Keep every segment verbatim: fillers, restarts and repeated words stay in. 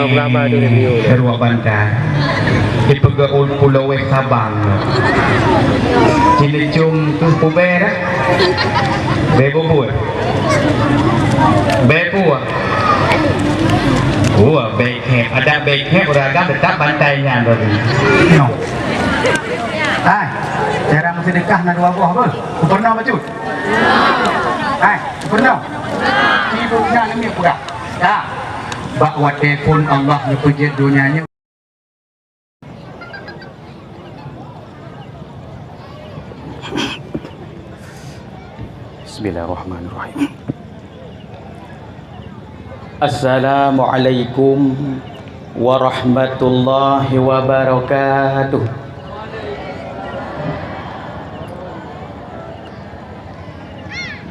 Ulama tu ni. Keurok bantai. Dipeugah ul-, pulo wéh Sabang. Cilecung tu pubé dah. Bée bubur. Bée puah. Wah, bée khép. Ada bée khép, ureueng agam teutap bantai nyan tadi. No. Hai, cara meuseudekah na dua boh beuh. Kupeurunoe bacut. Hai, kupeurunoe. Ibu nyan ni peugah. Dah. Bak watée phon Allah neupeujeuet donya nyoe. Bismillahirrahmanirrahim. Assalamualaikum warahmatullahi wabarakatuh.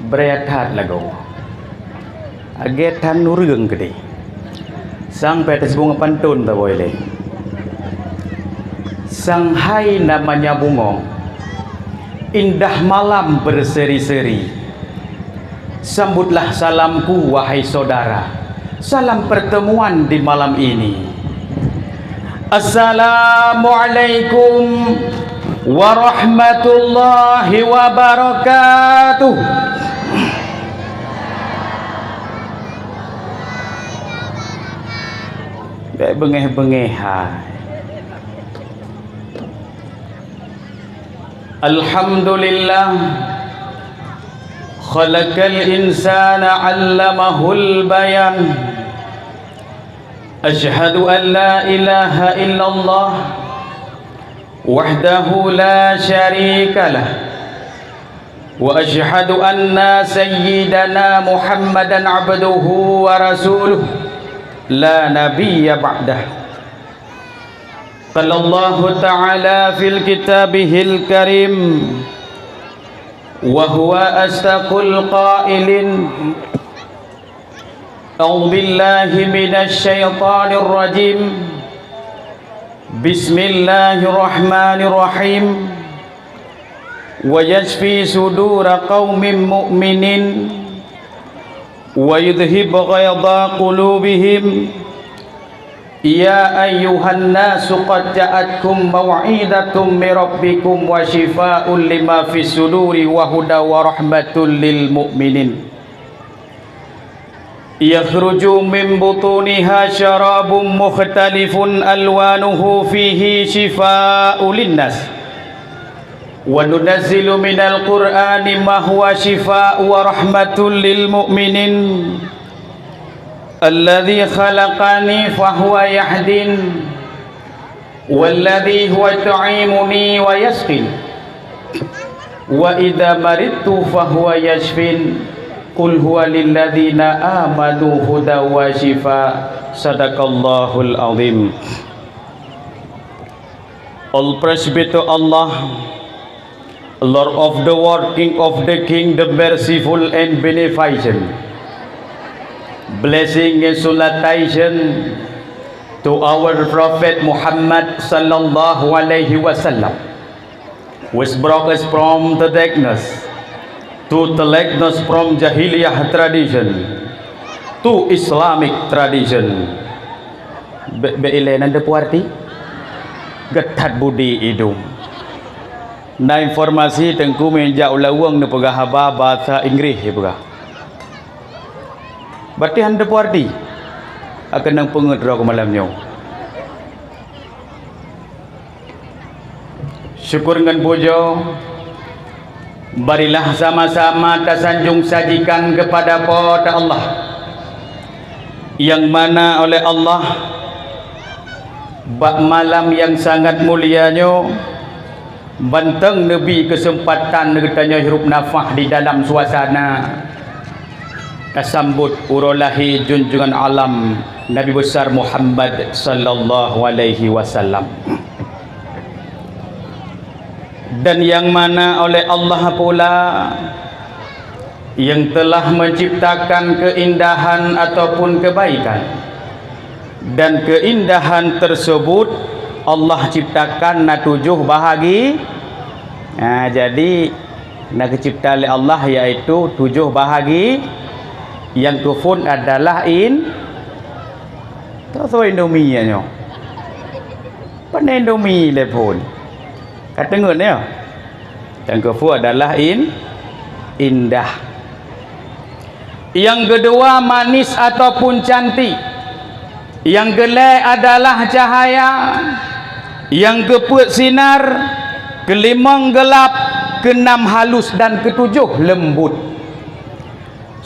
Beuraya that lagoe. Lagée that ureuëng keudeh. Sang peuet teusibong pantôn taboi lé. Sang hai namanya bungong, indah malam berseri-seri. Sambutlah salamku, wahai saudara. Salam pertemuan di malam ini. Assalamualaikum warahmatullahi wabarakatuh. Bék beungéh-beungéh hai. Alhamdulillah. Khalaqal insana 'allamahul bayan. Asyhadu an la ilaha illallah wahdahu la syarikalah. Wa asyhadu anna sayyidana Muhammadan abduhu wa rasuluh, la nabiyya ba'dah. Qala Allahu ta'ala fil kitabihil karim, wa huwa asdaqul qailin. A'udzu billahi minasy syaithanir rajim. Bismillahirrahmanirrahim. Wa yashfi sudura qaumin mu'minin wa yudhhib ghaidha qulubihim. Ya ayyuhan nasu qad ja'atkum mau'izatum mir rabbikum wa syifaa'un lima fis suduri wa huda wa rahmatul lil mu'minin. Yakhruju min butuniha syarabun mukhtalifun alwanuhu fihi syifaa'un linnas. Wa nunazzilu minal Qur'ani ma huwa syifaa'un wa rahmatul lil mu'minin. Alladzi khalaqani fahuwa yahdin. Walladzi huwa yut'imuni wa yasqin. Wa idza maridtu fahuwa yashfin. Qul huwa lilladzina amanu hudan wa syifa. Sadaqallahul azim. All praise be to Allah, Lord of the world, King of the king, the merciful and beneficent. Blessing and salutation to our Prophet Muhammad sallallahu alaihi wasallam, which brought us from the darkness to the lightness, from jahiliyah tradition to Islamic tradition. Bék, bék ilée nan teupeue arti? Geutat budi idong. Na informasi Teungku meunyo jak u Laweueng neupeugah haba basa Inggréh, neupeugah. Berarti han teupeue arti. Akan nyang peungeuet droe keu malam nyoe. Syukur ngon pujoe, marilah sama-sama tasanjong sajikan keupada Po teu Allah, nyang mana oleh Allah bak malam nyang sangat mulia nyoe, mantong neubi keuseumpatan geutanyoe hirup nafah di dalam suasana tasambot uroe lahé junjungan alam Nabi Besar Muhammad sallallahu alaihi wasallam. Dan nyang mana oleh Allah pula nyang telah menciptakan keindahan ataupun kebaikan. Dan keindahan tersebut Allah ciptakan na tujoh bahagi. Nah, jadi na geucipta lé Allah yaitu tujoh bahagi. Nyang keuphon adalah in-, Soe-soe Indomie nyoe? Pane Indomie lé phon? Ka teungeut ya? Nyang keupeu adalah in-, indah. Nyang keudua manis ataupun cantik. Nyang keulhèe adalah cahaya. Nyang keupeuet sinar. Keulimong geulap. Keunam halus dan keutujoh leumbut.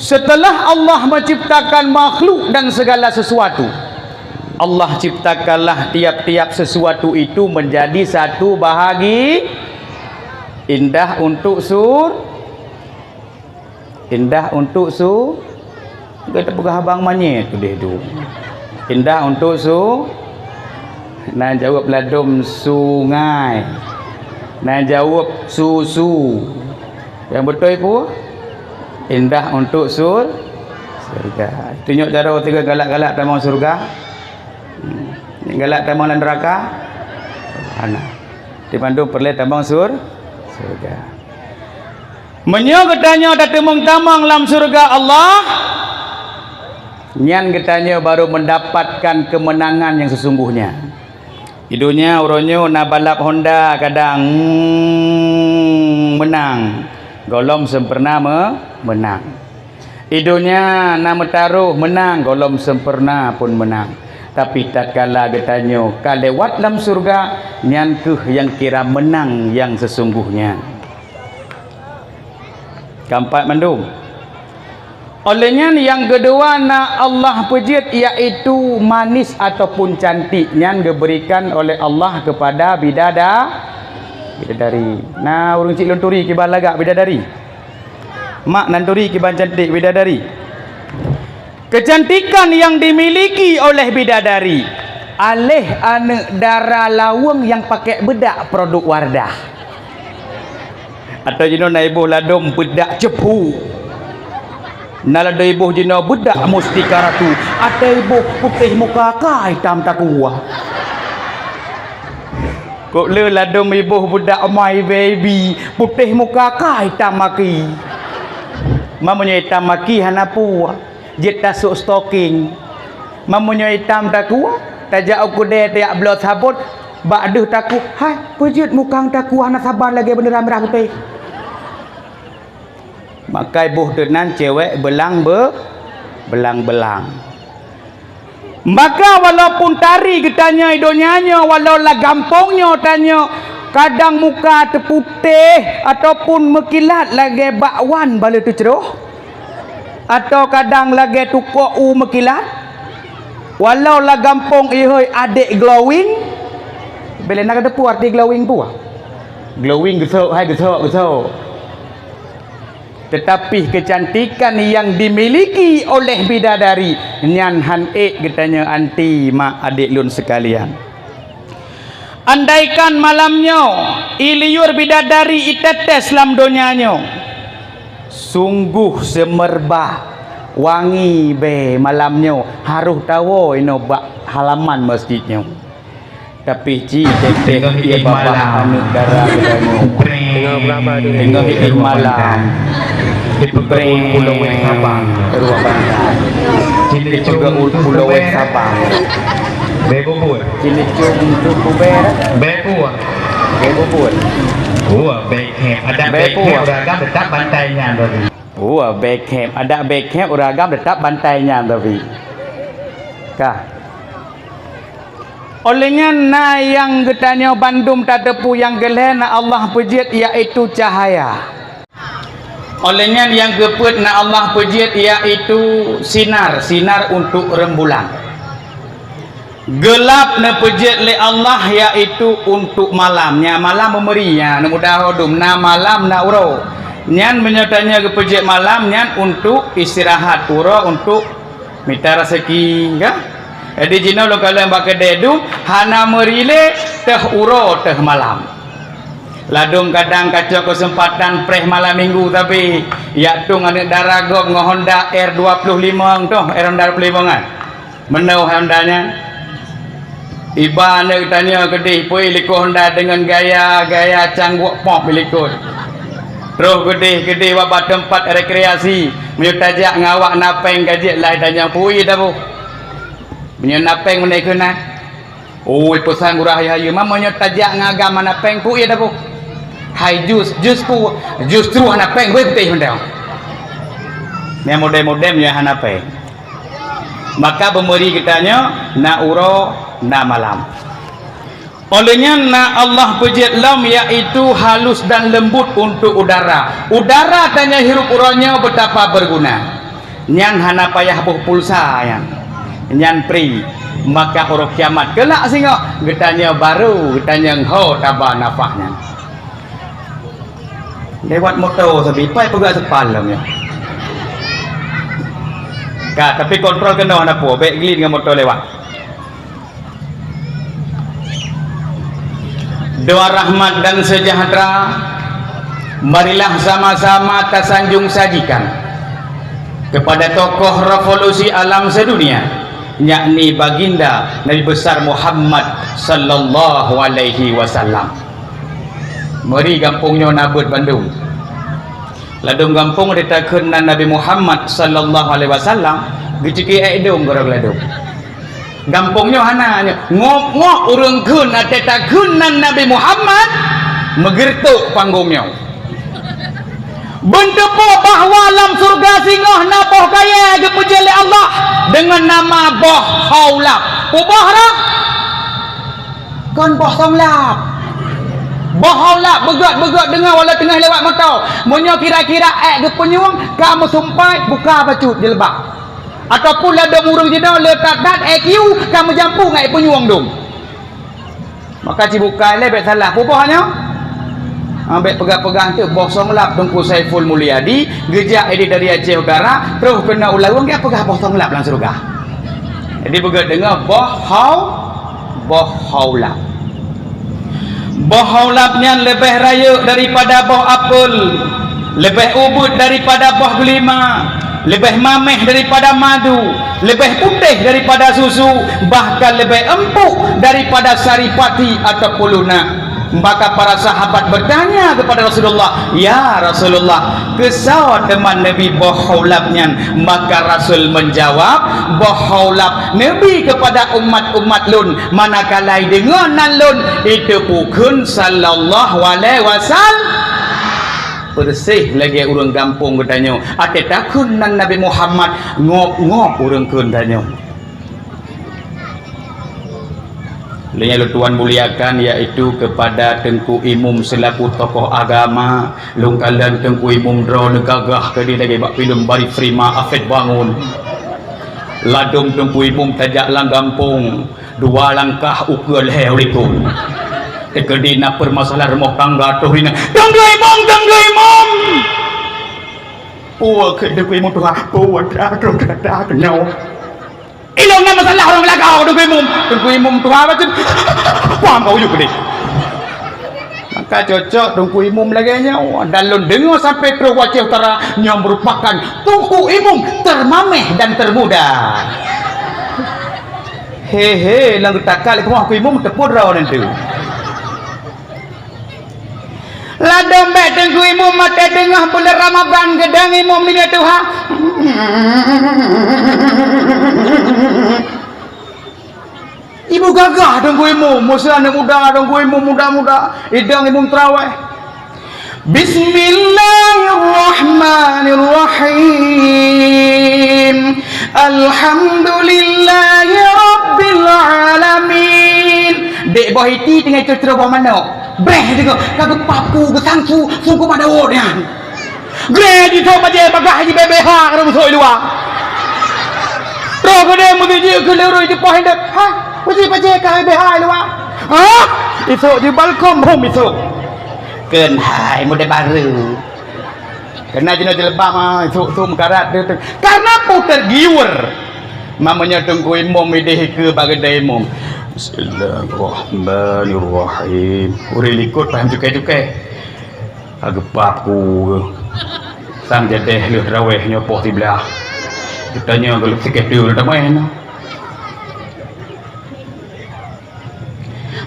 Setelah Allah menciptakan makhluk dan segala sesuatu, Allah ciptakanlah tiap-tiap sesuatu itu menjadi satu bahagi indah untuk sur-, indah untuk su-, kita peugah abang manyét tu deh tu. Indah untuk su-, na jaweueb ladom sungai. Na jaweueb susu. Nyang beutôi peue? Indah untuk sur-, surga. Tunyok jaroe tiga galak-galak tamong surga. Hmm. Nyang galak tamong lam neraka? Hana. Di bandum peureulèe tamong sur-, surga. Meunyoe geutanyoe tateumeung tamong lam surga Allah, nyan geutanyoe baru mendapatkan kemenangan yang sesungguhnya. Di donya uroe nyoe na balap Honda kadang, hmm, meunang, gohlom sempurna me-, meunang. Di donya na meutarôh meunang, gohlom sempurna pun meunang. Tapi tatkala geutanyoe ka lewat lam surga, nyan kheueh nyang kira meunang nyang sesungguhnya. Keempat mandum. Oleh nyan nyang keudua na Allah peujeuet, yaitu manis ataupun cantik nyan geuberikan oleh Allah kepada bidada-, bidadari. Na ureueng cit lôn turi kiban lagak bidadari. Mak nan turi kiban cantik bidadari. Kecantikan yang dimiliki oleh bidadari, aléh aneuk dara laweueng nyang pakai beudak produk Wardah. Atau jinoe na iboh ladom beudak cepu. Na ladom iboh jinoe beudak mustika ratu. Atau iboh putéh muka ka itam takua. Kok le ladom iboh beudak my baby, putéh muka ka itam maki. Meunyoe itam maki hana peue. Jeuet tasok stoking. Meunyoe itam takua, tajak u keudè tajak bloe sabon, bak deuh takua, hai, peujeuet mukang takua hana saban lagèe beuneuran mirah putéh. Maka iboh teunan cewek belang be-, belang-belang. Maka walaupun tari geutanyoe i donya nyoe, walau lam gampông nyoe tanyoe, kadang muka teuputéh ataupun meukilat lagèe bakwan baleue teucroh. Atau kadang lagèe tukok u meukilat, walau lam gampông ihôi adek glowing, bèk lé na kateupeue arti glowing peue? Glowing geusok, hai geusok, geusok. Tetapi kecantikan yang dimiliki oleh bidadari nyan han ék geutanyoe anti, mak adek lôn sekalian. Andaikan malam nyoe, i liur bidadari itetes lam donya nyoe, sungguh seumeubah wangi bèe malam nyoe harôh tawoe inoe bak halaman masjid nyoe. Tapi ci teuteh ié babah aneuk dara geutanyoe. Teungoh idéh malam. Breng. Pulo Wéh Sabang. Teungoh idéh Pulo Wéh Sabang. Bèe bubur. Cili cung tu kuber. Bèe puah. Bèe bubur. Wah, bèe khém. Adak bèe khém ureueng agam teutap bantai nyan tadi. Wah, bèe khém. Adak bèe khém ureueng agam teutap bantai nyan tadi. Ka. Oleh nyan na nyang geutanyoe bandum tateupeue nyang geulhèe na Allah peujeuet, yaitu cahaya. Oleh nyan nyang keupeuet na Allah peujeuet, yaitu sinar, sinar untuk rembulan. Geulap neupeujeuet lé Allah, yaitu untuk malam. Nyan malam meumeri, nyan mudah hodum. Na malam, na uroe. Nyan meunyoe tanyoe geupeujeuet malam, nyan untuk istirahat, uroe untuk mita raseuki, kan? Jadi jinoe lôn kalon bak keudè dum, hana meuri lé teuh uroe teuh malam. Ladum kadang kacok keuseumpatan preh malam minggu, tapi yak tueng aneuk dara gob ngon Honda R dua puluh lima toh, R Honda dua puluh lima kan? Meunoe Honda nyan. Iba aneuk tanyoe keudeh pui likot Honda deungon gaya-gaya cangguek pop likot. Troh keudeh-keudeh bak teumpat rekreasi, meunyoe tajak ngon awak na péng ka jeuet lah tanyoe pui taboh. Nyoe na péng meunyoe keunan. Ui, peusan gurah hayeue-hayeue, ma meunyoe tajak ngon agam hana péng, peue ie taboh? Hai jus, jus peue? Jus truh hana péng, beuh putéh mantong. Nyang model-model nyoe hana péng. Maka beumeuri geutanyoe na uroe, na malam. Óh lheueh nyan na Allah peujeuet lom, yaitu halus dan lembut untuk udara. Udara tanyoe hirup uroe nyoe beutapa beuguna. Nyan hana payah boh pulsa nyan. Nyan pri. Maka uroe kiamat keulak singoh, geutanyoe barô, geutanyoe ho taba nafah nyan. Lewat moto sabe, pai peugah seupal lom nyoe. Ka, tapi kontrol keunoe hana peue, bèk glin ngon moto lewat. Doa rahmat dan sejahtera, marilah sama-sama tasanjung sajikan kepada tokoh revolusi alam sedunia, yakni Baginda Nabi Besar Muhammad sallallahu alaihi wasallam. Meuri gampông nyoe na beuet bandum. Ladôm gampông di takheun nan Nabi Muhammad sallallahu alaihi wasallam, geuciki ék dong keudroe ladôm. Gampông nyoe hana nyoe. Ngop-ngop ureuëng kheun, até takheun nan Nabi Muhammad, meugeureutok panggong nyoe. Beuteupeue bahwa lam syeuruga singoh na boh kayée geupeujeuet lé Allah deungon nama boh Haulab. Peue boh roh? Kon boh song lab. Boh Haulab, beugöt-beugöt deungoe walau teungoh lewat moto. Meunyoe kira-kira ék geupeunyueng, ka meusumpai, buka bacut jilbab. Ataupun ladôm ureuëng jinoe le that-that I Q ka meujampu ngon ipeunyueng dum. Maka cibukai lé bèk salah puboh nyoe. Ha, bèk peugah-peugah teuk boh song lab Teungku Saiful Mulyadi geujak idéh dari Aceh Utara, troh keunoe u Laweueng, geupeugah boh song lab lam syeuruga. Jadi beugöt deungoe boh hau, boh haulab. Boh haulab nyan leubeh rayeuk daripada boh apel, leubeh ubeuet daripada boh gulima, leubeh mameh daripada madu, leubeh putéh daripada susu, bahkan leubeh empuk daripada saripati ataupun lunak. Maka para sahabat bertanya kepada Rasulullah, "Ya Rasulullah, keusoe teuma Nabi boh haulab nyan?" Maka Rasul menjawab, "Boh haulab Nabi kepada umat-umat lôn." Manakala ideungoe nan lôn, iteupeu kheun sallallahu alaihi wasallam. Persis lagée ureuëng gampông geutanyoe, até takheun nan Nabi Muhammad, ngop-ngop ureuëng kheun tanyoe. Lé nyang lôn tuan muliakan, yaitu kepada Teungku Imum selaku tokoh agama, lôn kalon Teungku Imum droe neugagah keudeh lagée bak filem Bari Prima, Afet Bangun. Ladôm Teungku Imum tajak lam gampông, dua langkah ukeue lhée u likot. Teukeudi na peumasalahan rumoh tangga troh ringan, "Teungku Imum, Teungku Imum!" Peue kheun Teungku Imum tuha, peue atra troh gata keunoe. Ilôn na masalah ureuëng meulagau Teungku Imum. Teungku Imum tuha bacut. Paham kau yuk deh. Maka cocok Teungku Imum lagée nyoe. Dan lôn deungoe sampai troh u Aceh Utara, nyoe merupakan Teungku Imum termameh dan termuda. He he, lam geutakal keumoh Teungku Imum teupeu droe nanti. Ladôm bék Teungku Imum maté teungoh buleuen Ramadhan geudong Imum nibak tuha. Ibu gagah Teungku Imum, meusi aneuk muda Teungku Imum muda-muda, idong Imum teurawéh. Bismillahirrahmanirrahim. Alhamdulillahirabbil alamin. Dek boh iti teungoh cocro boh manok. Beh deungoe, ka geupap ku, geusangsu, sungkôh mak Daud nyan. Greh jisok bajée bagah jibée B H ka meusoe luwa. Roh geude meugeujeuet keu lurui jipoh hindeup. Ha? Pajée-pajée ka B H luwa. Ha? Isok jibalkom hom isok. Keuhai muda baru. Keuhai jinoe jilbab, ha, isok-sok meukarat tu, tu. Karena peue tergiur. Mamanya Teungku Imum ideh ikeue bak geude Imum. Bismillahirrahmanirrahim. Ureuëng likot paham cukai-cukai. Ka geupap ku. Sang jadeh lheueh teurawéh nyoe poh siblaih. Geutanyoe gohlom sikét teuk lôn tamai na.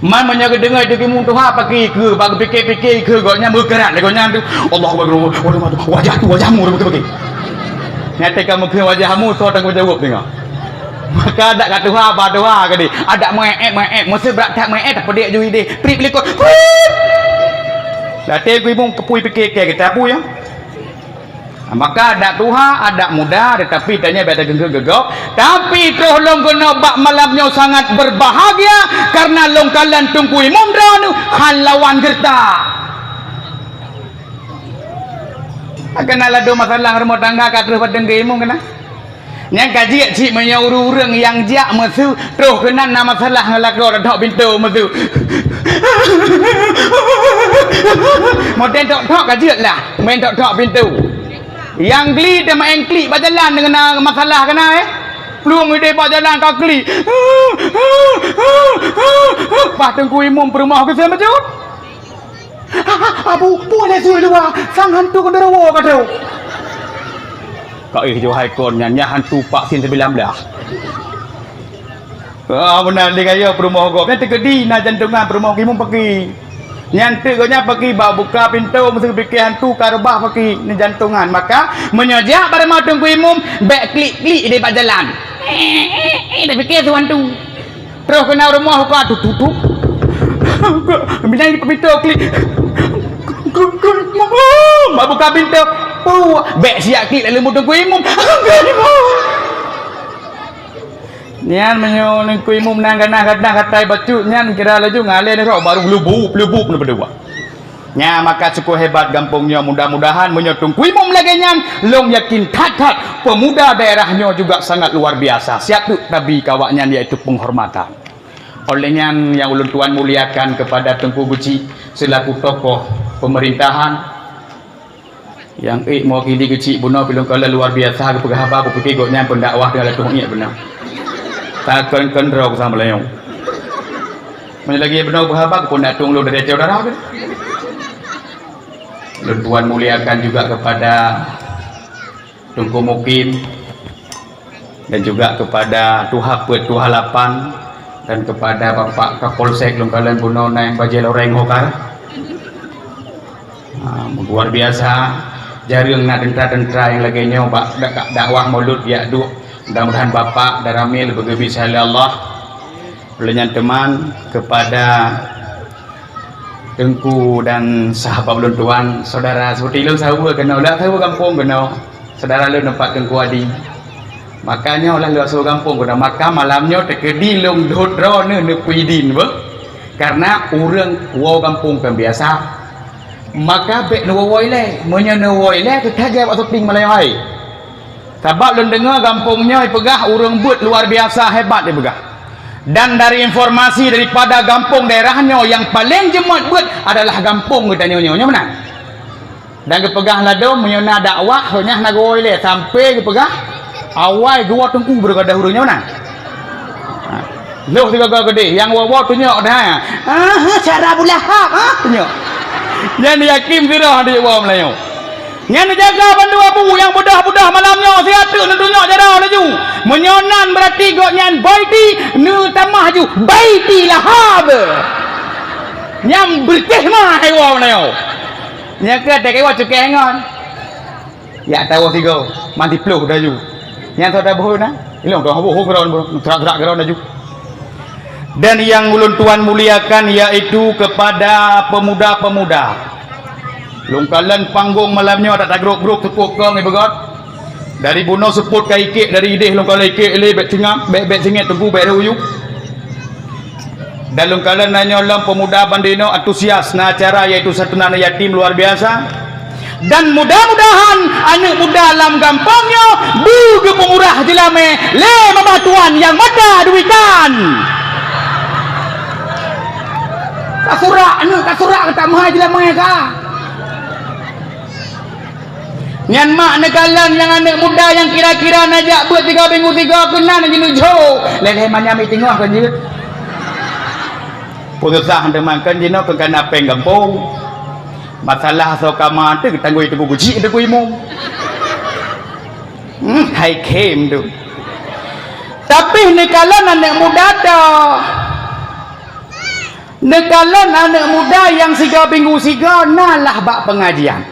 Man meunyoe geudeungoe Teungku Imum tuha paki keu bak geupike-pike keu gobnyan meukarat lé gobnyan tu. Allahu Akbar. Wajah tu wajahmu beutôi-beutôi. Nyate ka meukeue wajahmu soe tanggung jaweueb deungoe. Maka adak ka tuha, ba tuha ka deh. Adak meu'et, meu'et. Meuseu brat that meu'et, tapeudek ju ideh. Prip likot. Prit! Dah Teungku Imum keupui pike keu kita pui, ya. Maka adak tuha, adak muda, tetapi tanya biasa geugok. Tapi troh lôn keunoe bak malam nyoe sangat berbahagia karena lôn kalon Teungku Imum droeneuh han lawan geureuta. Keunan ladôm masalah rumoh tangga ka troh padang Teungku Imum keunan. Nyang ka jeuet cit meunyoe ureueng-ureueng nyang jak meuseu troh keunan na masalah ngon lakoe, tok pintoe meuseu. Model tok-tok ka jeuet lah, main tok-tok pintoe. Nyang gli teuma nyang klik bak jalan deungon na masalah keunan, eh. Plueng ideh bak jalan ka klik. Bah Teungku Imum peurumoh geuseumeujot. Abu, puléh su luwa, sang hantu genderuwo ka troh. Ka éh, johai kon nyan, nyan hantu pak sin sembilan belas. Ah, beuna lé gaya peurumoh gob. Nyan teukeudi na jantongan peurumoh Imum paki. Nyan teuk gobnyan paki bak buka pintoe meuseu pike hantu ka reubah paki ni jantongan. Maka meunyoe jak bak rumoh Teungku Imum, bèk klik-klik di bak jalan. Eh, eh, eh, dah pike su hantu. Troh keunan rumoh buka tu, tu, tu. Bina di pintoe klik. Mak buka pintoe. Puh, bèk siap klik lalu mudong Teungku Imum. Nyan meunyoe Teungku Imum nang ganah-ganah katai bacut nyan kira laju ngaleh ni rok baru leubuk-leubuk ni berdua. Nya, maka syukur hebat gampông nyoe. Mudah-mudahan meunyoe Teungku Imum lagèe nyan, lôn yakin that-that pemuda daerah nyoe juga sangat luar biasa. Siat teuk tabi keu awaknyan, yaitu penghormatan. Oleh nyan, nyang ulôn tuan muliakan kepada Teungku Geuchik selaku tokoh pemerintahan, nyang ék mewakili Geuchik bunoe, pi lôn kalon luar biasa geupeugah haba, kupike gobnyan pendakwah teungoh latueng ék beuna. Takon keundroe sama lanyong. Meunyoe lagèe bunoe beuhaba keu pun dak tueng lôn dari Aceh Utara tu. Lôn tuan muliakan juga kepada Teungku Mukim dan juga kepada Tuha Peuet, Tuha Lapan, dan kepada Bapak Kapolsek lôn kalon bunoe nang bajèe loreng hokar. Ha, luar biasa. Jareueng na teuntara-teuntara nyang lagèe nyoe bak dak-, dakwah Maulud jak duek. Mudah-mudahan Bapak dan ramé leubeh geubi sayang lé Allah. Lheuh nyan teuma kepada Teungku dan sahabat ulôn tuan, saudara, seperti ulôn saweue keunoe, dak saweue gampông keunoe, saudara lôn teumpat Teungku Adi. Maka nyoe lah lôn saweue gampông keunoe. Maka malam nyoe teukeudi lôn dot droeneuh neupeuidin beuh, karena ureueng woe gampông kon biasa. Maka bèk neuwoe-woe ilèe. Meunyoe neuwoe ilèe, teuka jai bak syuting malam nyoe hai. Sabab lôn deungoe gampông nyoe peugah ureueng beuet luar biasa hebat dipeugah. Dan dari informasi daripada gampông daerah nyoe nyang paleng jeumot beuet adalah gampông geutanyoe nyoe, nyoe meunan. Dan geupeugah ladôm meunyoe na dakwah, nyan na geuwoe ilèe sampai geupeugah awai geuwoe teungku beureukah ureueng nyoe meunan. Ha. Lheuh sigoe-goe keudeh, nyang woe-woe tunyok dah. Ah, cara Abu Lahab, ha, tunyok. Nyan yakin sirah di woe Meulayu. Nyan neujaga bandum abu nyang beudoh-beudoh malam nyoe siat teuk neutunyok jaroe laju. Meunyoe nan beurati gobnyan baiti neutamah ju baiti lahab. Nyang beureutéh ma hai woe Meulayu. Nyan keu até keuwa cukéh ngon. Yak tawoe sigoe, man siploh laju. Nyan soe tabeuhôi na? Ilong tawoe boh keudroe, trak-trak keudroe laju. Dan nyang ulôn tuan muliakan yaitu kepada pemuda-pemuda. Lôn kalon panggong malam nyoe dak tagrôp-grôp seupôt kong ibeugôt. Dari bunoe seupôt ka ikek, dari ideh lôn kalon ikek lé bèk singap, bèk, bèk singét teungku, bèk reuh uyuek. Dan lôn kalon na nyoe lom pemuda bandinoe antusias na acara yaitu santunan yatim luar biasa. Dan mudah-mudahan aneuk muda lam gampông nyoe beu geupeumurah jeulamé lé mama tuan nyang mata duitan. Ka surak aneuk, ka surak geutamah jeulamé ka. Nyan mak neukalon nyang aneuk muda nyang kira-kira na jak beuet tiga minggu tiga keunan jinoe jho. Lé-lé manyam i teungoh kan jeuet. Peusah teuma kan jinoe keu kana péng gampông. Masalah soe kama teuh geutanggôi teungku geuchik teungku imum. Hmm, hai khem tu. Tapi neukalon aneuk muda dah. Neukalon aneuk muda nyang siga minggu siga na lah bak pengajian.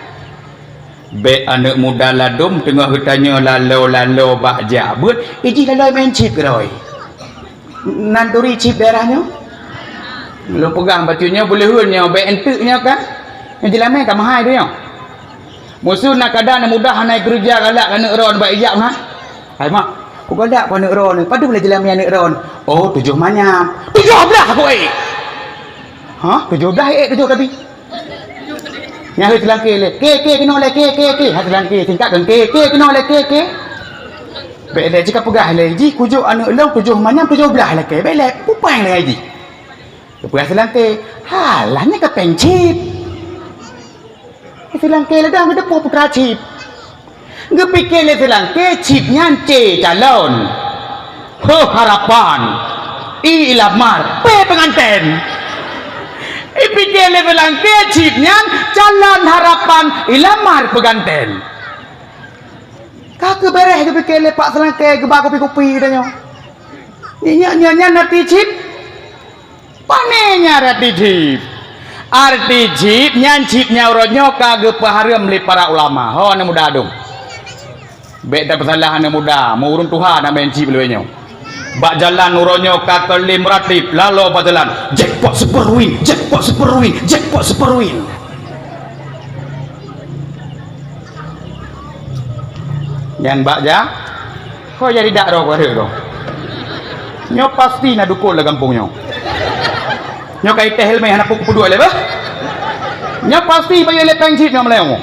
Bék aneuk muda ladôm teungoh geutanyoe lalo-lalo bak jak beuet, ijih lalo main chip keudroe. Nan turi chip daerah nyoe? Lôn peugah bacut nyoe, beuleuheun nyoe, bék enteuk nyoe kan? Nyoe jeulamé ka meuhai tu nyoe. Musoh na kada aneuk muda hana keureuja galak keu aneuk droe bak ijak meuhan. Hai mak, kugalak keu aneuk droe, padum lé jeulamé aneuk droe. Oh, tujoh manyam. Tujoh blaih aku ék. Ha? Tujoh blaih ék tujoh tapi. Nyan hai seulangké lé. Ké, ké, keunoe lé, ké, ké, ké. Hai seulangké, singkat kan ké, ké, keunoe lé, ké, ké. Bék lé, jika peugah lé, jih kujok aneuk lôn tujoh manyam tujoh blaih lé ké. Bék lé, pupang lé jih. Geupeugah seulangké, halah nyan ka péng chip. Seulangké lé dang geuteupeu putra chip. Geupike lé seulangké chip nyan C calon. H harapan. I ilamar. P penganten. Ipike lé seulangké chip nyan calon harapan ilamar peuganten. Ka keubeureh geupike lé pak seulangké geuba kupi-kupi geutanyoe. Nyan, nyan, nyan, nyan arti chip. Pane nyan arti chip? Arti chip nyan, chip nyan uroe nyoe ka geupeuhareuem lé para ulama. Ho aneuk muda dong. Bék tapeusalah aneuk muda, meu ureuëng tuha na main chip lé nyoe. Bak jalan uroe nyoe ka keulim ratib, lalo bak jalan. Jackpot super win, jackpot super win, jackpot super win. Nyan bak ja, ko jadi dak droe ko. Nyoe pasti na dukon lam gampông nyoe. Nyoe ka iteh ilmeh hana peuduek lé bah. Nyoe pasti bayeue lé péng chip nyoe meulayeue.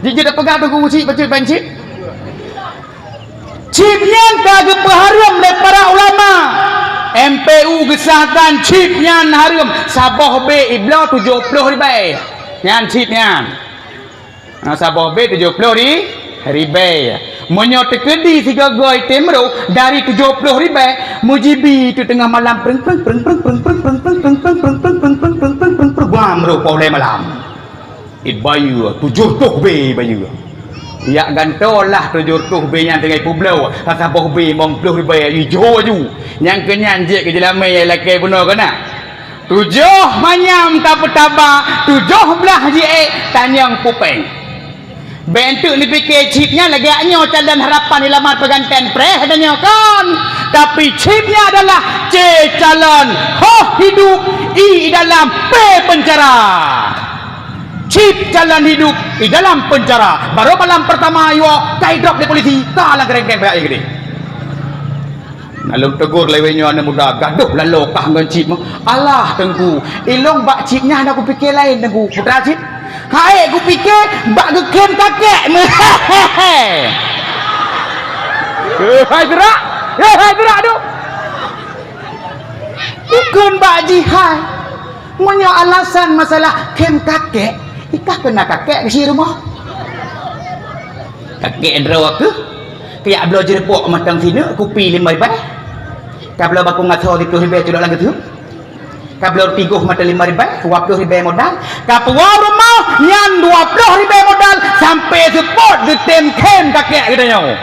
Jijeuet peugah teungku chip bacut péng chip. Chip nyan ka geupeuhareuem lé para ulama. M P U geusahkan chip nyan hareuem saboh B ibloe tujoh ploh ribée. Nyan chip nyan. Ha, saboh B tujoh ploh ri-, ribée. Meunyoe teukeudi sigoe-goe item roh dari tujoh ploh ribée, meujibi teungoh malam preng, preng, bam roh poh lhée malam. Ibayeue tujoh reutôh B ibayeue. Yak gantoe lah tujoh reutôh B nyan teungoh ipeubloe, saboh B limong ploh ribée ijo aju. Nyang keunyan jeuet keu jeulamé nyang lakée bunoe keunan. Tujoh manyam tapeutaba, tujoh blaih jiék tanyong pupeng. Bék enteuk neupike chip nyan lagée nyoe calon harapan ilamar peuganten preh tanyoe kon. Tapi chip nyan adalah C calon, H hidup, I idalam, P penjara. Chip calon hidup idalam penjara. Baru malam pertama iwoe ka idrop lé polisi, ka lam kerengkeng pihak gede. Na lôn tegur lawét nyoe aneuk muda, gadoh laloe kah ngon chip meuh. Alah teungku, ilong bak chip nyan hana kupike laén teungku. Putra chip? Hai kupike bak geukem kakek meuh. Hai gerak. Hai gerak tu. Bukon bak jih hai. Meunyoe alasan masalah kem kakek, ikah keu na kakek keu si rumoh. Kakek droe keuh, keu jak bloe jeureupoh mantong sineuk kupi limong ribée. Ka bloe bakong asoe siplôh ribée culok lam geuteuk. Ka bloe tigoh mantong limong ribée, dua ploh ribée modal. Ka puwoe rumoh nyan dua ploh ribée modal sampoe seupôt geutem kem kakek geutanyoe.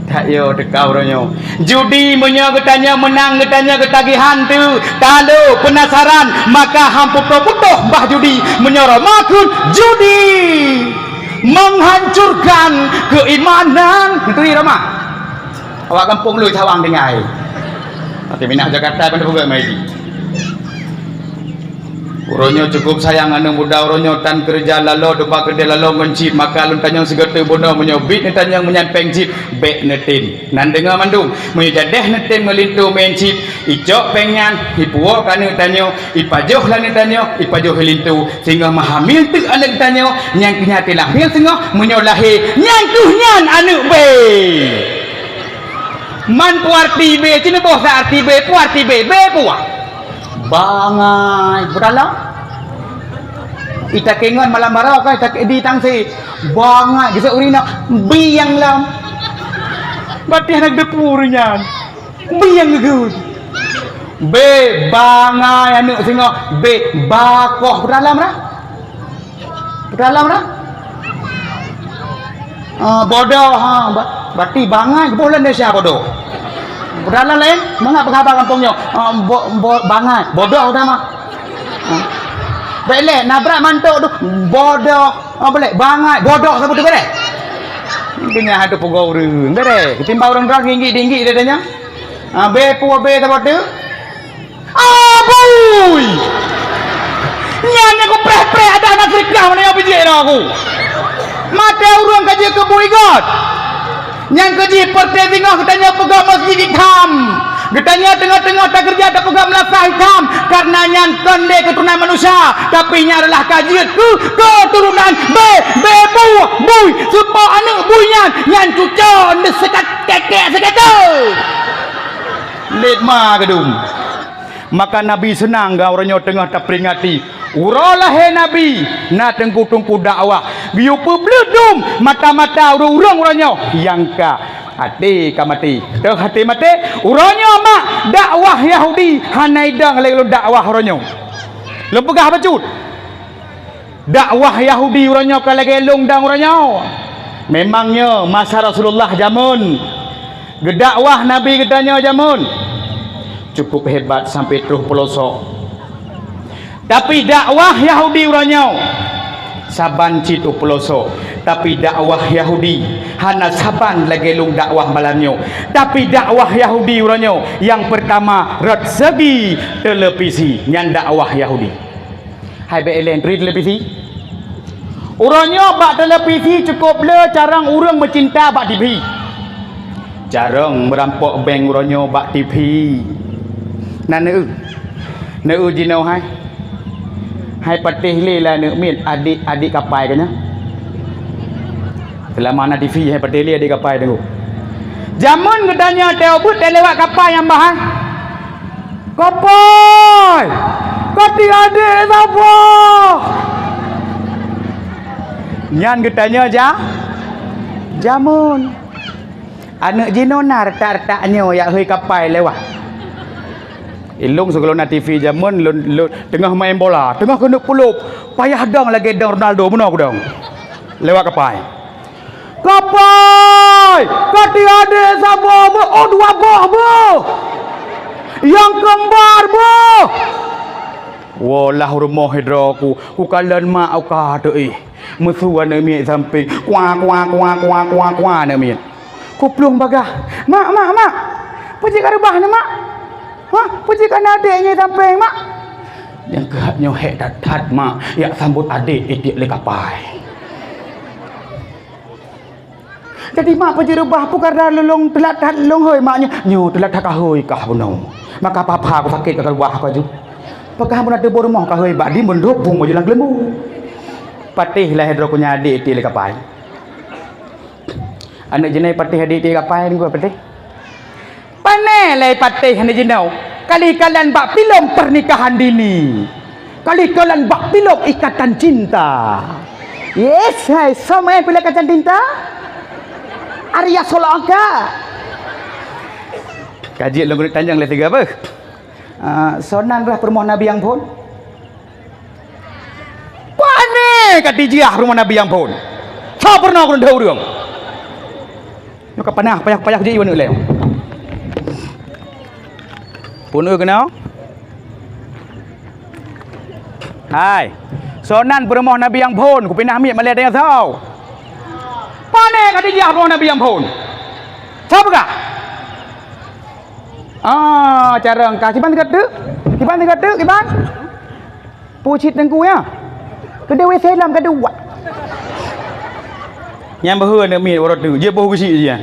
That yo teuka uroe nyoe. Judi meunyoe geutanyoe meunang geutanyoe geutagihan teu, talo peunasaran maka han putôh-putôh bah judi meunyoe Roma kheun judi menghancurkan keimanan. Turi Roma. Awak gampông lui sawang tinggai. Tapi minah Jakarta pun peugah mai. Uroe nyoe cukup sayang aneuk muda uroe nyoe tan keureuja laloe, dupa keudeh laloe ngon chip, maka lôn tanyong sigoe teuk bunoe meunyoe bit neutanyong meunyan péng chip, bék neutem. Nan deungoe mandum, meunyoe jadeh neutem ngon linto meu'en chip, icok péng nyan, ipuwoe keu aneuk tanyoe, ipajoh lé aneuk tanyoe, ipajoh linto, singoh meuhamil teuk aneuk tanyoe, nyan keuh nyan teulahé singoh, meunyoe lahé, nyan keuh nyan aneuk bé. Man peue arti bé, ci neuboh sa arti bé, peue arti bé, bé peue? Bangai, beutalam. Ita keu ngon malam baroe kan, ita keu di tang si. Bangai, geuseuôt ureueng inong, bieng lom. Batéh na geuteupeue ureueng nyan. Bieng geugeuet. Bé, bangai aneuk singoh, bé, bakoh, beutalam dah. Peutalam dah? Ah, bodoh, ha, ba-, berarti bangai geuboh lé Indonesia bodoh. Peutalam laén, mangat peugah haba gampông nyoe. Ah, bo-, bo-, bangai, bodoh dah mah. Ah. Bèk lé, nabrak mantok tu, bodoh. Apa lé? Bangai, bodoh saboh tu bèrèh. Donya hana peugoe ureueng, bèrèh. Ketimbang ureueng droe tinggi-tinggi dia tanya. Ha, be pu be saboh tu. Abui! Nyan nyang kupreh-preh adak na seudeukah mana nyang bijék na aku. Maté ureueng ka jeuet keu bui göt. Nyang keujih peureté singoh geutanyoe peugah masjid itam. Geutanyoe teungoh-teungoh takeureuja tapeugah meulasah itam, kareuna nyan kon lé keuturonan manusia, tapi nyan adalah ka jeuet keu keuturonan be-, be-, bu-, bui, seupôt aneuk bui nyan, nyan cuco neusekat ketek seukete. Lét ma geudum. Maka Nabi seunang geuh uroe nyoe teungoh taperingati uroe lahé Nabi, na teungku-teungku dakwah geuyue peubleut dum mata-mata ureueng-ureueng uroe nyoe nyang ka até ka maté. Teuh até maté, uroe nyoe mak dakwah Yahudi hana idong lé ulôn dakwah uroe nyoe. Lôn peugah bacut. Dakwah Yahudi uroe nyoe ka lagèe lôn dong uroe nyoe. Memang nyoe masa Rasulullah jameun. Geudakwah Nabi geutanyoe jameun. Cukup hebat sampai troh peulosok. Tapi dakwah Yahudi uroe nyoe saban cit troh peulosok. Tapi dakwah Yahudi hana saban lagèe lôn dakwah malam nyoe. Tapi dakwah Yahudi uroe nyoe nyang peurtama rot segi televisi nyan dakwah Yahudi. Hai bèk ilèe turi televisi. Uroe nyoe bak televisi cukup le carông ureueng meucinta bak T V. Carông meurampok bank uroe nyoe bak T V. Na neueu. Neueu jinoe hai. Hai patéh lé lah aneuk miet adik-adik kapai keu nyan. Seulama na T V hai patéh lé adik kapai teungku. Jameun geutanyoe teuh beuet teuh lewat kapai nyang bah hai. Kapai! Kati adék saboh! Nyan geutanyoe ja-, jameun. Aneuk jinoe na retak-retak nyoe jak hôi kapai lewat. Ilôn sigohlom na T V jameun, lôn, lôn teungoh main bola, teungoh keuneuk pulop, payah dong lagèe dong Ronaldo, meunoe kudong. Lewat kapai. Kapai! Kati adék saboh beuh, oh, dua boh beuh! Nyang keumbar beuh! Woe lah rumoh sidroe ku, kukalon mak uka teuh. Meusu aneuk miet sampéng, kua, kua, kua aneuk miet. Kuplueng bagaih, "Mak, mak, mak! Peue jeuet ka reubah nyoe, mak? Hah? Peue jeuet ka na adék nyoe sampéng, mak?" Nyang keuh nyoe hék that-that, mak, jak sambot adék itiek lé kapai. Jadi mak peue jeuet reubah, peue kara lôn teulat that lôn hôi mak nyoe? Nyoe teulat that ka hôi kah bunoe. Maka papa ku sakét ka keuluwa ka ju. Peugah bunoe teubô rumoh ka hôi bak di meudob bung baju lam keuleumbu. Patéh lahé droe ku nyan adék tiek lé kapai. Aneuk jinoe patéh adék tiek kapai ni patéh. Pané lé patéh aneuk jinoe, kali kalon bak filem pernikahan dini. Kali kalon bak filem ikatan cinta. Yes, hai, soe main filem ikatan cinta? Arya Saloka. Ka jeuet lôn keuneuk tanyong lé tiga beuh. Ah, soe nan rhah peurumoh Nabi nyang phon? Pané ka dijih rumoh Nabi nyang phon. Soe peurunoe keuneuk deuh ureueng? Nyoe ka panah, payah-payah jih iwan ulèe. Phon eu keunoe? Hai, soe nan peurumoh Nabi nyang phon, kupinah miet malèe tanyoe soe. Pané ka dijih rumoh Nabi nyang phon. Soe peugah? Ah, carông ka. Kiban sigoe teuk? Kiban sigoe teuk, kiban? Peue cit teungku nyan? Keudeh W C lom ka duek. Nyan beuhe aneuk miet uroe teuk, jeuet boh geuchik jih nyan.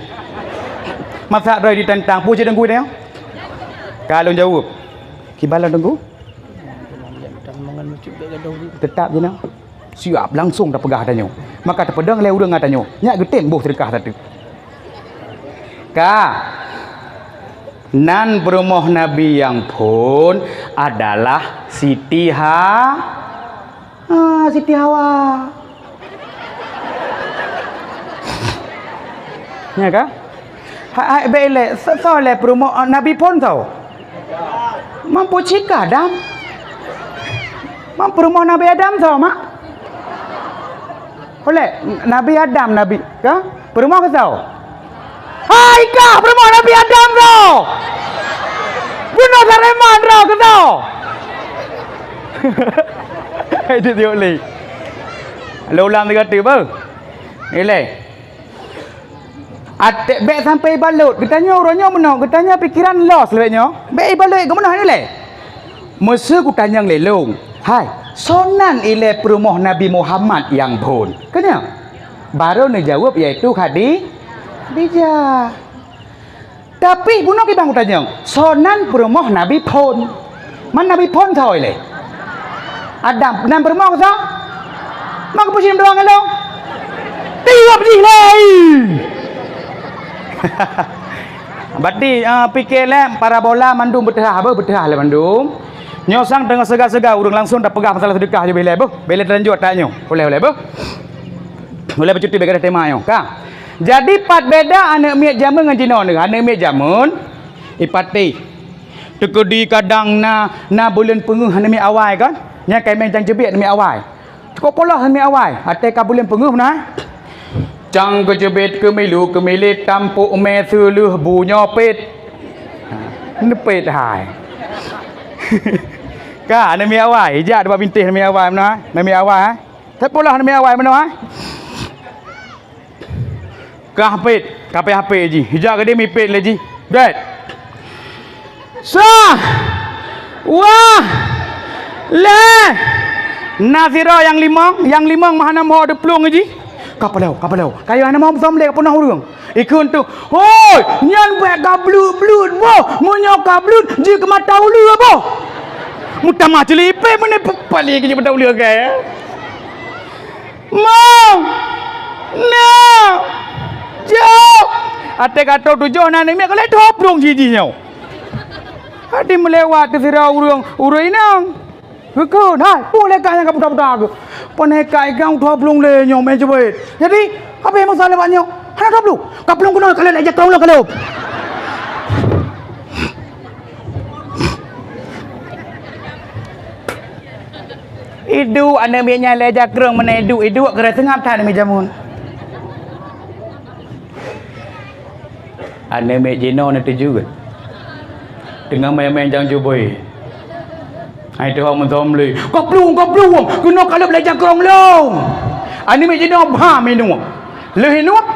Masak droe ditantang, peue cit teungku nyan? Ka lôn jaweueb. Kiban lom teungku? Teutap jinoe. Siap, langsong tapeugah tanyoe. Maka tapeudong lé ureueng ngon tanyoe. Nyak geutem boh seudeukah sateuk. Ka. Nan peurumoh Nabi nyang phon adalah Siti Ha-, ah, Siti Hawa. Nya ka? Hai, hai, bèk ilèe, soe, soe lé peurumoh, ah, Nabi phon soe? Mak, peue cit ka Adam? Mak, peurumoh Nabi Adam soe, mak? Oleh Nabi Adam, Nabi ka? Peurumoh keu soe? Hai ka, peurumoh Nabi Adam soe? Bunoe sareman droe keu soe? Hai, ditiup lé. Lôn ulang tiga teuk, beuh. Ilée. Até, bék sampai ibalot. Geutanyoe uroe nyoe meunoe, geutanyoe pikeran los lé nyoe. Bék ibalot keu meunoe ilée. Meuseu kutanyong lé lôn, "Hai, soe nan ilée peurumoh Nabi Muhammad nyang phon?" Keu nyoe. Barô neujaweueb, yaitu Khadi-, Khadijah. Tapi bunoe kiban kutanyong, soe nan peurumoh Nabi phon? Man Nabi phon soe ilée? Adam, nan peurumoh soe? Maka pusing doang ngon lôn. Tiwab jih lai. Berarti, ah, pike lé parabola mandum beuteuhah, beuh, beuteuhah lé mandum. Nyoe sang teungoh seuga-seuga ureuëng langsung tapeugah masalah seudeukah jih beh lé, beuh. Beh lé talanjut ata nyoe. Ulée, ulée, beuh. Ulée beucuti beh gadoh tema nyoe. Ka. Jadi, pat beda aneuëk miet jameun ngon jinoe nyoe. Aneuëk miet jameun, ipatéh. Teukeudi kadang na, na buleuen peungeuh aneuëk miet awai kan? Nyan ka imé nyang jeubiet aneuëk miet awai. Cukôp polos aneuëk miet awai. Até ka buleuen peungeuh meunan. Cang keujeubit keumilu keumilit tampok mé seuleuh bu nyoe pet. Neupet hai. Ka aneuëk miet awai, ijak dua bintéh aneuëk miet awai meunan, aneuëk miet awai. Tapi polos aneuëk miet awai meunan. Kah pet, kapé hapé jih. Ijak keudeh mipet lé jih. Dek. Sa. Wah. Lé. Na sidroe nyang limong, nyang limong mah hana meuho teuplueng jih. Ka palao, ka palao. Kayue hana meuho meusom lé ka peunoh ureuëng. Ikheun tu, "Hoi, nyan bék ka bluet-bluet boh. Meunyoe ka bluet, jeuet keu mata uleue boh." Meutamah ceulik ipée meunan pali keu jeuet mata uleue kai. Mong! Nyak! Jok! Até ka trok tujoh na aneuëk miet ka lheueh dua plueng jih nyoe. Hadi meulewat teuh sidroe ureuëng, ureuëng inong. Geukheun, "Hai, peue lé kah nyang ka buta-buta keuh?" "Pane kah ikang dua plueng lé nyoe mé jeuet." "Jadi, abéh masa lewat nyoe?" "Hana dua plueng. Ka plueng keunoe ka lheueh jak keu ulôn ka lheueh." Iduek aneuëk miet nyan lé jakrong meunan iduek, iduek keu seungab that aneuëk miet jameun. Aneuëk miet jinoe na teujeuet. Teungoh manyang-manyang jang jubôi. Hai teuhom meusom lé. Ka plueng, ka plueng. Keunoe ka lheueh blah jakrong lom. Aneuëk miet jinoe bha minong. Lheueh inong.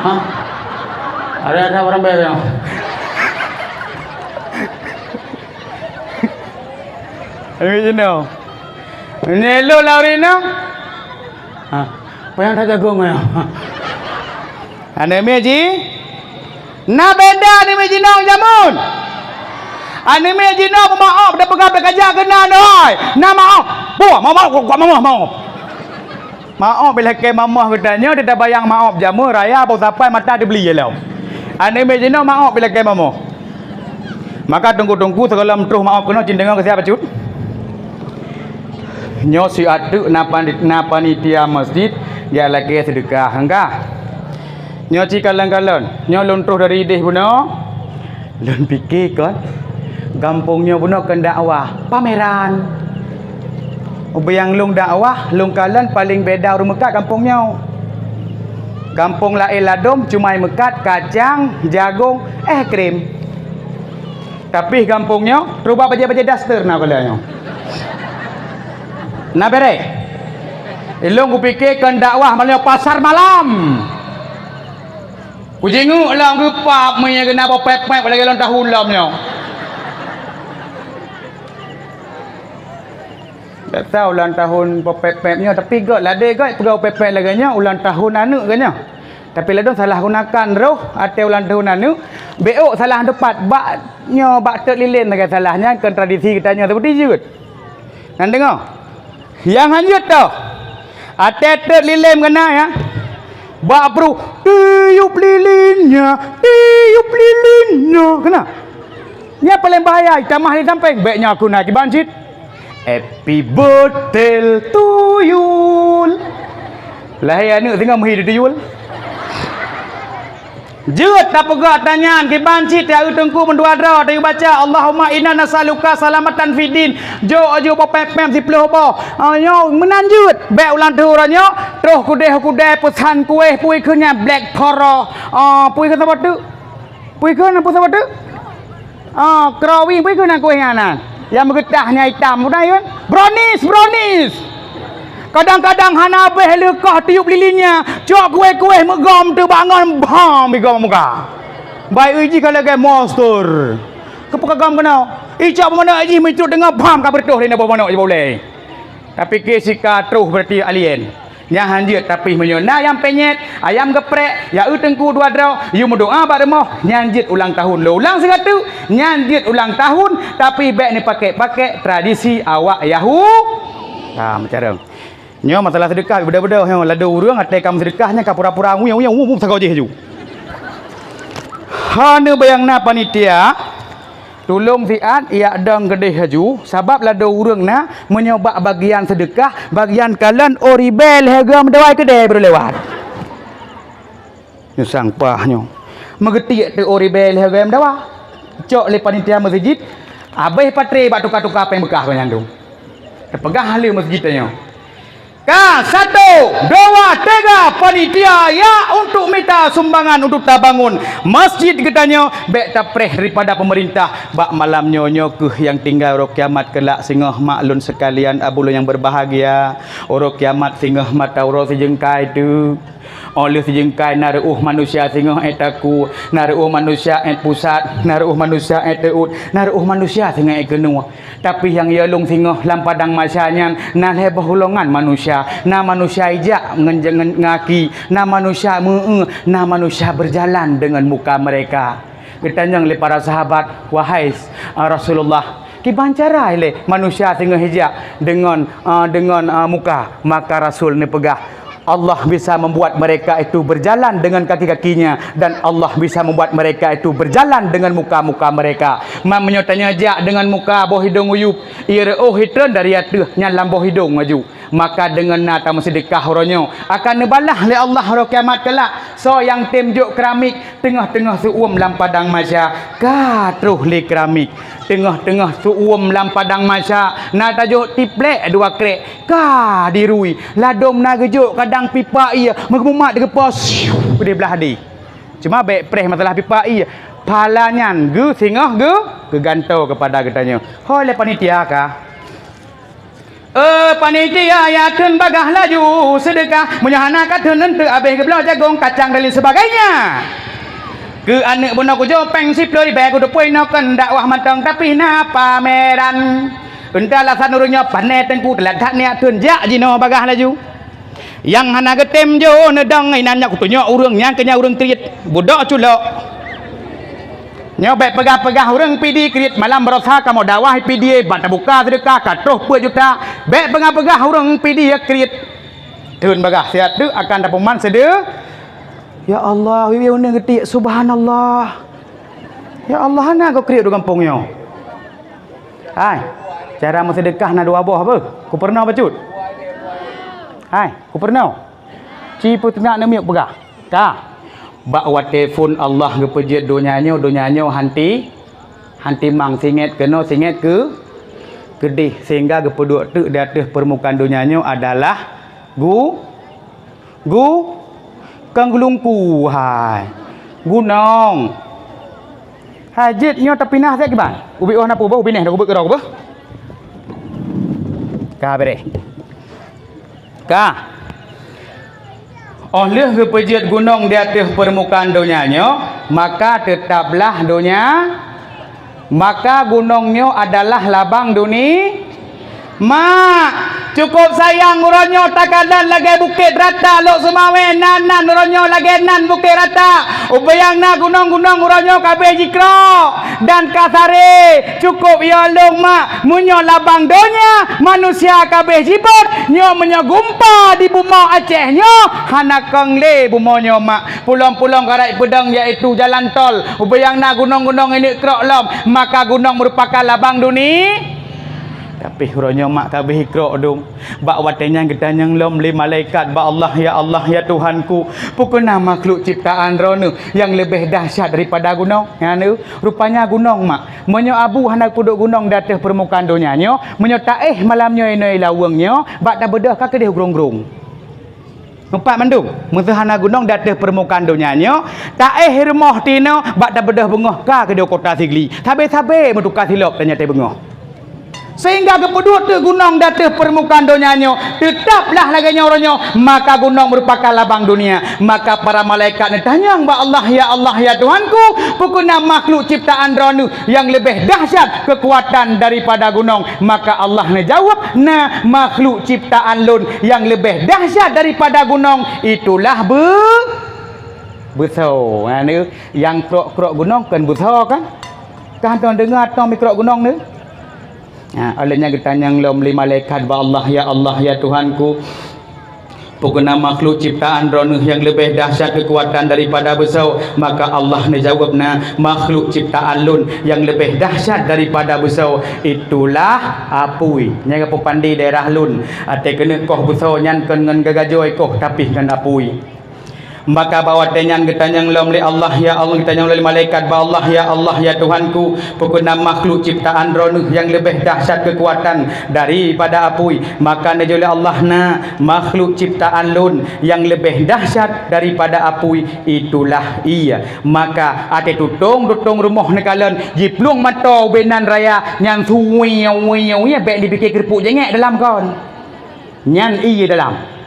Ha? Ada, ada orang bayar yang. Ini sini. Ini lo laurina. Ha. Payah tak jagung ya. Aneuëk miet ji. Na beda aneuëk miet jinoe jameun. Aneuëk miet jinoe peumaoh dah peugah bek kajak keunan doi. Na maoh. Buah maoh maoh kok maoh maoh. Maoh bila ke mamoh geutanyoe teuta bayang maoh jameun raya bau sapai mata teubeli lom. Aneuëk miet jinoe maoh bila ke mamoh. Maka teungku-teungku sigohlom troh maoh keunoe cit deungoe keu siat bacut. Nyoe siat teuk na pani-, na panitia masjid jak lakée seudeukah, hangka. Nyoe cit kalon-kalon, nyoe lôn troh dari ideh bunoe. Lôn pike kon, gampông nyoe bunoe kon dakwah, pameran. Ubé nyang lôn dakwah, lôn kalon paleng beda ureuëng meukat gampông nyoe. Gampông laén ladôm cuma meukat kacang, jagong, eh krim. Tapi gampông nyoe, rubah bajée-bajée daster na kala nyoe. Na bereh. Ilôn kupike kon dakwah malam nyoe pasar malam. Kujingeuk lom geupap meunyoe geuna boh pép-pép lagée ulang tahun lom nyoe. Biasa ulang tahun boh pép-pép nyoe, tapi gét ladé gét peugah boh pép-pép lagée nyoe ulang tahun aneuëk gét nyoe. Tapi ladôm salah gunakan roh até ulang tahun aneuëk, bék salah teupat bak nyoe bak teuk lilén lagée salah nyan kon tradisi geutanyoe seperti jeuet. Nan deungoe. Nyang hanjeuet toh. Até teuk lilém keunan ya. Bak pruh tiup lilinnya, tiup lilinnya. Keunan. Nyan paleng bahaya, tamah di sampéng. Bék nyoe keunan kiban cit. Happy birthday to you. Lahé aneuëk singoh meuhi di tuyul. Jeuet tapeugah tanyan kiban cit ya, eu teungku meudua droe teubaca, "Allahumma inna nas'aluka salamatan fid din." Jok aju boh pép-pép siploh boh. Ah, nyoe meunan jeuet. Bék ulang tahun nyoe, troh kudeh-kudeh peusan kueh pui keu nyan black forest. Ah, pui keu saboh teuk? Pui keu nyan pui saboh teuk? Ah, crowing pui keu nyan kueh nyan. Nyang meugeutah nyang itam, peue na nyan? Brownies, brownies! Kadang-kadang hana abéh leukoh tiup lilin nyan, cok kuéh-kuéh meugom teuh bak ngon bom bigom muka. Baék jih ka lagée monster. Keupeue ka gom keunoe? Icok bak manok jih meucrot deungon bom ka beureutoh lé na bak manok jih bak ulée. Tapi ke sika troh berarti alien. Nyan han jeuet, tapi meunyoe na ayam penyet, ayam geprek, ya eu teungku dua droe, yue meudoa bak rumoh, nyan jeuet ulang tahun. Lôn ulang sigoe teuk, nyan jeuet ulang tahun, tapi bék neupakék-pakék tradisi awak Yahu-, ha, meucarong. Nyoe masalah seudeukah, beudôh-beudôh nyoe, ladôm ureuëng até ka meuseudeukah nyan ka pura-pura nguyong-nguyong, wum, wum, sagoe jih aju. Hana bayang na panitia, tulông siat yak dong keudeh aju, sabab ladôm ureuëng na meunyoe bak bagian seudeukah, bagian kalon oh ribée lhée goe meudawai keudeh baru lewat. Nyoe sang pah nyoe. Meugeutik teu oh ribée lhée goe meudawa. Cok lé panitia meuseujid, abéh patre bak tuka-tuka péng beukah geuh nyan dum. Teupeugah lé meuseujid tanyoe. Ka, satu, dua, tiga, panitia ya untuk mita sumbangan untuk tabangun masjid geutanyoe, bék tapreh daripada pemerintah. Bak malam nyoe, nyoe keuh nyang tinggai uroe kiamat keulak. Singoh mak lôn sekalian, abu lôn nyang berbahagia, uroe kiamat singoh mata uroe sijeungkai teuk. Óh lheueh sijeungkai na reuôh manusia singoh ék takue, na reuôh manusia ék pusat, na reuôh manusia ék teuôt, na reuôh manusia singoh ék keunoe. Tapi nyang yue lôn singoh lam padang mahsyar nyan na lhée boh golongan manusia. Na manusia ijak ngon, ngon, ngon gaki, na manusia meu-eu, na manusia berjalan dengan muka mereka. Geutanyong lé para sahabat, "Wahai, ah, Rasulullah, kiban cara ilée manusia singoh ijak deungon, ah, deungon, ah, muka?" Maka Rasul neupeugah, "Allah bisa membuat mereka itu berjalan dengan kaki-kakinya, dan Allah bisa membuat mereka itu berjalan dengan muka-muka mereka." Man meunyoe tanyoe jak deungon muka boh idong uyueb, ie reuôh itreun dari ateueh nyan lam boh idong aju. Maka deungon na tameuseudeukah uroe nyoe akan neubalah lé Allah uroe kiamat keulak. Soe nyang tem jok keramik teungoh-teungoh seuuem lam padang mahsyar, ka troh lé keramik. Teungoh-teungoh seuuem lam padang mahsyar na tajok tiplek dua krek, ka dirui. Ladôm na geujok kadang pipa ie, meugeumat geupo siuh di blah di. Cuma bék preh masalah pipa ie, pahala nyan geusingoh geu-, geugantoe keupada geutanyoe. Hôi lé panitia ka. Eh, panitia, ya theun bagah laju seudeukah. Meunyoe hana ka theun, eunteuk abéh geubloe jagong, kacang dan lain sebagainya. Keu aneuëk bunoe kujoe péng siplôh ribée, kuteupue inoe kon dakwah mantong, tapi na pameran. Eunteuk alasan ureuëng nyoe pané teungku, teulat that niat theun, jak jinoe bagah laju. Nyang hana geutem jôh neudong inan nyak kutunyok ureuëng nyan keu nyan ureuëng kriet, budok culok. Nyoe bék peugah-peugah ureuëng pidi kriet, malam baroesa kamoe dakwah pidi, ban tabuka seudeukah ka troh peuet juta. Bék peugah-peugah ureuëng pidi kriet. Theun bagah siat teuk akan tapeuman seudeu-, ya Allah, wiwi uneun geutik, subhanallah. Ya Allah, hana goe kriet di gampông nyoe. Hai, cara meuseudeukah na dua boh beuh. Kupeurunoe bacut. Hai, kupeurunoe. Ci peuteunak neumiyueb peugah. Ka. Bak watée phon Allah geupeujeuet donya nyoe, donya nyoe hanti, hanti mang singét keunoe, singét keu, keudeh, sehingga geupeuduek teuk di ateueh peurmukaan donya nyoe adalah gu-, gu-, kon gulungku, hai. Gunong. Hai, jeuet nyoe tapinah siat kiban. Ubit oh na peue beuh, ubit neh, dah ubit keudroe beuh. Ka bereh. Ka. Óh lheueh geupeujeuet gunong di ateueh peurmukaan donya nyoe, maka teutablah donya, maka gunong nyoe adalah labang duni-, Mak, cukôp sayang uroe nyoe takalon lagée Bukét Rata Lhokseumawe, nan-nan uroe nyoe lagée nan Bukét Rata. Ubiyang na gunong-gunong uroe nyoe ka abéh jikrok dan ka saré. Cukôp yo lôn, Mak, meunyoe labang donya manusia ka abéh jibot, nyoe meunyoe gumpa di bumoe Aceh nyoe, hana kong lé bumoe nyoe, Mak. Pulong-pulong ka rot peudong, yaitu jalan tol. Ubiyang na gunong-gunong ineuk krok lom, maka gunong meurupakan labang duni-, Tapi uroe nyoe mak ka abéh ikrok dum. Bak watée nyan geutanyong lom lé malaikat bak Allah, "Ya Allah, ya Tuhanku, peu kheueh na makhluk ciptaan Droeneueh nyang leubeh dahsyat daripada gunong?" Nyan, rupanya gunong, Mak. Meunyoe abu hana peuduek gunong di ateueh peurmukaan donya nyoe, meunyoe taéh malam nyoe inoe laweueng nyoe, bak tabeudôh ka keudeh grong-grong. Meupat mandum, meuseuhana gunong di ateueh peurmukaan donya nyoe, taéh rumoh tinoe bak tabeudôh beungoh ka keudeh kota Sigli. Sabe-sabe meutuka silop tanyoe teuh beungoh. Sehingga geupeuduek teuk gunong di ateueh peurmukaan donya nyoe, teutaplah lagée nyoe uroe nyoe, maka gunong meurupakan labang dunia. Maka para malaikat neutanyong bak Allah, "Ya Allah, ya Tuhanku, peu kheueh na makhluk ciptaan Droeneueh nyang leubeh dahsyat keukuatan daripada gunong?" Maka Allah neujaweueb, "Na makhluk ciptaan Lôn nyang leubeh dahsyat daripada gunong, itulah beu-, beusoe." Ha, nyoe, nyang krok-krok gunong kon beusoe kan? Ka droe deungoe tom krok gunong nyoe? Ha, óh lheueh nyan geutanyong lom lé malaikat bak Allah, "Ya Allah, ya Tuhanku, peu kheueh na makhluk ciptaan Droeneueh nyang leubeh dahsyat keukuatan daripada beusoe?" Maka Allah neujaweueb, "Na makhluk ciptaan Lôn nyang leubeh dahsyat daripada beusoe, itulah apui." Nyan geupeupanggé daerah Lôn. Até keuneuk koh beusoe nyan kon ngon geugajoe koh, tapi ngon apui. Maka bak watée nyan geutanyong lom lé Allah, "Ya Allah," geutanyong lom lé malaikat bak Allah, "Ya Allah, ya Tuhanku, peu kheueh na makhluk ciptaan Droeneueh nyang leubeh dahsyat keukuatan daripada apui?" Maka neujaweueb lé Allah, "Na makhluk ciptaan Lôn nyang leubeh dahsyat daripada apui, itulah ié." Maka até tutong-tutong rumoh neukalon, jiplueng mantong ubé nan raya nyan, suwi-wi-wi, bék jipike keureupuk jengek dalam kon. Nyan ié dalam.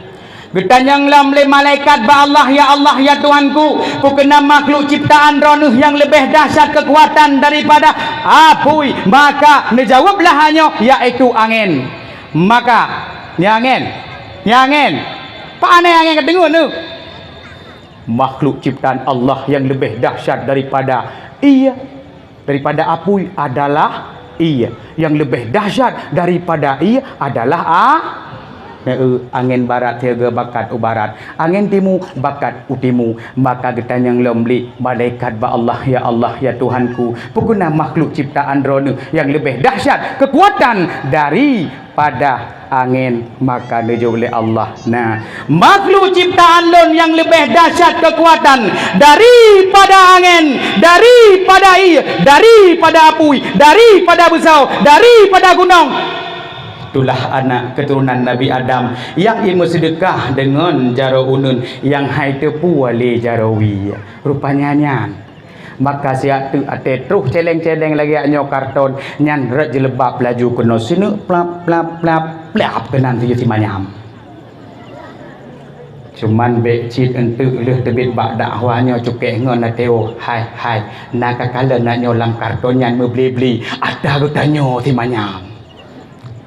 Geutanyong lom lé malaikat bak Allah, "Ya Allah, ya Tuhanku, peu kheueh na makhluk ciptaan Droeneueh nyang leubeh dahsyat keukuatan daripada apui?" Maka neujaweueblah nyoe, yaitu angén. Maka, nyan angén, nyan angén. Pane angén ka deungon tu? Makhluk ciptaan Allah nyang leubeh dahsyat daripada ié, daripada apui adalah ié. Nyang leubeh dahsyat daripada ié adalah a-, angén barat sigoe bakat u barat, angén timu bakat u timu. Maka geutanyong lom lé malaikat bak Allah, "Ya Allah, ya Tuhanku, peu kheueh na makhluk ciptaan Droeneueh nyang leubeh dahsyat keukuatan dari pada angén?" Maka neujaweueb lé Allah, "Na makhluk ciptaan Lôn nyang leubeh dahsyat keukuatan daripada angén, daripada ié, daripada apui, daripada beusoe, daripada gunong. Itulah anak keuturonan Nabi Adam nyang imeuseudekah deungon jaroe uneuen nyang hai teupue lé jaroe wie." Rupanya nyan. Maka siat teuk até troh celeng-celeng lagée nyoe karton, nyan rot jilbab laju keunoe sineuk plap, plap, plap, plap keunan tujoh simanyam. Cuman bék cit eunteuk lheueh teubiet bak dakwah nyoe cukée ngon até, "Oh, hai, hai, na kakalon na nyoe lam karton nyan meubli-bli, ata geutanyoe simanyam."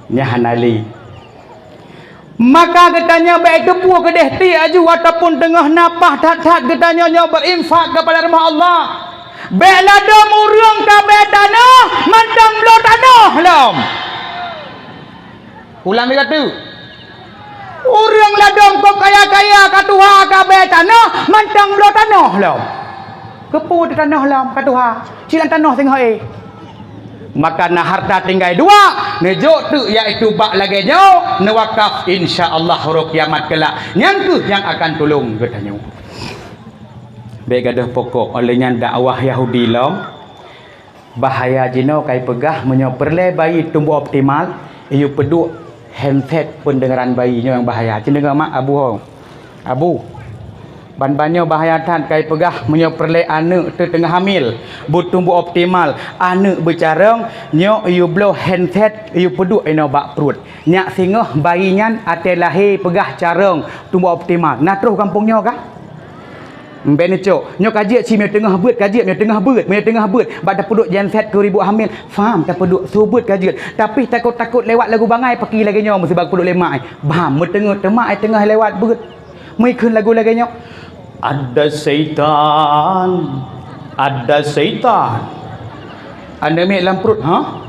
Nyan hana lé. Maka geutanyoe bék teupue keudeh tiek aju ataupun teungoh na paih that-that geutanyoe nyoe beurinfak keupada rumoh Allah. Bék ladom ureuëng ka bée tanoh mantong bloe tanoh lom. Ulang lé gata. Ureuëng ladom kok kaya-kaya ka tuha ka bée tanoh mantong bloe tanoh lom. Keupeue tanoh lom ka tuha? Silan tanoh singoh éh. Maka na harta tinggai dua, neujok teuk yaitu bak lagée nyoe, neuwakaf, insya Allah uroe kiamat keulak. Nyan kheueh nyang akan tulông geutanyoe. Bék gadôh pokok, óh lheueh nyan dakwah Yahudi lom. Bahaya jinoe kai peugah meunyoe peureulée bayi tumbuh optimal, iyue peuduek handset peundeungaran bayi nyoe nyang bahaya. Ci deungoe mak abu ho. Abu, ban-ban nyoe bahaya that kai peugah meunyoe peureulée aneuëk teuh teungoh hamil, beutumbuh optimal, aneuëk beucarông, nyoe iyue bloe handset, iyue peuduek inoe bak pruet. Nyak singoh bayi nyan até lahé peugah carông tumbuh optimal. Na troh gampông nyoe kah? Mbek neucok, nyoe ka jeuet ci meunyoe teungoh beuet ka jeuet, meunyoe teungoh beuet, meunyoe teungoh beuet, bak tapeuduek genset keu ribuk hamil, fam tapeuduek su beuet ka jeuet. Tapi takot-takot lewat lagu bangai paki lagée nyoe meusiba geupeuduek lé mak ai. Bam, meuteungeut teuma ai teungoh lewat beuet. Meukheun lagu lagée nyoe, "Ada syaitan, ada syaitan." Aneuk miet lam pruet, ha?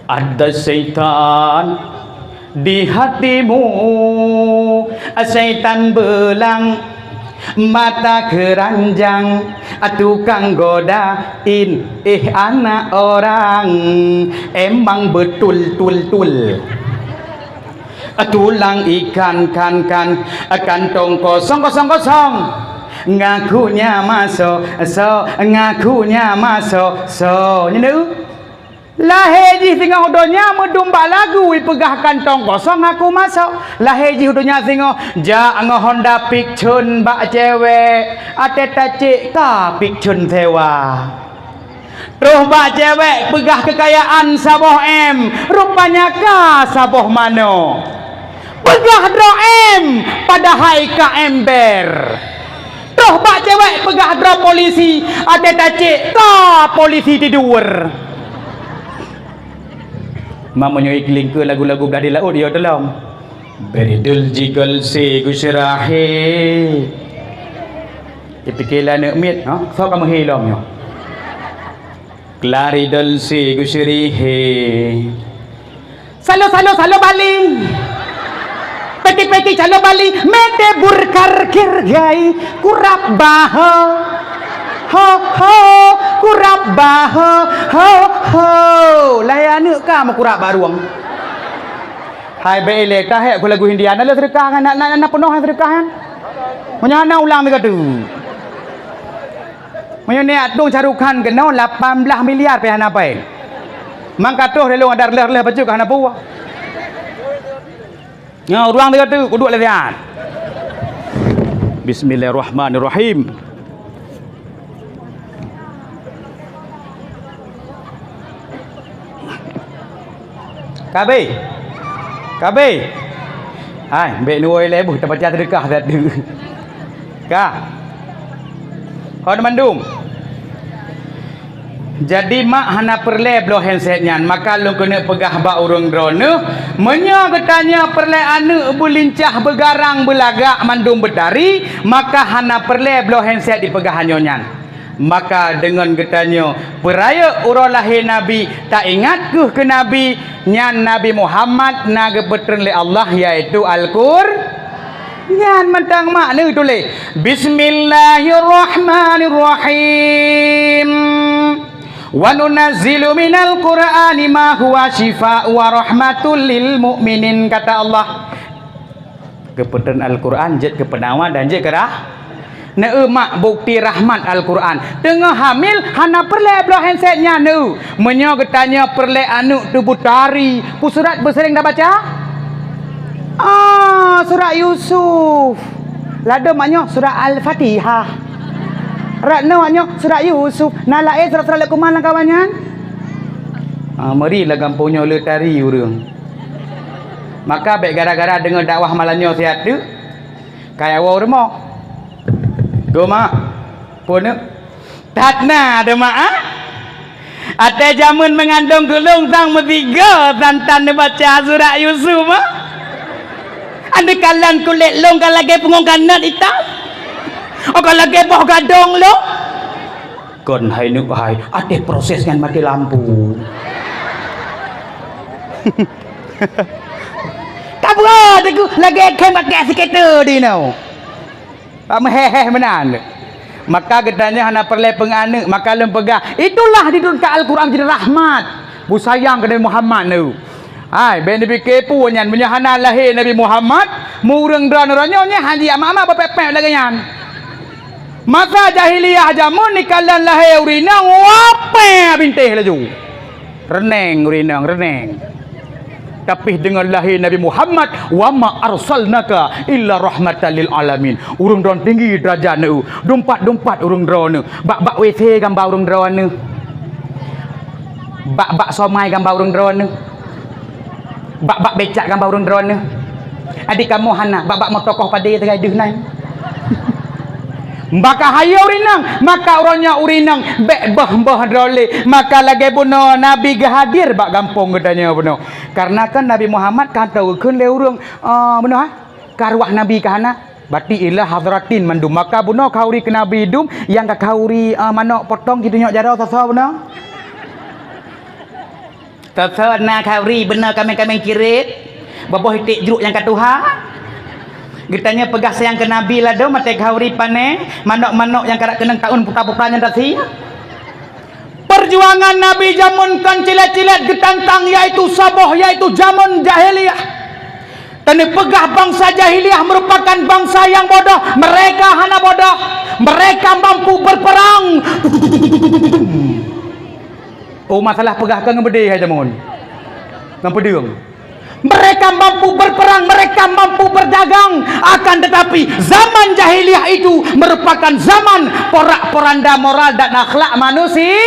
Ada syaitan di hatimu, syaitan beulang mata keranjang, tukang godain, eh, anak orang, emang betul-tul-tul. Tulang ikan kan-kan, kantong kosong, kosong, kosong. Ngakunya masuk, so, ngakunya masuk, so. Nyan tu. Lahé jih singoh donya meudum bak lagu ipeugah kantong kosong aku masok. Lahé jih donya singoh jak ngon Honda Vixion bak cewek. Até tacek ka Vixion sewa. Troh bak cewek peugah keukayaan saboh M, rupanya ka saboh manoe. Peugah droe M, padahai ka ember. Troh bak cewek peugah droe polisi, até tacék ka polisi tidur. Ma meunyoe iklingkeue lagu-lagu blah di laôt, yo teulam. Beridul jigol si gusirahe. Ipike lé aneuk miet, ha? Soe ka meuhé lom nyoe? Klaridol si gusirihe. Salo, salo, salo bali. Peti, peti, salo bali. Mete burkar kirgai. Kurab baho. Ho, ho. Kurab baho. Ho, ho. Lahé aneuk ka meukurab barueng. Hai bèk ilèe, tahèk ku lagu Hindia, na le seudeukah nyan, na, na, na peunoh seudeukah nyan. Meunyoe hana ulang sigoe teuk. Meunyoe nyan tueng Shah Rukh Khan keunoe lapan blah miliar pih hana pai. Mangka troh lé lôn adak reuloh-reuloh bacut ka hana peue. Nyoe ulang sigoe teuk, kuduek lé siat. Bismillahirrahmanirrahim. Ka abéh? Ka abéh? Hai, bèk neuwoe lé boh, tabaca seudeukah sateuk. Ka. Kon mandum. Jadi mak hana peureulèe bloe handset nyan, maka lôn keuneuk peugah bak ureueng droeneuh, meunyoe geutanyoe peureulèe aneuk beulincah, beugarang, beulagak, mandum beutari, maka hana peureulèe bloe handset dipeugah nyoe nyan. Maka deungon geutanyoe peurayeuk uroe lahé Nabi, taingat kheueh keu Nabi, nyan Nabi Muhammad na geupeutreun lé Allah, yaitu Al-Qur-, nyan mantong makna tuléh, "Bismillahirrahmanirrahim. Wa nunazzilu minal Qur'ani ma huwa syifa wa rahmatul lil mu'minin," kata Allah. Geupeutreun Al-Qur'an jeuet keu peunawa dan jeuet keu rah-, neu mak bukti rahmat Al-Qur'an. Teungoh hamil hana peureulèe bloe handset nyan neu. Meunyoe geutanyoe peureulèe aneuk teuh beutari, peue surat beuseuréng tabaca? Ah, surat Yusuf. Ladôm mak nyoe surat Al-Fatihah. Rat nyoe mak nyoe surat Yusuf. Na laén surat-surat Luqman lam kawan nyan? Ah, meuri lam gampông nyoe le tari ureueng. Maka bèk gara-gara deungoe dakwah malam nyoe siat teuk, ka woe rumoh. Go mak, peue neuk? That na deuh mak, ah? Até jameun meungandong keu lôn sang meusigoe santan neubaca surat Yusuf, ah? Aneuk kalon kulét lôn ka lagèe punggông kanot itam. Oh, ka lagèe boh gadong lôn. Kon hai neuk hai, até proses nyan maté lampu. Ka beurôt teungku, lagèe khem pakai siketer di nyoe. Bak meuhèh-hèh meunan. Maka geutanyoe hana peureulèe peunganeuk, maka lôn peugah, itulah diturunkan Al-Qur'an jadi rahmat. Beusayang keu Nabi Muhammad nyoe. Hai, bèk neupike peue nyan, meunyoe hana lahé Nabi Muhammad, meu ureueng droeneuh nyoe nyan hana jiama-ama bapèk-pèk lagèe nyan. Masa jahiliyah jameun, ikalon lahé ureueng inong, wapée bintéh laju. Reuneng ureueng inong, reuneng. Tapi deungon lahé Nabi Muhammad, "Wa ma arsalnaka illa rahmatan lil alamin." Ureueng droen tinggi deurajat neu, dumpat-dumpat ureueng droeneuh. Bak-bak W C gamba ureueng droeneuh. Bak-bak somai gamba ureueng droeneuh. Bak-bak becak gamba ureueng droeneuh. Adik kamoe hana, bak-bak meutokoh padé teugai deuh nyan. Maka hai ureueng inong, maka uroe nyoe ureueng inong bèk boh-boh droe lé. Maka lagèe bunoe Nabi geuhadir bak gampông geutanyoe bunoe. Karena kan Nabi Muhammad ka teugeukheun lé ureueng, eh, bunoe, ha? Ka arwah Nabi ka hana. Bati ilah hadratin mandum. Maka bunoe khauri keu Nabi dum, nyang ka khauri, eh, manok potong jitunyok jaroe soe-soe bunoe. Soe-soe na khauri bunoe kaméng-kaméng cirét, boh-boh iték jruk nyang ka tuha. Geutanyoe peugah sayang keu Nabi ladôm até khauri pané, manok-manok nyang karap keunong taun putra-putra nyan tasiah. Perjuangan Nabi jameun kon cilét-cilét geutantang, yaitu saboh, yaitu jameun jahiliyah. Taneupeugah bansa jahiliyah merupakan bansa nyang bodoh, mereka hana bodoh, mereka mampu berperang. Oh, masalah peugah ka ngon beudé hai jameun. Ngon peudeueng. Mereka mampu berperang, mereka mampu berdagang. Akan tetapi, zaman jahiliyah itu merupakan zaman porak-poranda moral dan akhlak manusia.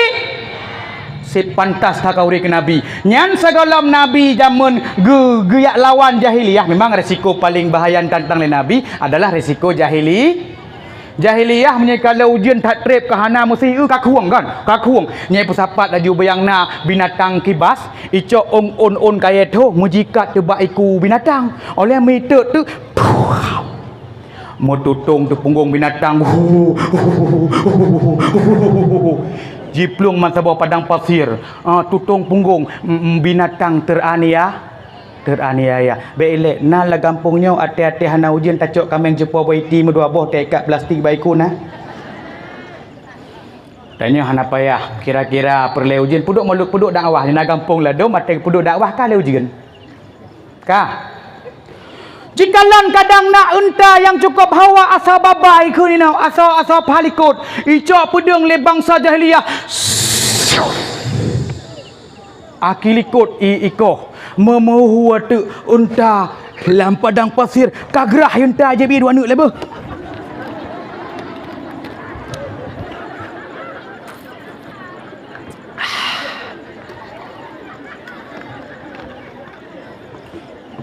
Cit pantas that ka ureueng keu Nabi. Nyan sigohlom Nabi jameun geu-, geujak lawan jahiliyah, memang resiko paleng bahaya tantang lé Nabi adalah resiko jahili-, jahiliyah. Meunyoe ka lheueh ujeuen that treb ka hana meusi, eu, ka khueng kan? Ka khueng. Nyan peusapat laju bak nyang na binatang kibas, icok ôn-ôn kayèe tho meujikat teuh bak iku binatang. Óh lheueh meuitot teuh, meututông teuh punggông binatang. Jiplueng meusaboh padang pasir, ah, tutông punggông, mm, mm, binatang teraniaya, teraniaya. Bèk ilèe, na lam gampông nyoe até-até hana ujeuen tacok kaméng cupo boh iti meudua boh teuikat plastik bak iku na. Tanyoe hana payah kira-kira peureulèe ujeuen, peuduek mulod peuduek dakwah, na gampông ladôm até peuduek dakwah ka lheueh ujeuen. Ka. Jikalon kadang na unta nyang cukôp hawa asoe babai kheun inoe, asoe, asoe paha likot. Icok peudeueng lé bansa jahiliyah. Aki likot i ikoh. Meumeuhue teuk unta lam padang pasir. Ka grah unta jih bi dua aneuk lé beuh.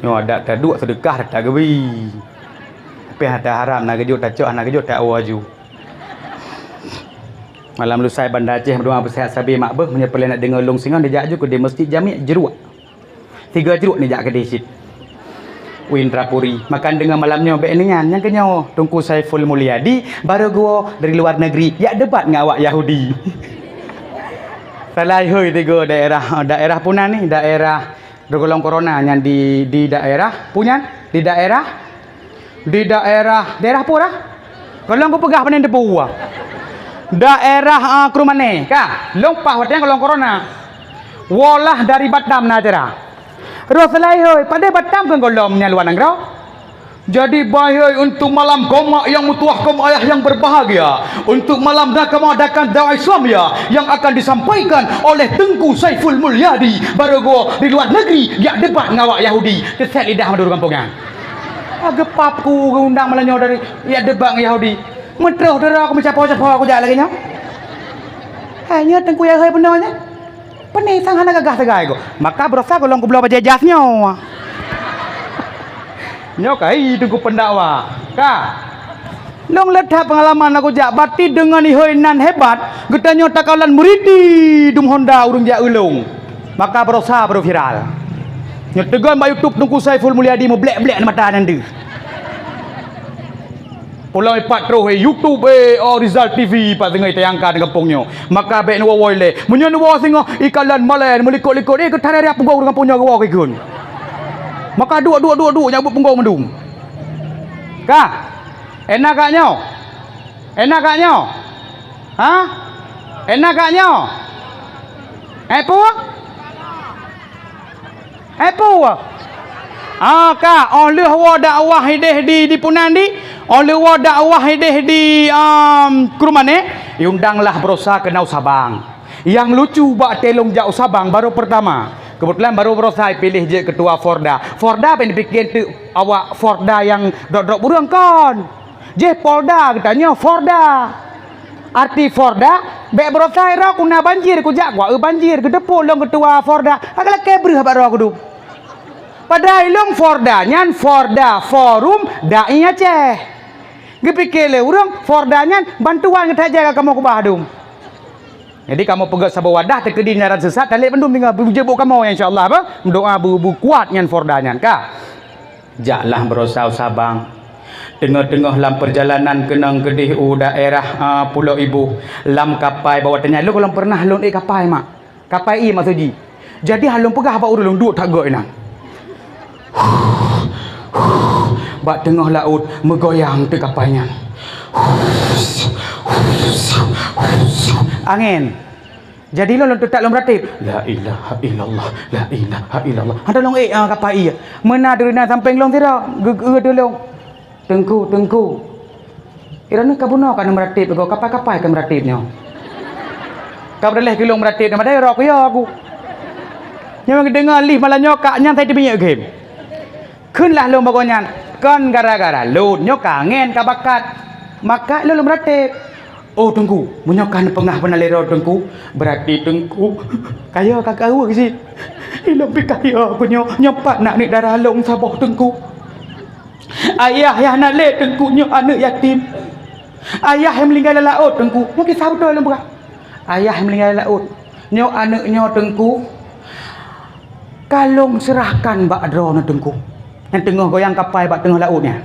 Nyoe adak taduek seudeukah tageubri. Tapi hana taharab na geujok tacok, hana geujok tawoe aju. Malam lusai Banda Aceh meudoa beuseuhat sabe mak beuh, meunyoe peureulèe nak deungoe lôn singoh dijak aju keudeh Mesjid Jami' Jruek. Tiga jruek nijak keudeh cit. U Indrapuri, maka deungoe malam nyoe bèk nyan, nyang keunyoe Teungku Saiful Mulyadi baru geuwoe dari luar negeri jak debat ngon awak Yahudi. Salai hôi tiga daerah, daerah puna ni, daerah Di golom corona nyan di, di daerah, peue nyan? Di daerah, di daerah, daerah peue dah? Golom kupeugah pane teupeue. Daerah, ah, Krueng Mané, ka? Lôn paih watèe nyan golom corona. Woe lah dari Batam na acara. Roh seulai hôi, padahai Batam kon golom nyan luwa nanggroe. Jadi, baik untuk malam koma yang mutuah, koma ayah yang berbahagia, untuk malam nakama dakan dakwah Islamiyah yang akan disampaikan oleh Teungku Saiful Mulyadi, baru geuwoe di luar negeri, jak debat ngon awak Yahudi. Teusét lidah mandum gampông nyan. Ah, geupap ku geundang malam nyoe dari, jak debat ngon Yahudi. Meutroh dara ku meucapo-capo ku jak lagèe nyoe. Hai nyoe Teungku Yahya peunoh nyan. Peuneh sang hana gagah sagai gob. Maka beurasa goh lom kubloe bajèe jas nyoe. Nyoe ka hi teungku peundakwa. Ka. Lôn le that peungalaman aku jak bati deungon ihôi nan hebat, geutanyoe takalon meuriti dum honda ureueng jak ulông. Maka beurasa baru viral. Nyoe teugon bak YouTube Teungku Saiful Mulyadi meublek-blek mata nyan deuh. Pulang ipat troh, eh, YouTube, eh, oh, Rizal T V, pat singoh itayangkan di gampông nyoe. Maka bèk neuwoe-woe ilèe. Meunyoe neuwoe singoh, ikalon malèe, meulikot-likot, eh, geutanyoe rayah punggong di gampông nyoe geuwoe keu ikheun. Maka duek, duek, duek, duek, nyang buet punggong mandum. Ka? Enak gak nyoe? Enak gak nyoe? Ha? Enak gak nyoe? Eh, peue? Eh, peue? Ah, ka, óh lheueh woe dakwah ideh di, di Punan di, óh lheueh woe dakwah ideh di, um, Krueng Mané, iundanglah beurasa keunoe Sabang. Nyang lucu bak telong jak u Sabang baru peurtama. Keubeutulan baru beurasa ipiléh jeuet keutua Forda. Forda bèk neupike teuk awak Forda nyang drop-drop ureueng kon. Jih Polda geutanyoe Forda. Arti Forda, bèk beurasa droe ku na banjir, kujak kuaeu banjir, geuteupeue lôn keutua Forda, ka lakèe breuh bak droe kudum. Padahai lôn Forda nyan Forda Forum Dai Aceh. Geupike lé ureueng Forda nyan bantuan geutajak ka kamoe keubah dum. Jadi kamoe peugöt saboh wadah teukeudi nyaran sesat talét bandum tinggai beujeuet buet kamoe insya Allah apa? Meudoa beu, beu kuat nyan Forda nyan ka. Jaklah beurasa u Sabang. Teungoh-teungoh lam peurjalanan keunong keudeh u daerah, a, Pulo Iboh, lam kapai bak watèe nyan lôn goh lom pernah lôn ék kapai mak. Kapai ié maksud jih. Jadi han lôn peugah bak ureueng lôn duek that göt inan. Bak teungoh laôt meugoyang teuk kapai nyan. Angén. Jadi lôn, lôn teutap lôn meurateb, "La ilaha illallah, la ilaha illallah." Hana lôn ék, ah, kapai ié. Meunan duri na sampéng lôn sidroe, geu-, geu-, geu-, lôn. "Teungku, Teungku. Droeneuh ka bunoe ka neumeuratéb, kapai-kapai ka meuratéb nyoe." Ka beudaleh keu lôn meuratéb, padahai roh kuyoe aku. Nyoe geudeungoe lih malam nyoe ka nyan sai teumiyueb gém. Kheun lah lôn bak gobnyan, kon gara-gara lôn nyoe ka angén ka bakat. Maka lôn lôn meuratéb. Oh Teungku, meunyoe ka neupeugah beuna lé droe Teungku, beurati Teungku kaya ka kaweue cit. Ilôn pih kaya ku nyoe, nyoe pat na aneuk dara lôn saboh Teungku. Ayah nyang hana lé Teungku nyoe aneuk yatim. Ayah nyang meuninggai lam laôt Teungku. Nyoe kisah beutôi lôn peugah. Ayah nyang meuninggai lam laôt. Nyoe aneuk nyoe Teungku ka lôn seurahkan bak droeneuh Teungku, nyang teungoh goyang kapai bak teungoh laôt nyan.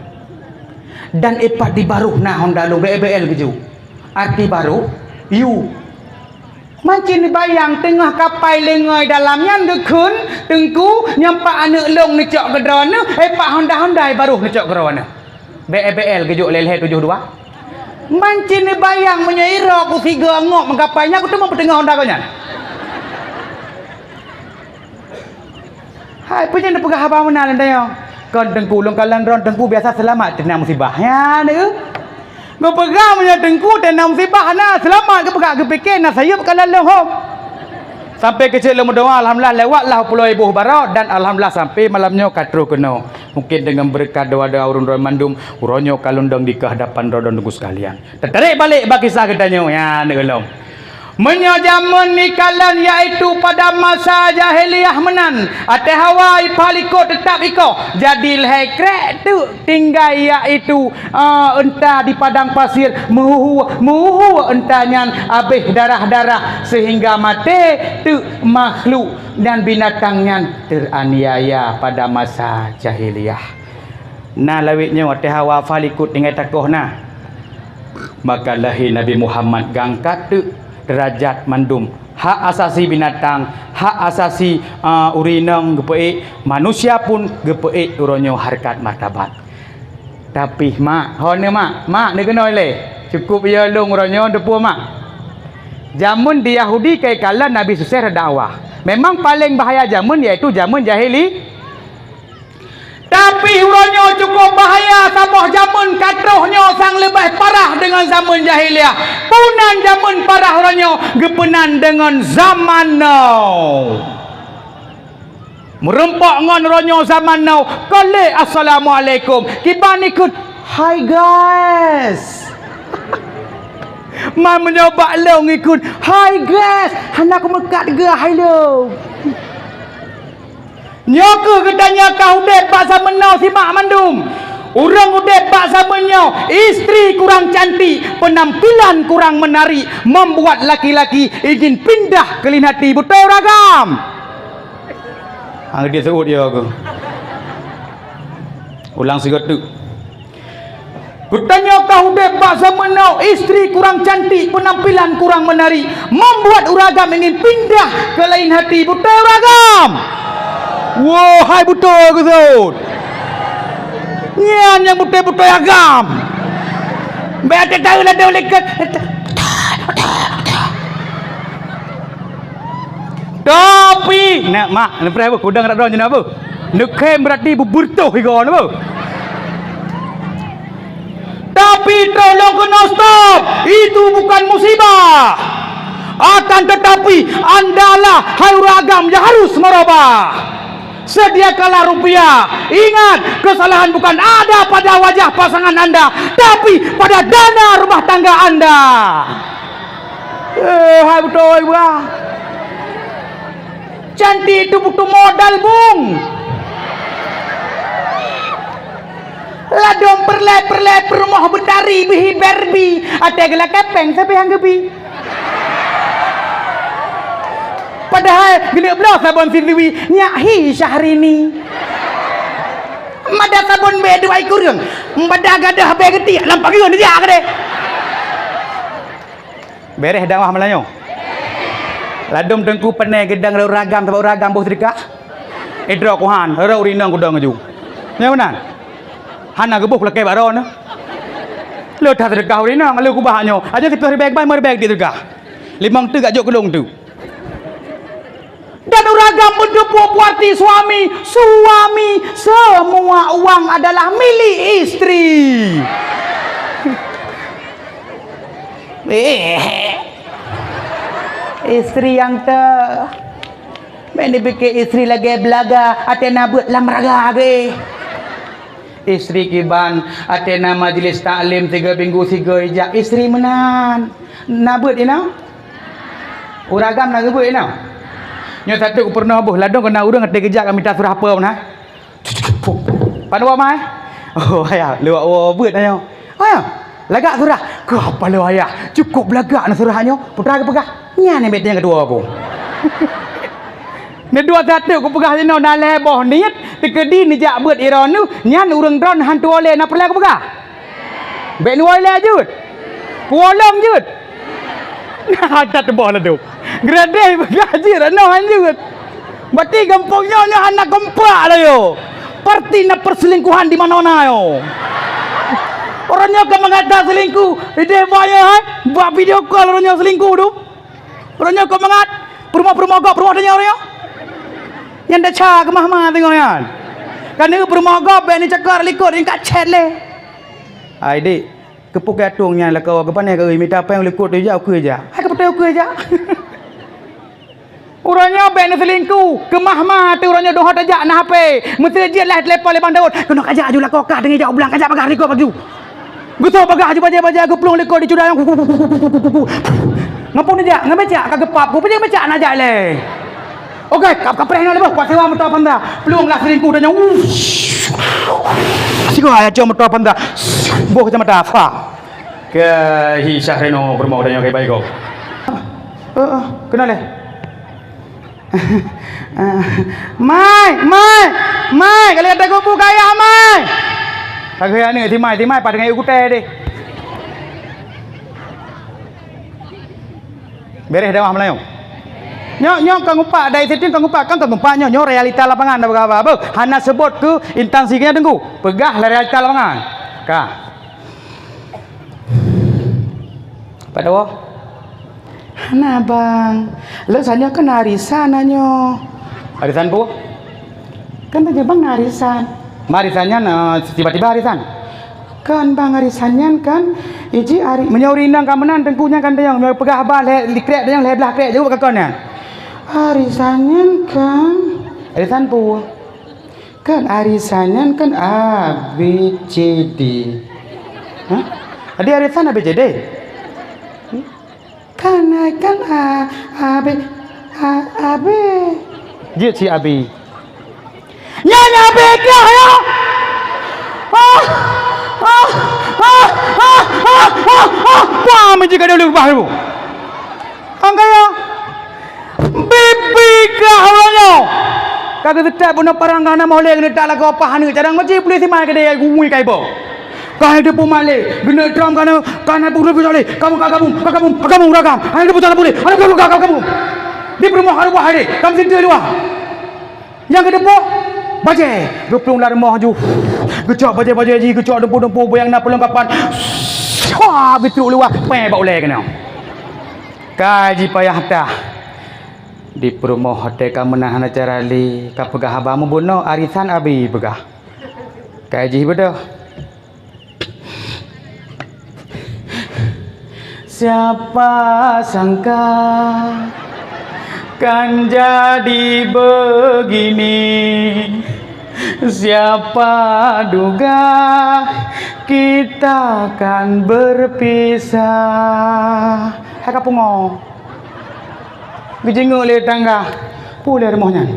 Dan ipat di baroh na honda lôn B B L geujok. Arti baroh, you. Mancin neubayang teungoh kapai leungoi dalam nyan geukheun, Teungku, nyoe pat aneuk lôn neucok keu droeneuh, ipat honda-honda baroh neucok keu droeneuh. B B L geujok lé lhèe tujoh dua. Mancin neubayang meunyoe iroe ku sigoe ngok meukapai nyan, ku teumé peuteungoh honda gobnyan. Hai, peue nyang neupeugah haba meunan lôn tanyong? Kon Teungku, lôn kalon droe Teungku biasa seulamat teunang musibah. Nyan, eu. Geupeugah meunyoe Teungku teunang musibah na seulamat, geupeugah geupike na sayeuep kalon lôn hom. Sampai keucek lôn meudoa, alhamdulillah lewatlah u Pulo Iboh baroe dan alhamdulillah sampai malam nyoe ka troh keunoe. Mungkin deungon beureukat doa-doa ureueng droe mandum, uroe nyoe ka lôn dong di keuhadapan droe Teungku sekalian. Teutarek balek bak kisah geutanyoe, nyan, aneuk lôn. Meunyoe jameun neukalon, yaitu pada masa jahiliyah meunan, até hawa ipah likot teutap iko, jadi lhèe krek teuk tinggai, yaitu, a, unta di padang pasir, meuhuhu-huhu unta nyan habéh darah-darah sehingga maté teuk makhluk dan binatang nyan teraniaya pada masa jahiliyah. Na lawét nyoe watèe hawa fa likot tinggai takoh na. Maka lahé Nabi Muhammad geuangkat teuk deurajat mandum, hak asasi binatang, hak asasi, a, ureueng inong geupeuék, manusia pun geupeuék uroe nyoe hareukat martabat. Tapi mak, ho neuh mak, mak neukeunoe lé. Cukôp yo lôn uroe nyoe teupeue mak. Jameun di Yahudi ka ikalon Nabi Sukses dakwah. Memang paleng bahaya jameun yaitu jameun jahili. Tapi uroe nyoe cukôp bahaya saboh jameun ka troh nyoe sang leubeh parah deungon jameun jahiliyah. Peue nan jameun parah uroe nyoe geupeunan deungon zaman now. Meurumpok ngon uroe nyoe zaman now, kon lé assalamualaikum, kiban ikheun, "Hi guys." Man meunyoe bak lôn ikheun, "Hi guys," hana kumeukat geuh hai lôn. Nyoe kheueh geutanyoe ka udeb bak zaman now simak mandum. Ureueng udeb bak zaman nyoe, istri kurang cantik, penampilan kurang menarik, membuat laki-laki ingin pindah keulieng hati, beutôi uragam. Hang dia seuôt ya aku. Ulang sigoe teuk. Geutanyoe ka udeb bak zaman now, istri kurang cantik, penampilan kurang menarik, membuat uragam ingin pindah keulieng hati, beutôi uragam. Woe, hai beutôi geuseuôt. Nyan nyang beutôi-beutôi agam. Bèk até taeu ladôm leuket. Tapi, nak mak, leupah apa? Kudang rak droe jeunah apa? Neukhém berarti bebeurtoh igoe apa? Tapi tolong kena stop. Itu bukan musibah. Akan tetapi, andalah hai ureueng agam yang harus merubah. Sediakanlah rupiah. Ingat, kesalahan bukan ada pada wajah pasangan anda, tapi pada dana rumah tangga anda. Eh, hai beutôi bah. Cantik itu butuh modal, Bung. Ladôm peureulèe-peureulèe peurumoh beutari beuhi Barbie, até geulakèe péng sabe han geubi. Padahai geuneuk bloe sabon Firly, nyak hi Syahrini. Mada sabon bèe dua iku reueng, mada gadôh bèe geutiek lam pageue neujak keudéh. Bèrèh dakwah malam nyoe. Ladôm teungku peureulèe geudong ragam sabab ragam boh seudeukah. Idroe kuhan, rot ureueng inong kudong laju. Nyoe meunan. Hana geuboh kulakèe bak droeneuh. Le that seudeukah ureueng inong, le kubah nyoe. Aja siplôh ribèe ban, lima ribèe di seudeukah. Limong teuk jak jok keu lôn teuk. Dan uragam meuteupeue peue arti suami. Suami, semua uang adalah milik istri. Eh, istri nyang te. Meunan dipike istri lagèe beulaga, até na beuet lam raga geuh. Istri kiban, ateueh na majlis taklim tiga minggu sigoe ijak, istri meunan. Na beuet inoe? Ureueng agam na geubeuet inoe? Nyoe sateuk peurunoe boh, ladôm keu na ureueng até geujak ka mita surah peue na. Padub woe, Mai? Oh, ayah, lewat woe beuet nyoe. Ayah, lagak surah. Kah paloe ayah, cukôp lagak na surah nyoe. Putra geupeugah, nyan nyang bèk tanyong keudua ku. Neuduek sateuk kupeugah sinoe na lhèe boh niet, teukeudi neujak beuet droeneuh, nyan ureueng droen han tuwoe lé na peureulèe kupeugah. Bèk neuwoe lé jeuet. Puwoe lom jeuet. Nah, that teuboh ladôm. Gradeh peugah jeuet, noh han jeuet. Berarti gampông nyoe, nyoe hana kompak lagèe. Pasti na perselingkuhan di mana-mana nyoe. Ureueng nyoe ka meungata selingkuh, idéh bak nyoe, hai, bak video call ureueng nyoe selingkuh tu. Ureueng nyoe kok mangat, peurumoh-peurumoh gob, peurumoh tanyoe ureueng nyoe. Nyan desya keumah-mah teungoh nyan. Ka neueu peurumoh gob, bèk neucakar likot, ringkat chat lé. Hai, dik, keupeue keu atong nyan lakoe, keupané keu mita péng likot teuh jak, ukeue jak. Hai, keupeue ukeue jak? Ureueng nyoe bèk neuselingkuh, keumah-mah teuh ureueng nyoe dong ho tajak na H P. Meusé jeuet lah telepon lé Bang Daud. Keunoe kajak aju lakoe kah, teungoh jak u blang, kajak bagah likot baju. Geutoh bagah aju bajèe-bajèe geuplong likot di cudang. Ngon peue neujak? Ngon becak ka geupap ku, peue nyang becak na jak lé. Oke, kap kapreh nyoe lé boh, kuat sewa moto Avanza. Plueng lah selingkuh dan nyoe. Sigoe ayah cok moto Avanza. Boh kacamata, fa. Keu hi Syahreno peurumoh dan nyoe kai bai ko. Heeh, keunoe lé. Mai, mai, mai, ka lheueh takubu keu ayah, mai. Ka geuh aneuk si mai, si mai pat teungoh yue gutèe deh. Bèrèh dakwah meulayeue. Nyoe, nyoe ka ngupak, dari situ ka ngupak, kan ka ngupak nyoe, nyoe realita lapangan dah peugah haba. Beuh, hana seubot keu intansi keu nyan teungku. Peugah lah realita lapangan. Ka. Pat woe? Hana, Bang. Lôn sanyoe kan arisan nyoe. Arisan peue? Kan tanya Bang arisan. Ma arisan nyan, eh, tiba-tiba arisan? Kan, Bang, arisan nyan kan iji ari-, meunyoe ureueng inong ka meunan teungku nyan kan tanyong, meunyoe peugah haba lhèe, lhèe krek tanyong, lhèe blah krek jaweueb ka kon nyan. Arisan nyan kan. Arisan peue? Kan arisan nyan kan A, B, C, D. Hah? Adi arisan A, B, C, D? Kan, kan A, A, B, A, A, B. Jeuet si A, B. Nyan A, B kah ya? Ah, ah, ah. Wah, meuji ka dulu bah lu. Angkaya. Bibi kah uroe nyoe. Ka geuseutôt bunoe parang ka hana moh lé keuneuk tak lakoe pah aneuk cadang macam pulih simai keudè gui kai boh. Ka hana teupeu malé, geuneuk trom ka hana, ka hana pulih pulih lé. Kamu ka kamu, ka kamu, ka kamu ragam. Hana teupeu salah pulih. Hana teupeu ka kamu. Di peurumoh ka rumoh hai deh. Kamu sinteue luwah. Nyang keuteupeu bajèe. Geuplueng lam rumoh ju. Geucok bajèe-bajèe jih, geucok dumpu-dumpu, buyang na peulengkapan. Swa, bitruk luwah, pèng bak ulèe keunoe. Ka jipayah tah. Di peurumoh watèe ka meunan hana cara lé, ka peugah haba meubunoe arisan abi peugah. Ka jih beudôh. Siapa sangka kan jadi begini. Siapa duga kita kan berpisah. Hai ka pungo. Geujingok lé tangga. Peue lé rumoh nyan?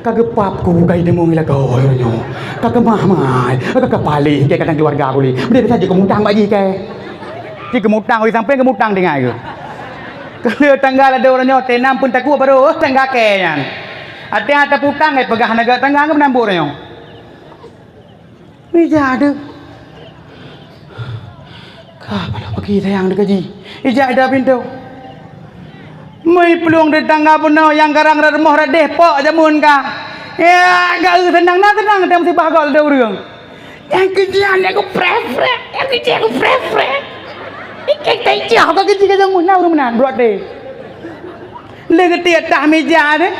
Ka geupap ku gai deungon lakoe nyoe. Ka keumah mai, ka keupaléh keu kadang keuluwarga ku lé. Meudeh biasa jeuet keumutang bak jih kèe. Jih keumutang, di sampéng keumutang tinggai keuh. Keu lé tangga ladôm uroe nyoe, teuh nam pun takue barô, oh, tangga kèe nyan. Até ata putang, eh, peugah hana gèt tangga keuh meunambok uroe nyoe. Ija deuh. Ka paloe pagi sayang deuh gaji. Ija ida pintoe. Meuplueng di tangga bunoe nyang garang rot rumoh rot déh pok jameun ka. Ya, geu seunang na seunang teuh musibah gok lé ureueng. Nyang keujian nyang ku preh-preh, nyang keujian ku preh-preh. Ikek tai jiah ka keuji ka jameun na ureueng meunan brot deh. Lé geutiek tah mija deh.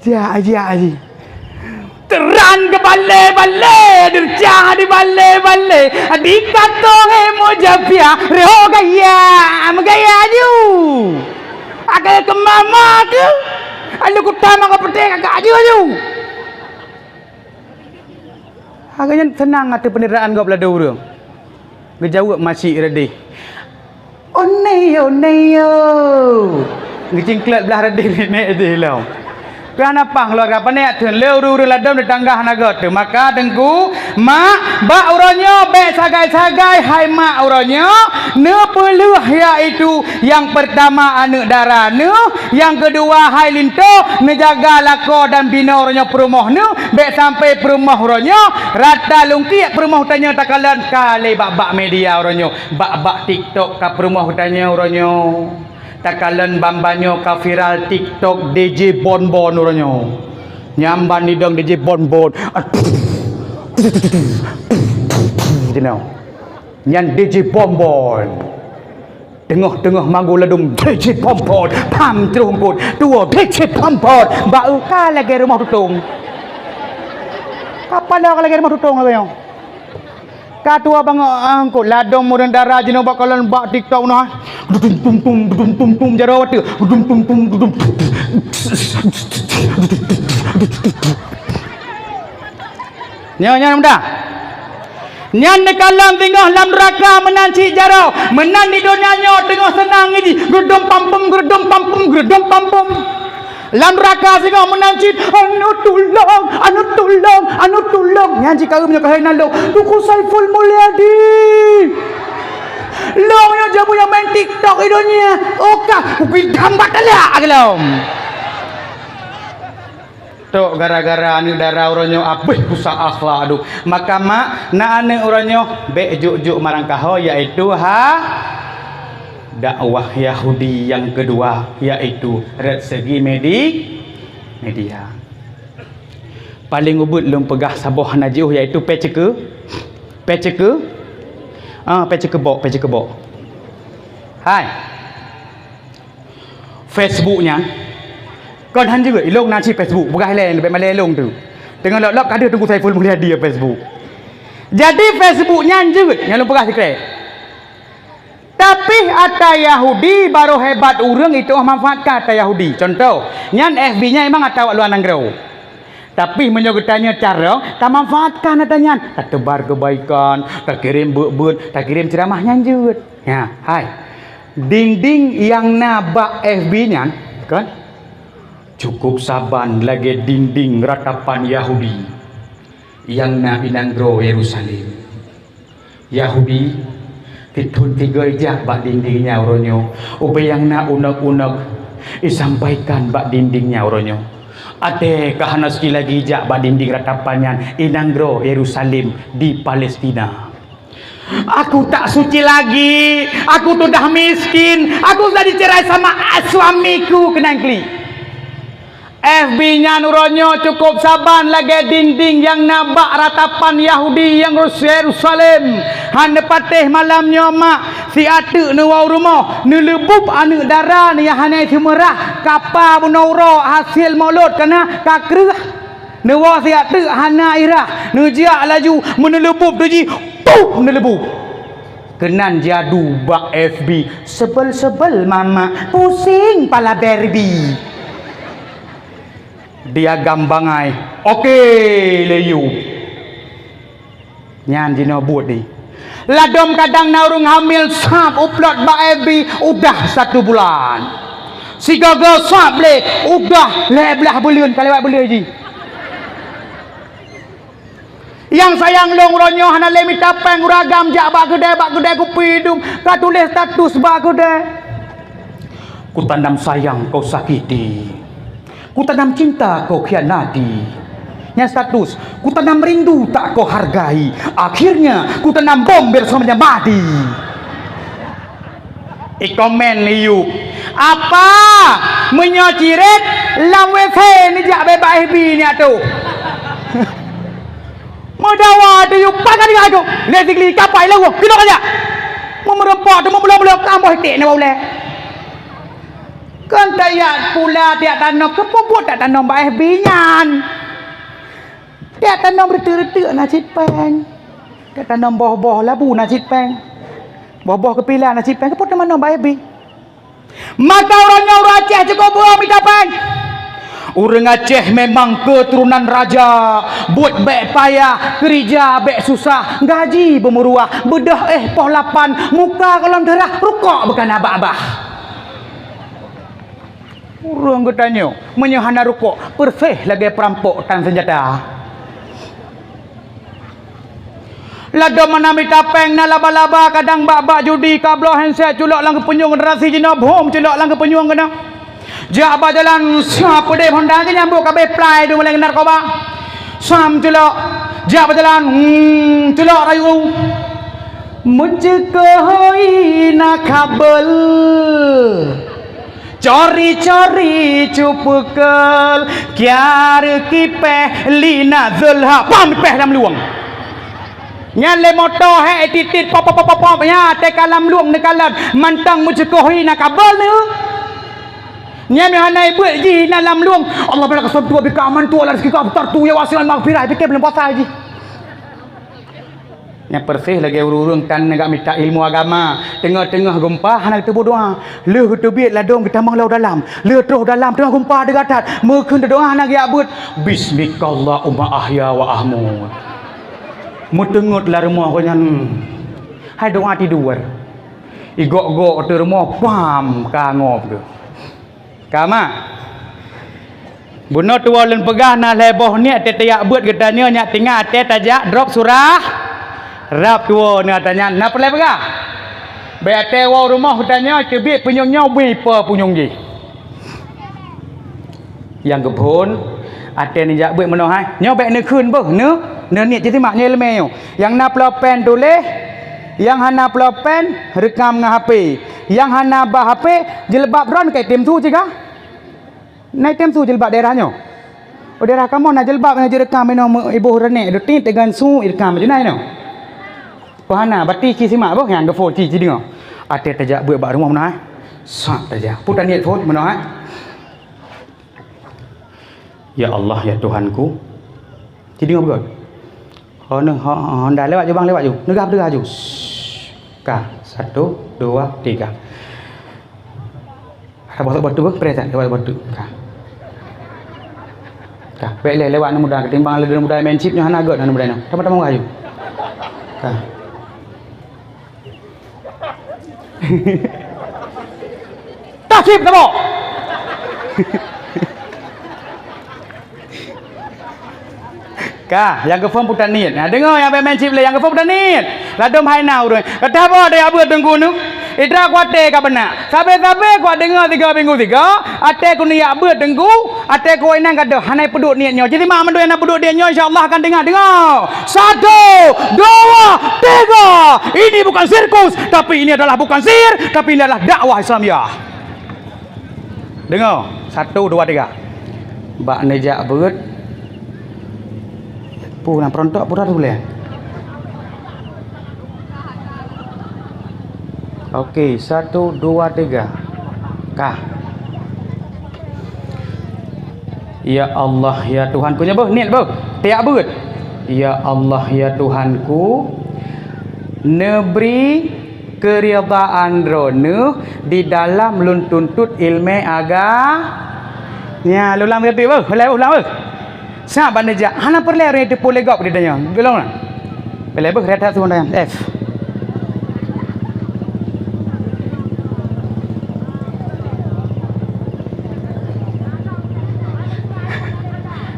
Jak, jak, ji. Teurang keu balè-balè, desya di balè-balè, di katong ilmu japia, rhok gaya, meugaya aju. Akai keu mama keuh, alu kutam ngon peuté agak aju-aju. Agak nyan seunang ateueh peunderaan gob ladôm ureuëng. Geujaweueb masyik reudeh, "Oneyo, oneyo." Geucingklet blah reudeh nenek jih lom. Keu hana pah keuluwarga, pane jak theun lé ureuëng-ureuëng ladôm, teutangga hana göt teuh. Maka teungku, mak, bak uroe nyoe bék sagai-sagai hai mak uroe nyoe neupeuleueh, yaitu nyang peurtama aneuëk dara neuh, nyang keudua hai linto neujaga lakoe dan binoe uroe nyoe peurumoh neuh, bék sampai peurumoh uroe nyoe rata lungkiek peurumoh tanyoe takalon ka lé bak-bak media uroe nyoe, bak-bak TikTok ka peurumoh tanyoe uroe nyoe. Takalon ban-ban nyoe ka viral TikTok D J Bonbon uroe nyoe. Nyan ban nidong D J Bonbon. Nyan D J Bonbon. Teungoh-teungoh magu ladôm D J Bonbon. Pham cruh eungkôt. Tuwoe D J Bonbon. Bak eu ka lagée rumoh tutong. Kapan ka lagée rumoh tutong lagée nyoe? Ka tuwoe bangai, ah, eungkôt ladôm ureuëng dara jinoe bak kalon bak TikTok noh. Dudum tum tum, dudum tum tum, jaroe watée. Dudum tum tum, dudum. Nyoe, nyoe muda. Nyan neukalon singoh lam neuraka meunan cit jaroe, meunan di donya nyoe teungoh seunang jih. Geurdom pampum, geurdom pampum, geurdom pampum. Lam neuraka singoh meunan cit, "Aneuk tulông, aneuk tulông, aneuk tulông." Nyan jikaeu meunyoe keuhai na lông, "Teungku Saiful Mulyadi." Lông nyoe jameun nyang main TikTok i donya. Oka, kupi gambar talak lom. Tok gara-gara aneuk dara uroe nyoe abéh rusak akhlak, aduh. Maka mak, na aneuk uroe nyoe bék juk-juk marang kaho, yaitu ha dakwah Yahudi nyang keudua, yaitu rot segi medi-, media. Paléng ubit lôn peugah saboh hana jiôh, yaitu peceke, peceke, ah, peceke bok, peceke bok. Hai. Facebook nyan, kon han jeuet, ilông na cit Facebook, peugah ilée leubeh malée ilông tu. Teungoh lop-lop ka deuh Teungku Saiful Mulyadi ya Facebook. Jadi Facebook nyan jeuet, nyang lôn peugah sikrék. Tapi ata Yahudi barô hebat ureuëng itu manfaatkan ata Yahudi. Contoh, nyan F B nyan memang ata awak luwa nanggroe. Tapi meunyoe geutanyoe carông, tamanfaatkan ata nyan, tateubar keubaikan, takirém beuet-beuet, takirém ceuramah nyan jeuet. Nya, hai. Dinding nyang na bak F B nyan, kan? Cukup saban lagée dinding ratapan Yahudi nyang na i nanggroe Yerusalem. Yahudi, tithon tiga ijak bak dinding nyan uroe nyoe, ubé nyang na unek-unek isampaikan bak dinding nyan uroe nyoe. Até ka hana seuki lagi ijak bak dinding ratapan nyan i nanggroe Yerusalem di Palestina. Aku tak suci lagi, aku sudah miskin, aku sudah dicerai sama suamiku, keunan klik. F B nyan uroe nyoe cukup saban lagée dinding nyang na bak ratapan Yahudi nyang rus Yerusalem. Han neupatéh malam nyoe mak, si ateuk neuwoe u rumoh, neuleubub aneuk dara nyang hana seumeurah, kapa bunoe uroe hasil mulod kana ka kreueh. Neuwoe si ateuk hana irah, neujak laju meuneuleubub tu jih, tup neuleubub. Keunan jadu bak F B, "Sebel-sebel mama, pusing pala Barbie." Diagam bangai, "Oke, lé yub." Nyan jinoe buet ni. Ladôm kadang na ureuëng hamil sab uplot bak F B udah satu bulan. Sigoe-goe sab lé udah lhée blaih buleuen ka lewat buleuen jih. Nyang sayang lôn uroe nyoe hana lé mita péng ureuëng agam jak bak keudée, bak keudée kupi dum ka tuléh status bak keudée. Kutanam sayang kau sakiti. Kutanam cinta kau khianati. Nyan status, kutanam rindu tak kau hargai. Akhirnya, kutanam bom biar semuanya mati. Ikomen Iyub, "Apa? Meunyoe ciret, lam W C neujak bebas F B nyak tu." Meudawa tu yub pakai tiga tu. Lé sigli kapai lawah, keunoe kajak. Meumeurumpok tu meubloe-bloe kamboh iték nibak ulée. Kon tajak pula tiak tanom, keupeue buet tak tanom bak F B nyan? Tiak tanom reuteuek-reuteuek na cit péng. Tiak tanom boh-boh labu na cit péng. Boh-boh keupila na cit péng. Keupeue tanom bak F B? Maka uroe nyoe ureuëng Aceh cukup beuo mita péng. Ureuëng Aceh memang keuturonan raja, buet bék payah, keurija bék susah, gaji beumeuruah, beudôh éh poh lapan, muka gohlom deurah, rukok bukon babah. Ureuëng geutanyoe meunyoe hana rukok, peureséh lagée peurampok tan seunjata. Ladom meunan mita péng na laba-laba, kadang bak-bak judi, ka bloe handset culok lam geupeunyueng, generasi jinoe bhom culok lam geupeunyueng keunoe. Jak bak jalan sa peudeh honda geunyambok kabeh plai dum lé narkoba. Sam culok, jak bak jalan, hmm, culok rayu. Meuceukohi na kabel. Cori-cori cupeukeul, kiar kipéh lina zeulha, pam pipéh lam luwang. Nyan lé moto hék titit pop pop pop pop, nya teuka lam luwang neukalon, mantong meuceukohi na kabel neu. Nyan meuhana ibuet jih na lam luwang. Allah bala kasam tua bika aman tua la rezeki ka aftar tu ya wasilan maghfirah, pikir belum puasa jih. Nyan peureséh lagée ureuëng-ureuëng tan neugak mita ilmu agama, teungoh-teungoh geumpa hana geuteupeue doá. Lheueh geuteubiet ladom geutamong lam dalam, lheueh troh dalam teungoh geumpa deugatat, meukheun teudoá hana geujak beuet, "Bismikallahumma ahya wa ahmud." Meuteungeut lam rumoh geuh nyan, hai doá tidur. Igok-gok ateueh rumoh, pam ka ngop geuh. Ka mak. Bunoe tuwoe lôn peugah na lhée boh niet teuyak beuet geutanyoe nyak tinggai até tajak drop surah rab tuwoe na tanyan na peulée peugah. Bék até woe rumoh geutanyoe teubiet punyueng nyoe bui po punyueng jih. Nyang geuphon até neujak beuet meunoe hai. Nyoe bék neukheun beuh neu neu niet jitimak nyoe iéleumé nyoe. Nyang na plopen tuléh, nyang hana plopen reukam ngon H P. Nyang hana ba H P, jilbab droen ka item su cit ka. Na item su jilbab daerah nyoe. Oh, daerah kamoe na jilbab nyang jireukam inoe meu-, iboh renek deutit deungon su ireukam baju na inoe. Ko hana, bati ci simak boh nyang geuphon ci jideungoe. Até tajak beuet bak rumoh meunoe hai. Sak tajak. Peue taniet phon meunoe hai. Ya Allah, ya Tuhanku. Ci deungoe beugöt. Ho neuh, ho, ho, honda lewat ju bang, lewat ju. Neugah, neugah ju. Shh. Ka, satu, dua, tiga. Ada batuk-batuk beuh, preh that, lewat batuk. Ka. Ka, bèk lé lewat aneuk muda, ketimbang lé aneuk muda main chip nyoe hana göt aneuk muda nyoe. Tamah-tamah aju. Ka. Tasib tabok. Ka, nyang geuphon peue taniet. Nah, deungoe nyang bèk main chip lé, nyang geuphon peue taniet. Ladôm hai na ureueng. Ka tabok deh abeuet teungku nyoe. Idrak kuaté ka beunak. Sabe-sabe kuat deungoe tiga minggu tiga, até ku neujak beuet teungku, até ku inan gadoh, hana peuduek niet nyoe. Jadi mak mandum nyang na peuduek niet nyoe, insya Allah akan deungoe. Deungoe. Satu, dua, tiga. Ini bukan sirkus, tapi ini adalah bukan sihir, tapi ini adalah dakwah Islamiyah. Deungoe, satu, dua, tiga. Bak neujak beuet. Peue na peurontok peue that ulèe. Oke, satu, dua, tiga. Ka. Ya Allah, ya Tuhanku, nyan beuh, niet beuh. Tajak beuet. Ya Allah, ya Tuhanku, neubri keuridaan Droeneuh di dalam lôn tuntot ileumèe aga-, nya, lôn ulang beuh, ulang beuh, ulang beuh. Saban neujak, hana peureulèe ureueng teupeue lé gob di donya. Geulong na. Peureulèe beuh, rèt that su dayang. F.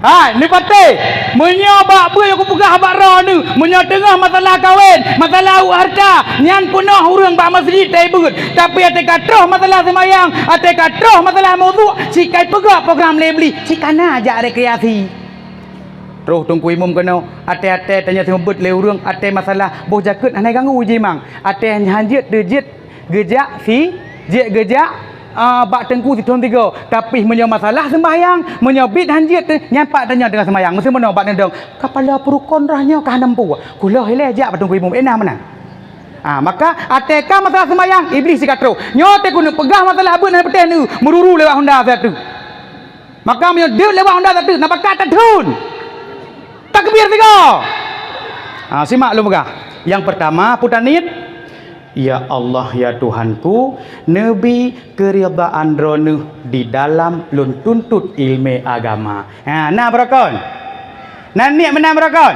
Hai, neupatéh, meunyoe bak beuet nyang kupeugah bak droeneuh, meunyoe teungoh masalah kawen, masalah hareuta, nyan peunoh ureueng bak meuseujid tai beuet. Tapi até ka troh masalah seumayang, até ka troh masalah mawudu, sikai peugah program lé Iblih, sikana jak rekreasi. Troh Teungku Imum keunoe, até-até tanyoe seumeubeuet lé ureueng, até masalah boh jakeuet hana ganggu jimang, até hanjeuet teujeuet geujak si, jeuet geujak, a, bak teungku sithôn tiga. Tapi meunyoe masalah seumbahyang, meunyoe bit hanjeuet teu, nyan pat tanyoe teungoh seumbahyang. Meuseumeunyoe bak neudong, kapala peurukon roh nyoe ka hana muphom. Kuloh ilèe jak bak Teungku Imum, éh na meunan. A, maka até ka masalah seumbahyang, Iblih sikatroh. Nyoe teuh keuneuk peugah masalah beuet hana peutéh neu, meururu lewat honda satu. Maka meunyoe deuek lewat honda satu, na bakat tathon. Takbir tiga. Ha, simak lôn peugah. Nyang peurtama, peue taniet? Ya Allah, ya Tuhanku, neubi keuridaan Droeneuh di dalam lôn tuntot ileumèe agama. Ha, na beurokon? Na niet meunan beurokon?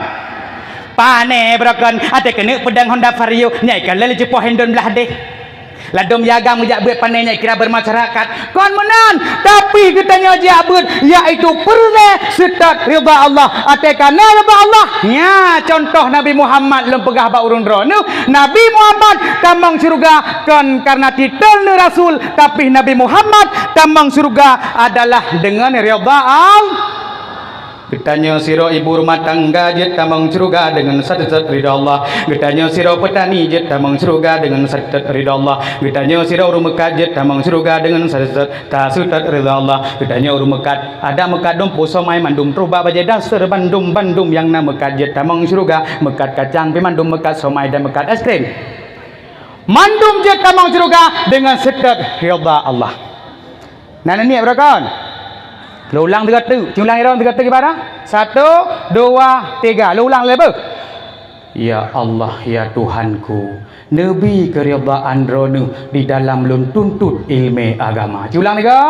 Pané beurokon, até keuneuk peudong Honda Vario, nyan ka lheueh jipoh indon blah deh. Ladôm ya agam geujak beuet pané nyan kira bermasyarakat. Kon meunan, tapi geutanyoe jak beuet, yaitu peureulèe seutôt ridha Allah. Até ka na ridha Allah, nya contoh Nabi Muhammad lôn peugah bak ureueng droeneuh, Nabi Muhammad tamong syeuruga kon karena titel neuh rasul, tapi Nabi Muhammad tamong syeuruga adalah deungon ridha Allah. Geutanyoe sidroe ibu rumah tangga jeuet tamong syeuruga deungon sateutôt ridha Allah. Geutanyoe sidroe peutani jeuet tamong syeuruga deungon sateutôt ridha Allah. Geutanyoe sidroe ureueng meukat jeuet tamong syeuruga deungon sateutôt, taseutôt ridha Allah. Geutanyoe ureueng meukat, adak meukat dumpeue, somai mandum, trok bak bajèe daster, bandum-bandum nyang na meukat jeuet tamong syeuruga. Meukat kacang pih mandum, meukat somai dan meukat es krim. Mandum jeuet tamong syeuruga deungon seutôt ridha Allah. Na niet beurokon? Lôn ulang tiga teuk. Ci ulang sidroe tiga teuk ibarat. Satu, dua, tiga. Lôn ulang lé beuh. Ya Allah, ya Tuhanku, neubi keuridaan Droeneuh di dalam lôn tuntot ileumèe agama. Ci ulang tiga.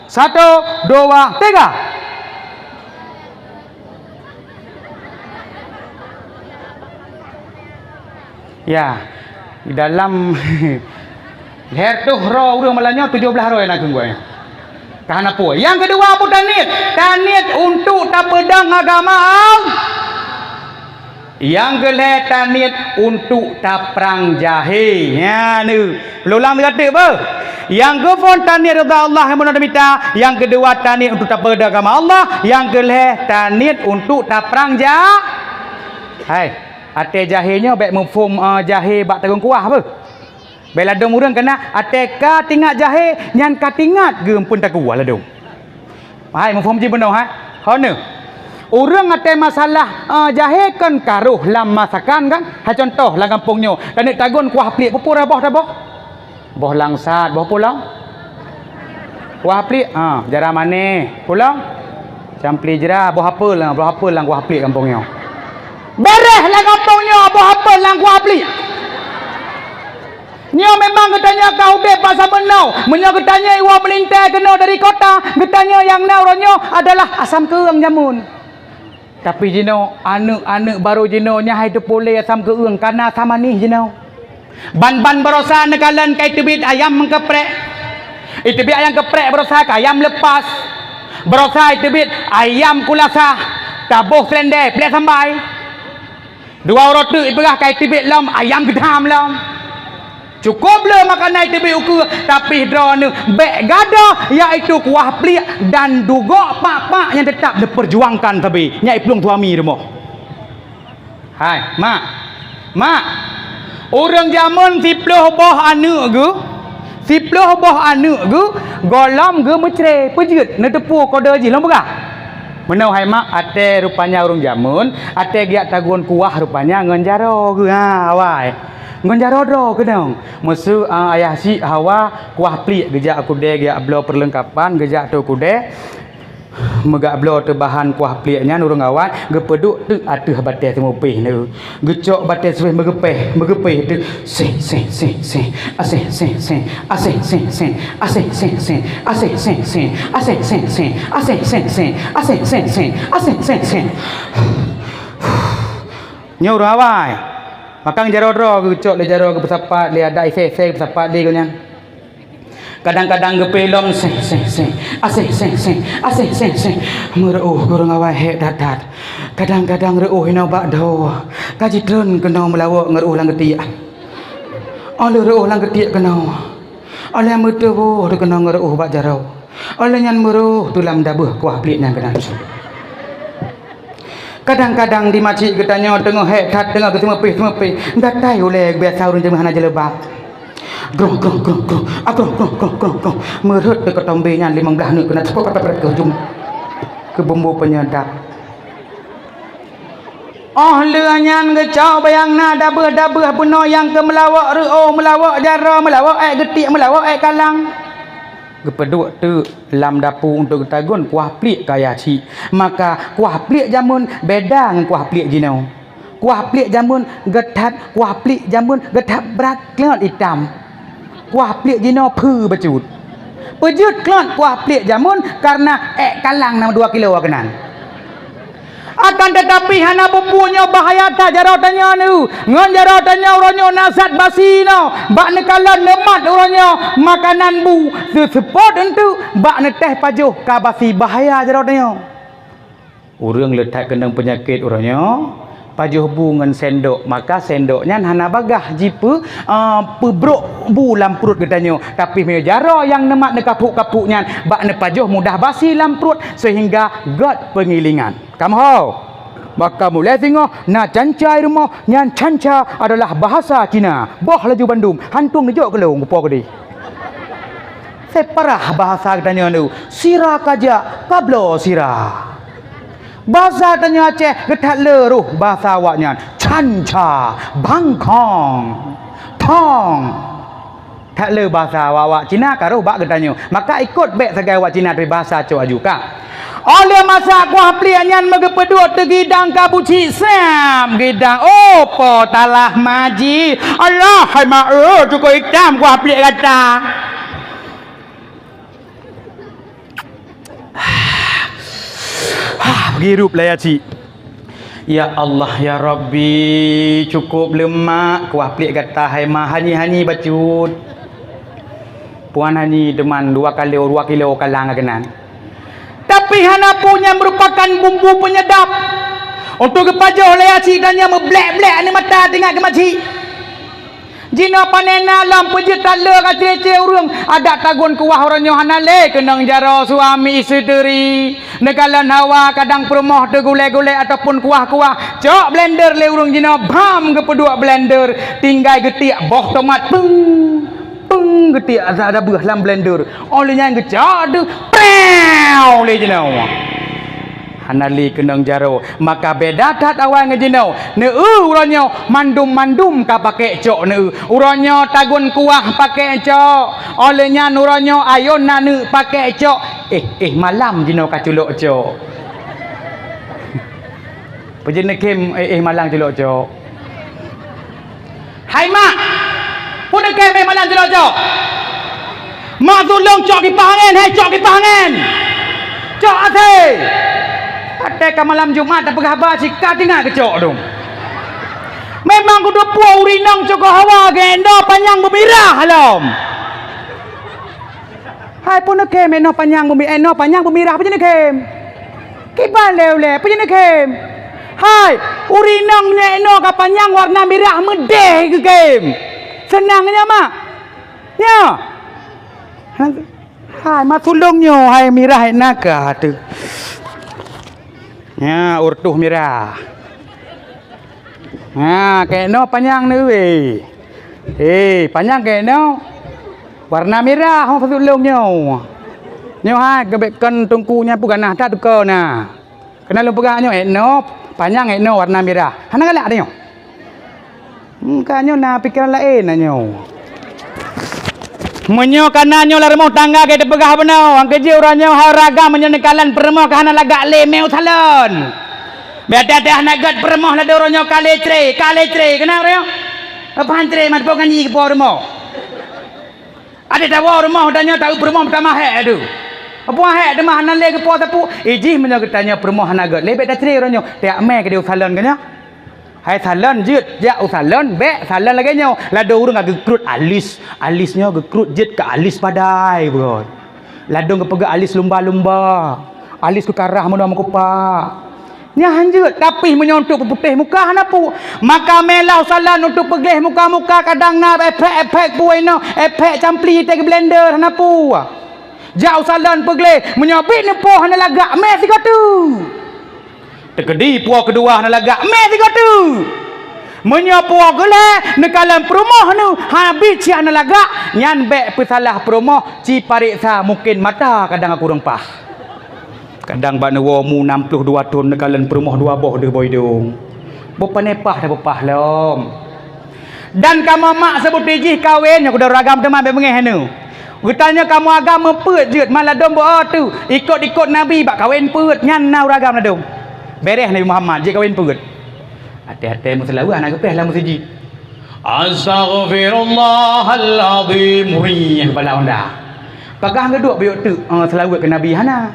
Satu, dua, tiga. Ya, di dalam lhèe reutôh droe ureueng malam nyoe, tujoh blaih droe nyang na keu geuh nyoe. Ka hana peue. Nyang keudua peue taniet? Taniet untuk tapeudong agama Allah. Nyang keulhèe taniet untuk taprang jahé. Nyan neuh. Lôn ulang tiga teuk beuh. Nyang keuphôn taniet ridha Allah nyang meunan tamita. Nyang keudua taniet untuk tapeudong agama Allah. Nyang keulhèe taniet untuk taprang ja-, hai. Até jahé nyoe bèk muphom, eh, jahé bak taguen kuah beuh. Bèk ladôm ureueng kana até ka tingat jahé, nyan ka tingat geuh eumpeuen takue ladôm. Hai, muphom jih bunoe, hai? Hana. Ureueng até masalah, eh, jahé kon ka rôh lam masakan kan? Hai contoh lam gampông nyoe, taneuk taguen kuah pliek, peue-peue boh taboh? Boh langsat, boh peue lom? Kuah pliek, ha, jara manéh. Peue lom? Campli jira, boh apel, boh apel lam kuah pliek gampông nyoe. Beureh lam gampông nyoe, boh apel lam kuah pliek. Nyoe memang geutanyoe ka udép bak saboh nyoe. Meunyoe geutanyoe iwoe meulintèe keunoe dari kota, geutanyoe nyang na uroe nyoe adalah asam keueung jameun. Tapi jinoe, aneuk-aneuk barô jinoe nyan hai teupeu lé asam keueung, kana asam manéh jinoe. Ban-ban baroesa neukalon ka iteubiet ayam meukeprek. Iteubiet ayam keprek baroesa ka ayam leupas. Baroesa iteubiet ayam kulasa, taboh seulendé, plek sambai. Dua uroe teuk ipeugah ka iteubiet lom ayam geudam lom. Cukôp le makanan iteubiet ukeue, tapi droeneuh bèk gadôh, yaitu kuah pliek dan dugok pak-pak nyang teutap neupeurjuangkan sabe, nyan iplueng suami rumoh. Hai, mak. Mak. Ureueng jameun siploh boh aneuk geuh, siploh boh aneuk geuh, gohlom geuh meucré, peujeuet, neuteupeue kode jih lom peugah. Meunoe hai mak, até rupanya ureueng jameun, até geujak taguen kuah rupanya ngon jaroe geuh, ha, awai. Ngon jaroe droe keunong. Meuseu, a, ayah syiek hawa kuah pliek geujak u keudè geujak bloe peurleungkapan, geujak teuh u keudè. Meugak bloe teuh bahan kuah pliek nyan ureueng awai, geupeuduek teuk ateueh batèe seumupéh nyoe. Geucok batèe seumupéh meugeupéh, meugeupéh teuk. Seh, seh, seh, seh. Aseh, seh, seh. Aseh, seh, seh. Aseh, seh, seh. Aseh, seh, seh. Aseh, seh, seh. Aseh, seh, seh. Aseh, seh, seh. Aseh, seh, seh. Nyoe ureueng awai. Makang jaroe droe geucok lé jaroe geupeusapat lé adak isé-isé geupeusapat lé geuh nyan. Kadang-kadang geupeu lom seh, seh, seh. Aseh, seh, seh. Aseh, seh, seh. Meureuoh ureueng awai hék that-that. Kadang-kadang reuoh inoe bak dhoe. Ka jitreun keunoe meulawok ngon reuoh lam geutiek. Óh lheueh reuoh lam geutiek keunoe. Óh lheueh meuteubôh teuh keunoe ngon reuoh bak jaroe. Óh lheueh nyan meurôh teuh lam dabeuh kuah pliek nyan keunan. Kadang-kadang di masjid geutanyoe teungoh hék that teungoh geuseumeupéh-seumeupéh, datai ulèe biasa ureueng jameun hana jilbab. Grong, grong, grong, grong. Ah, grong, grong, grong, grong, grong. Meurhot teuh keu tombé nyan limong blaih neuk keunan teuprot-prot keu ujong. Keu bumbu penyedap. Óh lheueh nyan geucok bak nyang na dabeuh-dabeuh bunoe nyang keu meulawok reuoh, meulawok jaroe, meulawok ék geutiek, meulawok ék kalang. Geupeuduek teuk lam dapu untuk geutaguen kuah pliek keu ayah syiek. Maka kuah pliek jameun beda ngon kuah pliek jinoe. Kuah pliek jameun geuthat, kuah pliek jameun geuthat brat klot itam. Kuah pliek jinoe phe bacut. Peujeuet klot kuah pliek jameun kareuna ék kalang na dua kilo keunan. Akan teutapi hana peue-peue nyoe bahaya that jaroe tanyoe nyoe. Ngon jaroe tanyoe uroe nyoe na zat basi nyoe. Bak neukalon neumat uroe nyoe makanan bu seuseupôt eunteuk bak neutéh pajoh ka basi bahaya jaroe tanyoe. Ureuëng le that keunong peunyakét uroe nyoe, pajoh bu ngon sendok, maka sendok nyan hana bagaih jipeu, eh, peubrok bu lam pruet geutanyoe. Tapi meunyoe jaroe nyang neumat neukapuk-kapuk nyan bak neupajoh mudah basi lam pruet seuhingga gét peungilingan. Kamoe ho, maka mulai singoh na canca i rumoh nyan canca adalah bahasa Cina. Boh laju bandum, hantom neujok keu lôn kupo keudeh. Separah bahasa geutanyoe nyoe, sira kajak kabloe sira. Bahasa tanyoe Aceh geuthat le roh bahasa awaknyan, canca, bangkong, thong. That le bahasa awak-awak Cina ka roh bak geutanyoe. Maka ikot bék sagai awak Cina dari bahasa cok aju ka. Óh lheueh masa kuah pliek nyan meugeupeuduek teugidang ka buci srap gidang. Oh, po talah maji. Allah hai mak, eh, cukup itam kuah pliek gata. Hah, peugirup laya cik. Ya Allah, ya Rabbi, cukup leumak kuah pliek gata hai ma hanyi-hanyi bacut. Puan hanyi teuma dua kilo, dua kilo kalang keunan. Tapi hana peue nyan meurupakan bumbu peunyedap. Untuk geupajoh laya cik dan nyang meublek-blek aneuk mata teuingat geumaji. Jinoe panena lom peujeuet that le ka cre-cre ureuëng. Adak tagun kuah uroe nyoe hana lé keunong jaroe suami isteri. Neukalon hawa kadang peurumoh teugulée-gulée ataupun kuah-kuah. Cok blender lé ureuëng jinoe bam geupeuduek blender. Tinggai geutiek boh tomat peng, peng geutiek asa dabeuh lam blender. Óh lheueh nyan geucok deuh preu lé jinoe. Hana lé keunong jaroe. Maka beda that awai ngon jinoe. Neu-eu uroe nyoe mandum-mandum ka pakék cok neu-eu. Uroe nyoe tagun kuah pakék cok. Óh lheueh nyan uroe nyoe ayon naneuk pakék cok. Eh, eh malam jinoe ka culok cok. Peue jeuet neukhém eh, eh malam culok cok. Hai mak, peue neukhém eh malam culok cok? Mak tulông cok kipah angén, hai cok kipah angén. Cok asai. Watée ka malam Jumat tapeugah haba cit ka teuingat keu cok dong. Memang kuteupue ureuëng inong cok hawa geuh inoe panyang beumirah lom. Hai peue neukhém inoe panyang beumi-, inoe panyang beumirah peue jeuet neukhém? Kiban lé ulée peue jeuet neukhém? Hai, ureuëng inong meunyoe inoe ka panyang warna mirah meudeh geukhém. Seunang nyoe mak. Nyoe. Hai, ma tulông nyoe hai mirah na ka teuh. Nya, ureuëng mirah. Ha, keunoe panyang neueh. Hei, panyang keunoe. Warna mirah ho pasu lông nyoe. Nyoe hai geubek kon teungku nyan peuganah that teuko na. Keunan lôn peugah nyoe, eh, noe, panyang eh, noe warna mirah. Hana galak tanyoe. Hmm, ka nyoe na pikeran laén na nyoe. Meunyoe kana nyoe lam rumoh tangga gét teupeugah bunoe, nyang keujeuet uroe nyoe hai ureuëng agam meunyoe neukalon peurumoh ka hana lagak lé mé u salon. Bèk dah-dah na gét peurumoh ladôm uroe nyoe ka lé cré, ka lé cré, keunan uroe nyoe. Apa han cré mat po ngan nyi keupo rumoh. Adak tawoe rumoh tanyoe taeu peurumoh meutamah hék tu. Apa hék teuma hana lé keupo sapeue? Ijih meunyoe geutanyoe peurumoh hana gét lé bèk tacré uroe nyoe. Tajak mé keudéh u salon keuh nyoe. Hai salon jeuet, jak u salon, bèk salon lagèe nyoe. Ladôm ureueng ka geukrot alis, alis nyoe geukrot jeuet keu alis padai beurôt. Ladôm geupeugah alis lumba-lumba, alis keu karah meunoe meukupak. Nyan han jeuet, tapi meunyoe untuk peuputéh muka hana peue. Maka meulah u salon untuk peugleh muka-muka kadang na efek-efek peue inoe, efek campli teuh geublender hana peue. Jak u salon peugleh, meunyoe bit neupoh hana lagak mé sigoe teuk. Teukeudi poh keudua hana lagak mé sigoe teuk. Meunyoe poh keulhèe neukalon peurumoh neuh habéh cit hana lagak, nyan bèk peusalah peurumoh, ci pareksa mungken mata kadang ka kureueng paih. Kadang bak neuwoe mu nam ploh dua thon neukalon peurumoh dua boh deuh boh idong. Boh pané paih tapeupah lom. Dan kamoe mak seubut jih kawen nyoe keuda ureueng agam teuma bèk beungèh nyoe. Geutanyoe kamoe agam meupeuet jeuet maladôm beu-o teuh, ikot-ikot Nabi bak kawen peuet nyan na ureueng agam ladôm. Bèrèh Nabi Muhammad jeuet kawen peuet. Até-até meuseulaweuet hana geupéh lam meuseujid. Astaghfirullahalazim. Hui, kepala honda. Peugah geuduek biyok teuk, eh, seulaweuet keu Nabi hana.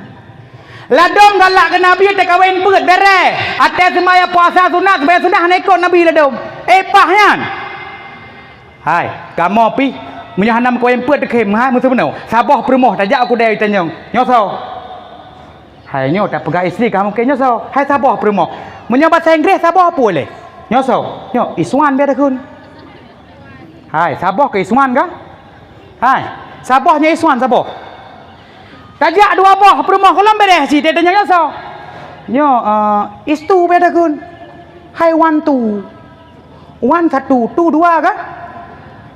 Ladom galak keu Nabi teukawen peuet bere. Até seumaya puasa sunat, seumaya sunat hana ikot Nabi ladom. Eh, pah nyan. Hai, kamoe pih, meunyoe hana meukawen peuet teukhém, hai, meuseumeunyoe. Saboh peurumoh tajak u keudè tanyong. Nyoe soe? Hai nyoe tapeugah istri ka mungken nyoe soe, hai saboh peurumoh. Meunyoe basa Inggréh saboh peue lé? Nyoe soe, nyoe Iswan bèk takheun. Hai saboh keu Iswan ka? Hai saboh nyoe Iswan saboh. Tajak dua boh peurumoh gohlom beureh cit, tanyong nyoe soe? Nyoe, eh, Istu bèk takheun. Hai Wan Tu. Wan satu, tu dua kan?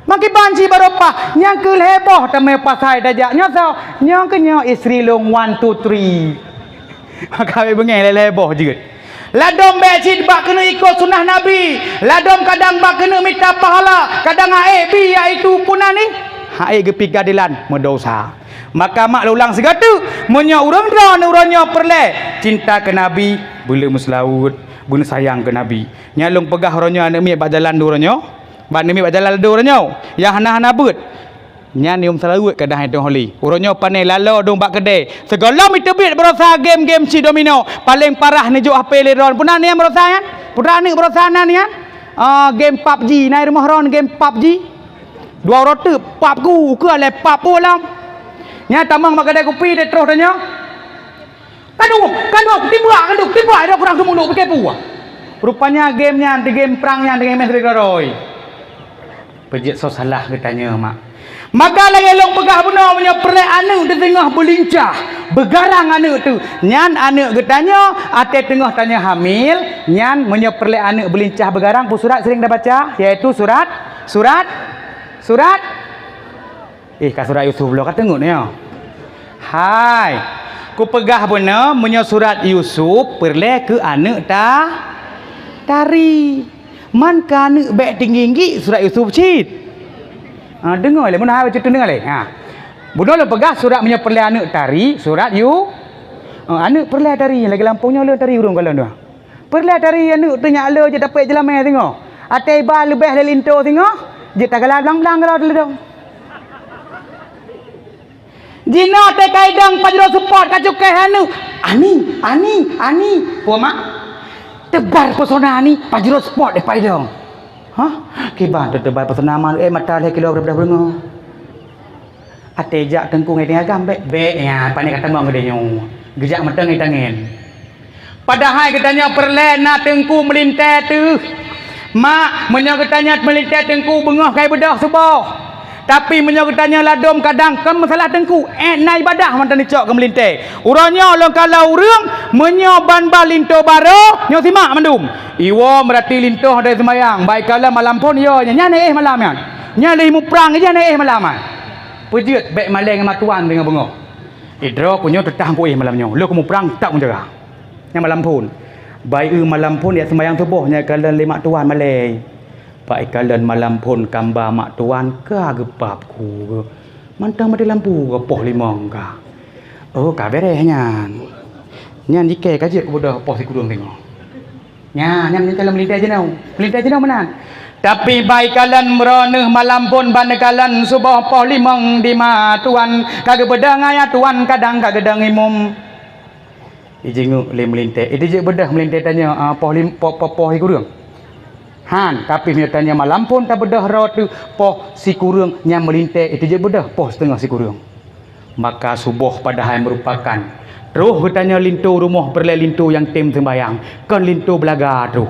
Makiban cit baroe pah, nyang keu lhèe boh teumé pasai tajak. Nyoe soe? Nyoe keuh nyoe istri lôn one, two, three. Maka beungèh lhèe-lhèe boh jeuet. Ladom bèk cit bak keuneuk ikot sunnah Nabi. Ladom kadang bak keuneuk mita pahala, kadang ha'ék bi, yaitu punan nih. Ha'ék geupika dilan, meudosa. Maka mak lôn ulang sigoe teuk, meunyoe ureueng droeneuh uroe nyoe peureulèe cinta keu Nabi, beuleueh meuseulaweuet, beuleueh sayang keu Nabi. Nyan lôn peugah uroe nyoe aneuk miet bak jalan dua uroe nyoe, bak aneuk miet bak jalan dua uroe nyoe, nyang hana-hana beuet. Nyan yum seulaweuet kadang hai tueng holi. Uroe nyoe pané laloe dong bak keudè. Sigohlom iteubiet baroesa game-game cit domino, paleng parah neujok H P lé droeneuh. Peue na nyan baroesa nyan? Peue na aneuk baroesa na nyan? Ah, game pub G, na i rumoh droeneuh game pub G? Dua uroe teuk pub ku, ukeue lé pub pu lom. Nyan tamong bak keudè kupi teutroh tanyoe. Kandong, kandong, timbak, kandong, timbak, ida kurang seumeunuk pike pue. Rupanya game nyan, di game prang nyan, di game S B Garoi. Peujeuet soe salah geutanyoe, mak. Maka lagèe lôn peugah bunoe, meunyoe peureulèe aneuk teuh teungoh beulincah, beugarang aneuk teuh, nyan aneuk geutanyoe até teungoh tanyoe hamil, nyan meunyoe peureulèe aneuk beulincah beugarang, peue surat sering tabaca, yaitu surat, surat, surat. Eh, ka surat Yusuf bloe ka teungeut nyoe. Hai, kupeugah beuneu, meunyoe surat Yusuf peureulèe keu aneuk ta-, tari. Man keu aneuk bèk tinggi-tinggi surat Yusuf cit. Ha, deungoe lé, meunan hai bacut deungoe lé. Ha. Bunoe lôn peugah surat meunyoe peureulèe aneuk tari, surat Yu-, ha, aneuk peureulèe tari, lagèe lampôh nyoe lôn tari ureueng kalon dua. Peureulèe tari aneuk teuh nyak le jeuet tapék jeulamèe singoh. Até iba leubeh lé linto singoh, jeuet tagala blang-blang keudroe teuh. Jinoe teuh ka idong Pajero Sport ka cukéh aneuk. Ani, Ani, Ani. Peue mak? Teubar pesona Ani, Pajero Sport deh pa idong. Hah? Kiban teuh teubar pesona ma, eh, mata lhèe kilo beureudah beureunoe. Até jak teungku ngon agam bèk, bèk nyan, pane ka tamong geude nyoe. Geujak meuteung ngon tangen. Padahai geutanyoe peureulèe na teungku meulintèe teuh. Mak, meunyoe geutanyoe meulintèe teungku beungoh kai beudôh suboh. Tapi meunyoe geutanyoe ladôm kadang kon meusalah teungku, eh, na ibadah mantong icok keu meulintèe. Uroe nyoe lôn kalon ureueng, meunyoe ban ba linto barô, nyoe simak mandum. Iwoe meurati linto dai seumayang, bai kalon malam phôn yo, nyan éh malam nyan. Nyan lheuh muprang ija nyan éh malam nyan. Peujeuet bèk malèe ngon mak tuan deungon beungoh. Idroe ku nyoe teutah ku éh malam nyoe, lheuh ku muprang teutap ku jaga. Nyan malam phôn. Bai eu malam phôn jak seumayang suboh nyan ikalon lé mak tuan malèe. Bak ikalon malam phôn kamba mak tuan ka geupap ku. Mantong maté lampu ka poh limong ka. Oh, ka bèrèh nyan. Nyan jikèe ka jeuet kubeudôh poh sikureueng singoh. Nyan, nyan meunyoe calon meulintèe jinoe. Meulintèe jinoe meunan. Tapi bai kalon meurôh neuh malam phôn ban neukalon suboh poh limong di ma tuan ka geubeudôh ngaya tuan kadang ka geudong imum. Ijingeuk lé meulintèe. Ijeuet beudôh meulintèe tanyoe, ah, poh lim-, poh, poh, poh sikureueng. Han, tapi meunyoe tanyoe malam phôn tabeudôh droe teuh poh sikureueng nyan meulintèe, ijeuet beudôh poh siteungoh sikureueng. Maka suboh padahai meurupakan troh geutanyoe linto rumoh peureulèe linto nyang tem seumbahyang, kon linto beulaga troh.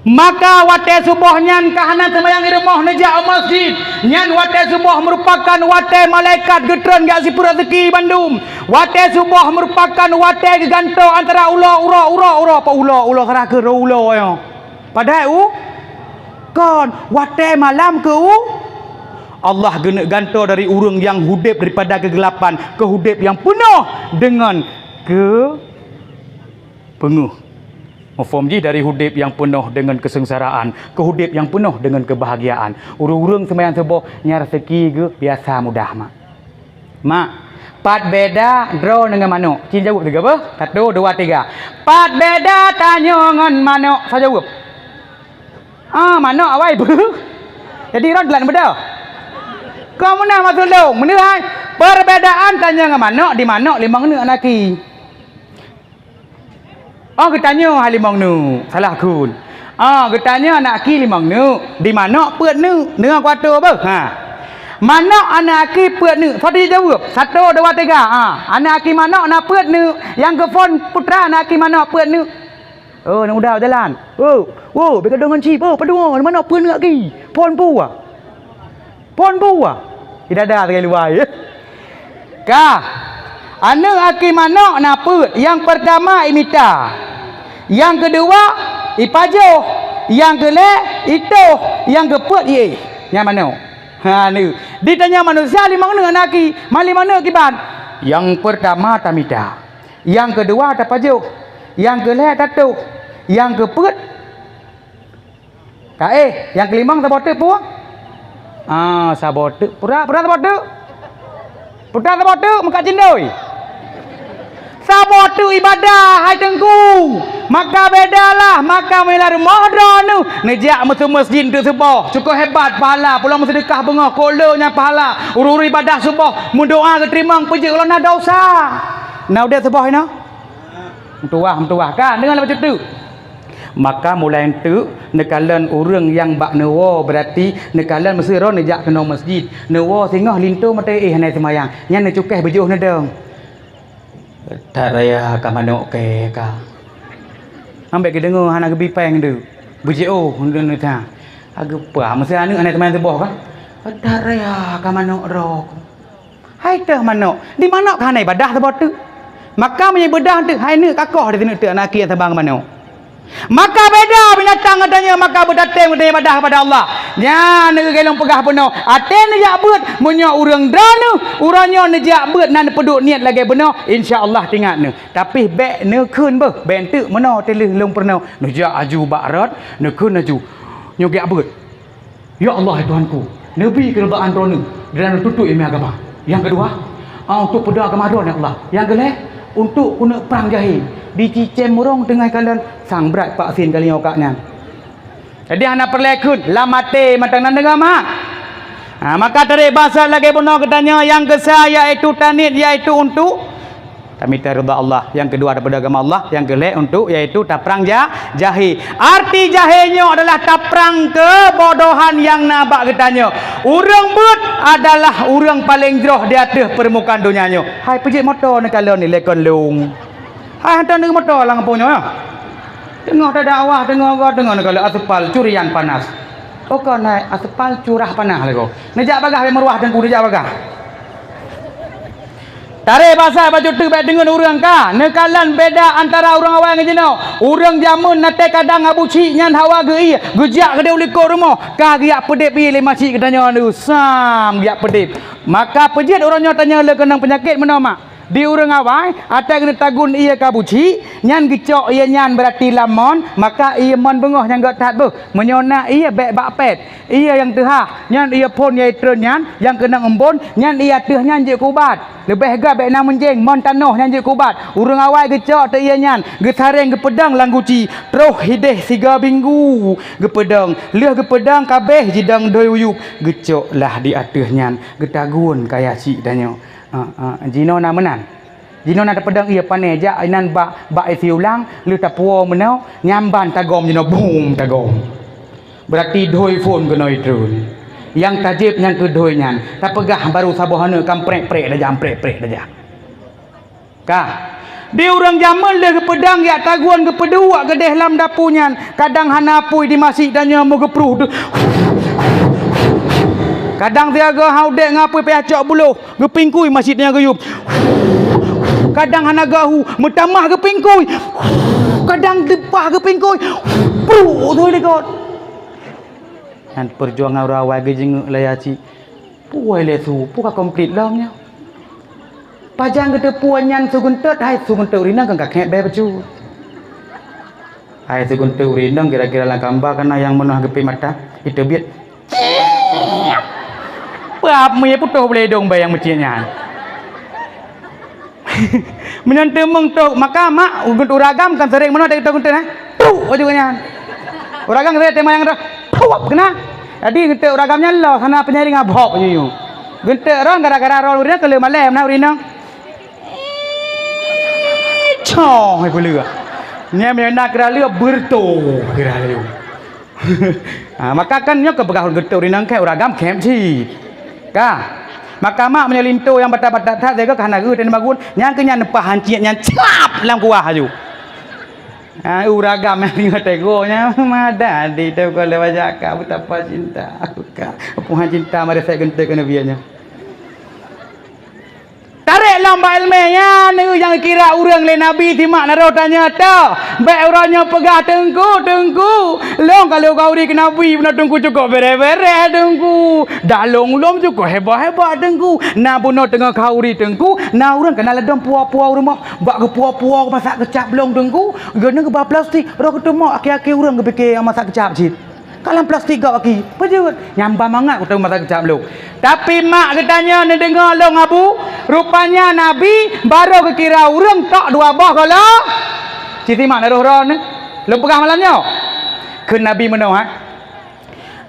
Maka watèe suboh nyan ka hana seumbahyang i rumoh neujak u masjid, nyan watèe suboh meurupakan watèe malaikat geutreun jak sipeue raseuki bandum. Watèe suboh meurupakan watèe geugantoe antara ulo, uroe, uroe, uroe, pa ulo, ulo sarah keu ulo nyoe. Padahai u-, kon, watèe malam keu u-, Allah geuneuk gantoe dari ureueng nyang udép daripada keugeulapan keu udép nyang peunoh deungon keu-, peungeuh. Muphom jih dari udép nyang peunoh deungon keuseungsaraan keu udép nyang peunoh deungon keubahgiaan. Ureueng-ureueng seumayang suboh nyan raseuki geuh biasa mudah, mak. Mak, pat beda droe ngon manok? Ci jaweueb sigoe beuh. Satu, dua, tiga. Pat beda tanyoe ngon manok? Soe jaweueb? Ah, manok awai beuh. Jadi, rot lat muda. Kau meunah maksud lôn, meuneuh hai. Perbedaan tanyoe ngon manok, di manok limong neuk aneuk aki. Oh, geutanyoe hai limong neuk, salah kheun. Oh, geutanyoe aneuk aki limong neuk, di manok peuet neuk, deungoe kuatoe beuh. Ha. Manok aneuk aki peuet neuk, soe jaweueb? Satu, dua, tiga. Ha, aneuk aki manok na peuet neuk, nyang geuphon putra aneuk aki manok peuet neuk. Oh, aneuk muda jalan. Oh, oh, bèk gadôh ngon chip. Oh, padum, manok peuet neuk aki. Phon peue? Phon peue? Di dada sagai luwai. Ka. Aneuk aki manok na peuet. Nyang peurtama imita. Nyang keudua ipajoh. Nyang keulhèe itoh. Nyang keupeuet iéh. Nyan manok. Ha, ni. Di tanyoe manusia limong neuk aneuk aki. Man limong neuk kiban? Nyang peurtama tamita. Nyang keudua tapajoh. Nyang keulhèe tatoh. Nyang keupeuet Ka éh, nyang keulimong saboh teuk peue? Ah, saboh teuk. Peue, peue saboh teuk? Peue saboh teuk meukat cindoi? Saboh teuk ibadah, hai Teungku. Maka bedalah, maka meulah rumoh droeneuh. Neujak meusu-, meuseujid teuk suboh. Cukup hebat pahala. Pulang meuseudeukah beungoh, kok le nyan pahala. Ureuëng-ureuëng ibadah suboh, meudoa geuteurimong, peue jeuet lôn na desya. Na udeb suboh inoe? Meutuwah, meutuwah. Ka, deungon lé bacut teuk. Maka mulai enteuk neukalon ureuëng nyang bak neuwoe, beurati neukalon meusidroe neujak keunoe meuseujid. Neuwoe singoh linto mata éh hana seumayang. Nyan neucukéh beujôh neudong. That raya ka manok kèe ka. Ambek geudeungoe hana geubi péng deuk. Beujôh neudong that. Ageupah meusi aneuk hana seumayang suboh ka. That raya ka manok droe. Hai teuh manok, di manok ka hana ibadah saboh teuk. Maka meunyoe ibadah teuk, hai neuk kakoh di sineuk teuk aneuk aki nyang saban ngon manok. Maka beda binatang geutanyoe, maka beutatém geutanyoe ibadah kepada Allah. Nyan neuk lôn peugah bunoe, até neujak beuet, meunyoe ureuëng droeneuh, uroe nyoe neujak beuet na neupeuduek niet lagée bunoe, insya Allah teuingat neuh. Tapi bék neukheun beuh, bék enteuk meunoe teuh lheueh lôn peurunoe. Neujak aju bak rot, neukheun aju. Nyoe geujak beuet. Ya Allah, hai Tuhanku, neubi keureubaan droeneuh dan neututoe iéleumé agama. Nyang keudua, ah, untuk peudong agama droeneuh, ya Allah. Nyang keulhée, untuk keuneuk prang jahé. Di cicém murông teungoh kalon, sang brat vaksin kali nyoe kak nyan. Jadi hana peureulée kheun, lam até mantong na deungoe mak. Ha, maka tarék basa lagée bunoe geutanyoe nyang keusa, yaitu taniet, yaitu untuk Tamita ridha Allah. Nyang keudua daripada agama Allah, nyang keulhée untuk, yaitu taprang ja-, jahé. Arti jahé nyoe adalah taprang keubodohan nyang na bak geutanyoe. Ureuëng beuet adalah ureuëng paleng jroh di ateueh peurmukaan donya nyoe. Hai peujeuet moto neukalon ni lekon lông. Hai hantom neumoto lam gampông nyoe. Teungoh tadakwah, teungoh goe, teungoh neukalon aspal curian panas. Oh kon hai aspal curah panas lagoe. Neujak bagah bak meuruah teungku neujak bagah. Taré basa bacut teuk bék deungon ureuëng ka neukalon beda antara ureuëng awai ngon jinoe. Ureuëng jameun na teuh kadang Abu Chik nyan hawa geu-ie, geujak keudeh u likot rumoh, ka geujak peudeb ie lé Mak Chik geutanyoe nyoe sam geujak peudeb. Maka peujeuet uroe nyoe tanyoe le keunong peunyakét meunoe mak. Di ureuëng awai, até keuneuk tagun ie ka Abu Chik, nyan geucok ie nyan beurati lam mon, maka ie mon beungoh nyang gét that beuh. Meunyoe na ie bék bak pet. Ie nyang teuhah, nyan ie phon nyang itreun nyan, nyang keunong eumbon, nyan ie ateueh nyan jeuet keu ubat. Leubeh gét bék na meunjeng, mon tanoh nyan jeuet keu ubat. Ureuëng awai geucok teuk ie nyan, geusareng geupeudong lam guci, troh hideh siga minggu geupeudong. Lheueh geupeudong kabeh jidong doi uyueb, geucok lah di ateueh nyan, geutagun kaya Chik tanyoe. Ah, ah, jinoe na meunan. Jinoe na tapeudong ie pané jak inan bak, bak isi ulang, lheueh tapuwoe meunoe, nyamban tagom jinoe, bum, tagom. Beurati doi phon keunoe itreun. Nyang tajép nyang keu doi nyan, tapeugah baru saboh aneuk ka mprek-prek dajah, mprek-prek dajah. Ka. Di ureuëng jameun lheueh geupeudong jak tagun geupeuduek keudeh lam dapu nyan, kadang hana apui di Mak Chik tanyoe meugeupruh deuh. Kadang siaga ha udeb ngon apui payah cok buloh. Geupingkui Mak Chik tanyoe geuyub. Kadang hana geuhu, meutamah geupingkui. Kadang teupah geupingkui. Pruk tu likot. Nyan peujuangan ureuëng awai geujeungeuk lé Mak Chik. Puwoe lé su, peue ka komplit lom nyoe. Pajan geuteupeue nyan su geuntot, hai su geuntot rinong kon ka khép bée bacut. Hai su geuntot rinong kira-kira lam kamba kana nyang meunoe geupéh mata, iteubiet. Peue mie putôh bulée idong bée nyang meucit nyan. Meunyoe teumeung toh, maka mak ureuëng agam kan sering meunoe teuh geuntot, eh? Truk baju nyan. Ureuëng agam sering tema nyang dah. Pop keunan. Jadi geunteuk ureueng agam nyan los hana peunyaring abok nyoe. Geunteuk ron gara-gara ron ureueng nyan keu lheueh malèe meunan ureueng inong. Cong hai peuleueh. Nyan meunyoe na kira lheueh beureutoh kira lheueh. Ha, maka kan nyoe keupeugah ureueng geunteuk ureueng inong kèe ureueng agam khém cit. Ka. Maka mak meunyoe linto nyang batat-batat that, sigoe ka hana geuh teuh magun, nyan keuh nyan neupah hancit nyan cap lam kuah laju. Ah, ureueng agam nyang deungoe teungoh nyan, madan di teuh lé wajah ka, betapa cinta aku ka. Puhan cinta mareset geunteuk keu Nabi nyan. Tarek lom bak ileumèe nyan, nyang kira ureueng lé Nabi simak na roh tanyoe toh. Bèk uroe nyoe peugah, "Teungku, Teungku, lôn ka lheueh khauri keu Nabi, bunoe Teungku cukôp bèrèh-bèrèh, Teungku. Dalong lôn cukôp hebat-hebat, Teungku. Na bunoe teungoh khauri, Teungku, na ureueng ka na ladôm puwoe-puwoe u rumoh." Bak geupuwoe-puwoe masak keucap lôn Teungku, geuneuk geuba plastik, roh geuteumok akhé-akhé ureueng geupike masak keucap cit. Ka lam plastik gop aki, peujeuet, nyang ba mangat kuteumok masak keucap lôn. Tapi mak geutanyoe neudeungoe lôn Abu, rupanya Nabi barô geukira ureueng tok dua boh golongan. Cit simak na roh droeneuh, lôn peugah malam nyoe. Kheun Nabi meunoe, ha?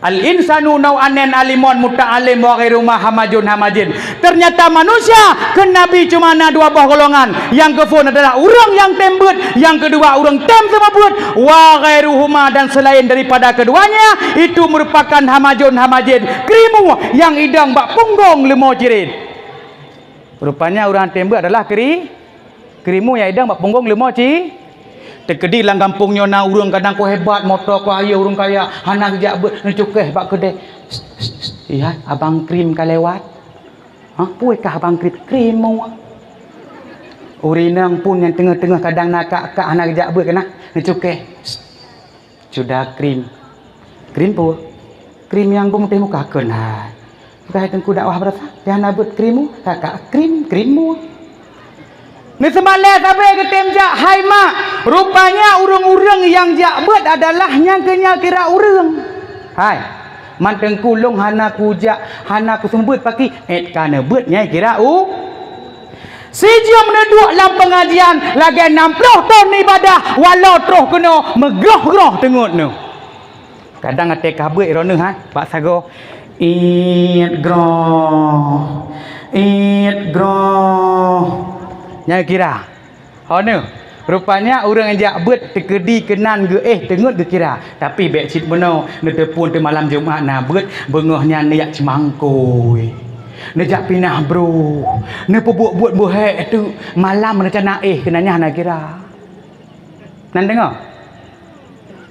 Al-insanu nau'ain alimon muta'alim wa ghairuhuma hamajun hamajin. Ternyata manusia kheun Nabi cuma na dua boh golongan. Nyang keuphôn adalah ureueng nyang tem beuet, nyang keudua ureueng tem seumeubeuet, wa ghairuhuma dan selain daripada keduanya itu merupakan hamajun hamajin, krimu nyang idong bak punggong leumo cirét. Rupanya ureueng tem beuet adalah kri-, krimu nyang idong bak punggong leumo ci-, teukeudi lam gampông nyoe na ureueng kadang kok hebat, moto kok hayeu, ureueng kaya, hana geujak beuet, neucukeh bak keudè. "Iya, abang krim ka lewat." "Hah, peue kah abang krim?" "Krimu." Ureueng inong pun nyang teungoh-teungoh kadang na kak-kak hana geujak beuet keunan, neucukeh. Sudah krim. Krim peue? Krim nyang beumutèh muka keunan. Bukan hai teungku dakwah beurasa, nyang na beuet krimu, kakak krim, krim mu. Neuseumah lé sabe geutem jak, hai mak. Rupanya ureueng-ureueng nyang jak beuet adalah nyang keu nyang kira ureueng. Hai, man teungku lôn hana kujak, hana kuseumeubeuet paki, èt ka neubeuet nyang kira u. Sijeuem neuduek lam peungajian lagèe nam ploh thon ibadah, walau troh keunoe meugroh-groh teungeut neuh. Kadang até ka beuet droeneuh, ha, bak sagoe, "Iet groh, iet groh." Nyan kira. Ho neuh, rupanya ureueng jak beuet teukeudi keunan geuéh teungeut geukira. Tapi bèk cit meunoe, neuteupeue teuh malam Jumat na beuet, beungoh nyan neujak cimangkôi. Neujak pinah broh, neupeubuet-buet beuhék teuk, malam reuncana éh keunan nyan na kira. Nan deungoe?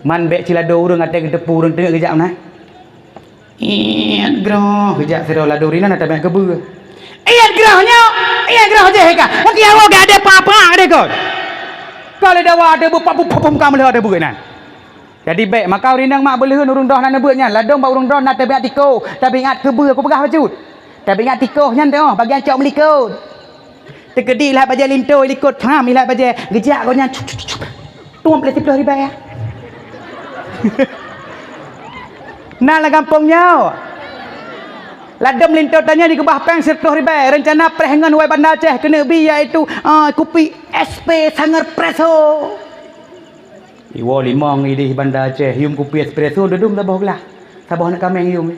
Man bèk cilado ureueng até geuteupeue ureueng teungeut geujak meunan. Iet groh geujak sidroe lado rinan ata banyak keubeue. Iet groh nyoe, iet groh jih ka. Mungkin awak gak ada apa-apa ada kot. Kalau dawa ada bu papu papu kamu ada bu nan. Jadi bèk maka ureueng inong mak beuleuen ureueng droe na neubeuet nyan, ladôm bak ureueng droe na tabiat tikoh, tabiat keubeue kupeugah bacut. Tabiat tikoh nyan teuh bagian cok meulikot. Teukeudi ilat bajèe linto ilikot pham ilat bajèe geujak gobnyan. Tueng lé siplôh ribèe. Na lam gampông nyoe. Ladôm linto tanyoe dikeubah péng siplôh ribèe, reuncana preh ngon wai Banda Aceh keuneuk bi yaitu, ah, kupi S P Sanger Preso. Iwoe limong idéh Banda Aceh, yum kupi espresso dudum saboh glah. Saboh aneuk kaméng yum.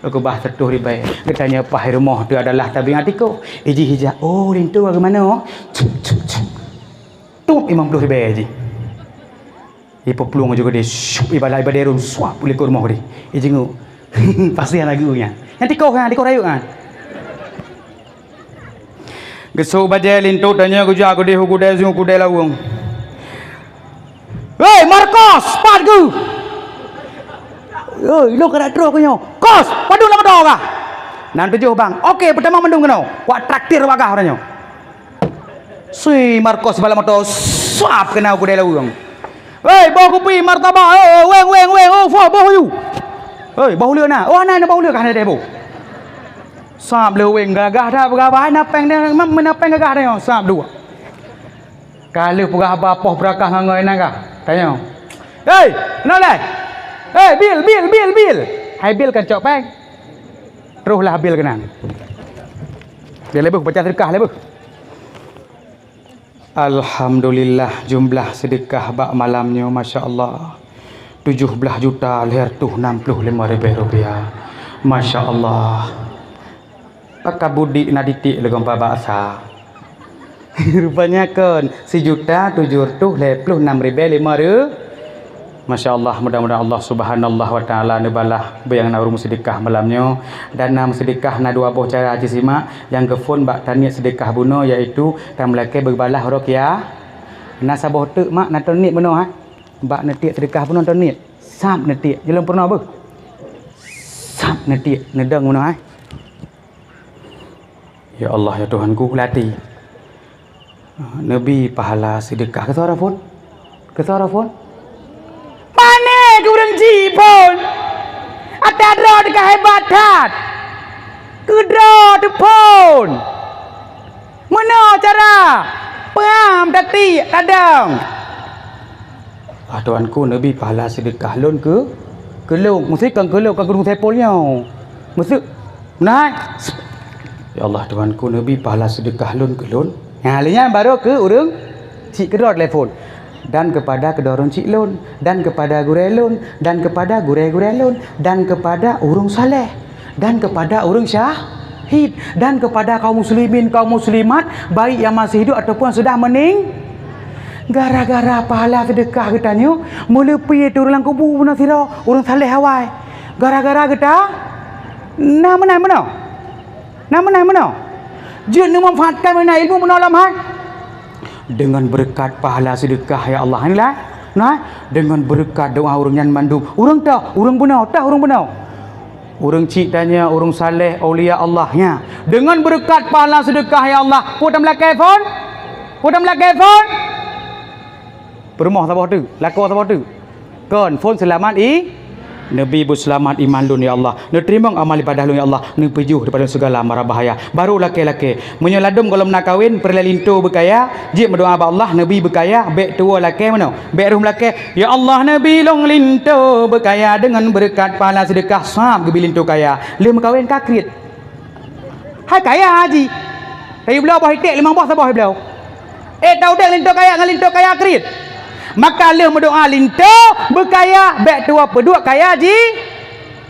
Keubah siplôh ribèe. Geutanyoe paih rumoh teuh adalah tabiat tikoh. Ijih ija, "Oh, linto bagaimana, oh?" Cup, cup, cup. Tup limong ploh ribèe jih. Ipeuplung aju keudéh, syup, ibalah ibadé run, suap u likot rumoh keudéh. Ijinguek. Pasti hana geu nyan. Nyan tikoh nyan, tikoh rayeuk nyan. Geusok bajèe linto tanyoe geujak keudéh u keudè, u keudè laweueng. "Hei, Markos, pat geuh?" "Hei, ilôn ka troh keuh nyoe." "Kos, padum lam moto kah?" "Nan tujoh, Bang." "Oke, peutamong mandum keunoe. Kuat traktir bagah uroe nyoe." Si Markos bak lam moto, sab keunan u keudè laweueng. "Hei, boh kupi, martabak, eh, weng, weng, weng, oh, foh, boh yu. Hei, boh uleue na. Oh, na, na boh uleue kah na deh, boh." Sab lheueh weng gagah that peugah haba, hai na péng deh, meunan péng gagah deh, sab dua. Ka lheueh peugah haba poh beurakah ngon ngon inan gah. Tanyoe, "Hei, na lé? Hei, bil, bil, bil, bil." Hai bil kan cok péng. Troh lah bil keunan. Dia leubeh baca sedekah leubeh. Alhamdulillah, jumlah sedekah bak malam nyoe, masya Allah. Tujoh blaih juta lhèe reutôh nam ploh limong ribèe rupiah. Masya Allah. Pakon budik na titik lé gompa baksa. Rupanya kon, sijuta tujoh reutôh lhèe ploh nam ribèe limong reu-, Masya Allah, mudah-mudahan Allah Subhanahu wa Taala neubalah bak nyang na ureueng meuseudeukah malam nyoe. Dan na meuseudeukah na dua boh cara jih simak, nyang geuphon bak taniet seudeukah bunoe, yaitu tameulakèe beubalah uroe kia-, na saboh teuk mak na taniet bunoe, ha? Bak neutiek seudeukah bunoe taniet. Sab neutiek. Jilom peurunoe beuh. Sab neutiek. Neudong bunoe, ha? Ya Allah, ya Tuhanku, lati. Neubi pahala seudeukah. Keu soe phon? Keu soe phon? Pane keu ureueng chik phon? Ata droe teuka hebat that. Keu droe teuphon. Meunoe cara. Peuham tatiek tadong. Ah, Tuhanku, neubi pahala seudeukah lôn keu, keu lôn. Meusé kon keu lôn, kon keu Saipul nyoe. Meusé, nah. Ya Allah, Tuhanku, neubi pahala seudeukah lôn keu lôn. Nah, lheueh nyan baru keu ureueng chik keudroe telepon. Dan kepada keudroe ureueng chik lôn, dan kepada gurèe lôn, dan kepada gurèe-gurèe lôn, dan kepada ureueng saleh. Dan kepada ureueng syahid, dan kepada kaum muslimin, kaum muslimat, baik yang masih hidup ataupun sudah mening-, gara-gara pahala seudeukah geutanyoe, meuleupie teuh ureueng lam kubu meunan sidroe, ureueng saleh awai. Gara-gara geuta-, na meunan meunoe. Na meunan meunoe. Jeuet neumanfaatkan meunan ilmu meunoe lam hai. Dengan berkat pahala seudeukah, ya Allah. Inilah. Nah, dengan berkat doa ureueng nyan mandum. Ureueng toh, ureueng bunoe, toh ureueng bunoe. Ureueng chik tanyoe, ureueng saleh, aulia Allah nyan. Dengan berkat pahala seudeukah, ya Allah. Peue tameulakèe phon? Peue tameulakèe phon? Peurumoh saboh teuk, lakoe saboh teuk. Kon, phon seulamat i-, neubi beuseulamat iman lôn, ya Allah. Neuteurimong amal ibadah lôn, ya Allah. Neupeujoh daripada segala mara bahaya. Baru lakèe-lakèe. Meunyoe ladôm gohlom na kawen, peureulèe linto beukaya, jeuet meudoa bak Allah, neubi beukaya, bèk tuwoe lakèe meunoe. Bèk rôh meulakèe, "Ya Allah, neubi lôn linto beukaya deungon beureukat pahala seudeukah sab geubi linto kaya." Lheueh meukawen ka kriet. Hai kaya haji. Tayue bloe boh iték limong boh saboh bloe. Eh, taudép linto kaya ngon linto kaya kriet. Maka lheueh meudoa linto beukaya, bèk tuwoe peuduek kaya ji-,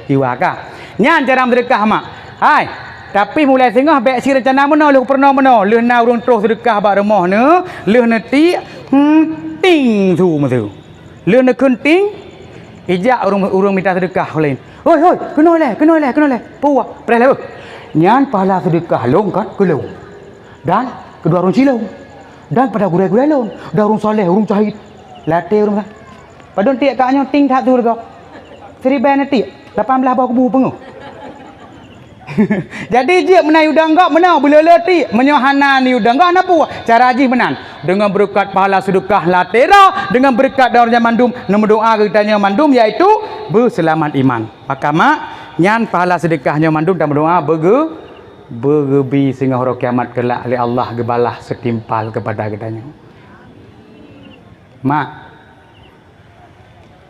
jiwa kah. Nyan cara meuseudeukah, mak. Hai, tapi mulai singoh bèk si reuncana meunoe, lheueh peurunoe meunoe, lheueh na ureueng troh seudeukah bak rumoh neuh, lheueh neutiek, hmm, ting su meusu. Lheueh neukheun ting, ijak ureueng, ureueng mita seudeukah laén. "Hoi, hoi, keunoe lé, keunoe lé, keunoe lé." Puwah, preh lé, beuh. Nyan pahala seudeukah lôn kan keu lôn. Dan keudua ureueng chik lôn. Dan pada gurèe-gurèe lôn. Dan ureueng saleh, ureueng syahid. Latèe ureueng sa-, padum tiek kah nyoe ting that su leugoe. Siribèe neutiek, lapan blaih boh kubu peungeuh. Jadi jeuet meunan yue dong gob meunoe, beuleuleue tiek. Meunyoe hana neuyue dong gob, hana peue. Cara jih meunan. Deungon beureukat pahala seudeukah latèe droe, deungon beureukat doa ureueng nyan mandum, neumeudoa keu geutanyoe mandum, yaitu beuseulamat iman. Maka mak, nyan pahala seudeukah nyoe mandum tameudoa beugeu-, beugeubi singoh uroe kiamat keulak lé Allah geubalah seutimpal keupada geutanyoe. Mak,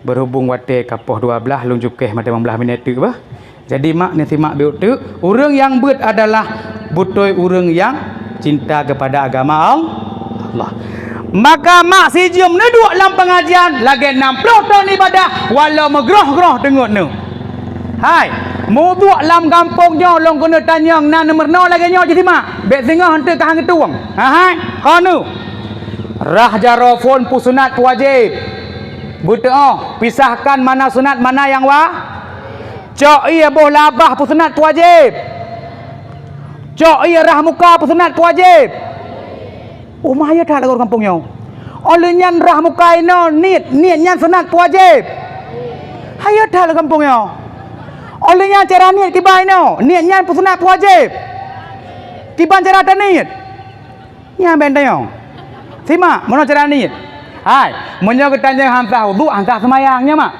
Beureubông watèe ka poh dua blaih, lôn cukéh maté limong blaih minèt teuk bah. Jadi mak, neusimak bacut teuk, ureueng nyang beuet adalah beutôi ureueng nyang cinta keupada agama Al-, Allah. Maka mak sijeuem neuduek lam peungajian lagèe nam ploh thôn ibadah, walau meugroh-groh teungeut neuh. Hai, meuduek lam gampông nyoe lôn keuneuk tanyong na neumeurunoe lagèe nyoe jih simak. Bèk singoh eunteuk ka han geutueng. Ha hai, kheun neuh. Rhah jaroe phôn peusunat peuwajéb. Beuteuôh, pisahkan mana sunat, mana nyang wa-, cok ié boh labah peusunat peuwajéb. Cok ié rhah muka peusunat peuwajéb. Uma hayeue that lagoe gampông nyoe. Óh lheueh nyan rhah muka inoe niet, niet nyan sunat peuwajéb. Hayeue that lagoe gampông nyoe. Óh lheueh nyan cara niet kiban inoe, niet nyan peusunat peuwajéb. Kiban cara taniet. Nyan bèk tanyong. Simak, meunoe cara niet. Hai, meunyoe geutanyong han sah udhu, han sah seumayang, nyan mak.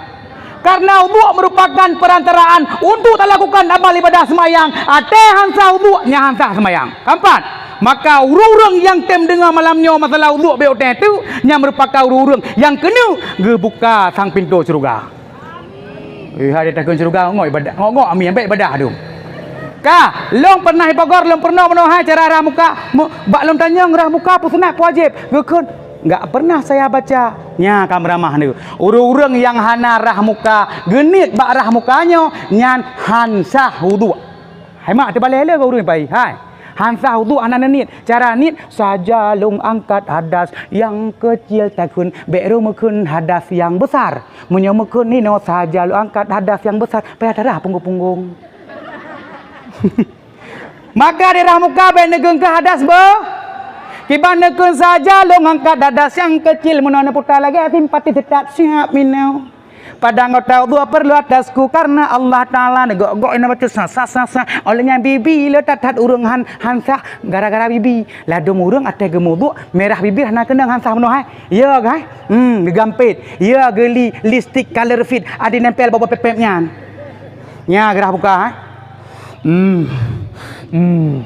Karena udhu merupakan perantaraan untuk talakukan amal ibadah seumayang. Até han sah udhu, nyan han sah seumayang. Keempat, maka ureueng-ureueng nyang tem deungoe malam nyoe masalah udhu bèk utang teuk, nyan merupakan ureueng-ureueng nyang keuneuk geubuka sang pintoe syeuruga. Eh, hai, di takheun syeuruga, ngok ibadah, ngok, ngok, ami, ambek ibadah tu. Ka, lôn pernah ipagor, lôn pernah meunoe hai cara rhah muka. Mu-, bak lôn tanyong rhah muka peusunat peuwajéb. Geukheun, Enggak pernah saya baca. Nya ka meuramah tu. Ureuëng-ureuëng nyang hana rhah muka, geuniet bak rhah muka nyoe, nyan han sah wudhu. Hai mak, teubaleh le keu ureuëng pai. Hai. Han sah wudhu hana neuniet. Cara niet, saja lôn angkat hadas nyang keucil takheun, bék rhot meukheun hadas nyang beusar. Meunyoe meukheun inoe saja lôn angkat hadas nyang beusar, payah tarhah punggong-punggong. Maka di rhah muka bék neukheun keu hadas beu. Kiban neukheun saja lôn angkat hadas nyang keucil, meunoe neuputa lagée simpati teutab siap minoe. Pada anggota wudhu perlu atasku karena Allah Taala neugok-gok ina baca sa sa sa sa. Oleh nyan bibi le that-that ureuëng han han sah gara-gara bibi. Ladom ureuëng até geumudhu merah bibir hana keunong han sah meunoe hai. Ya kan? Hmm, geugampét. Ya geuli lipstik color fit adi nempel bak pép-pép nyan. Nya geurhah muka hai. Hmm. Hmm.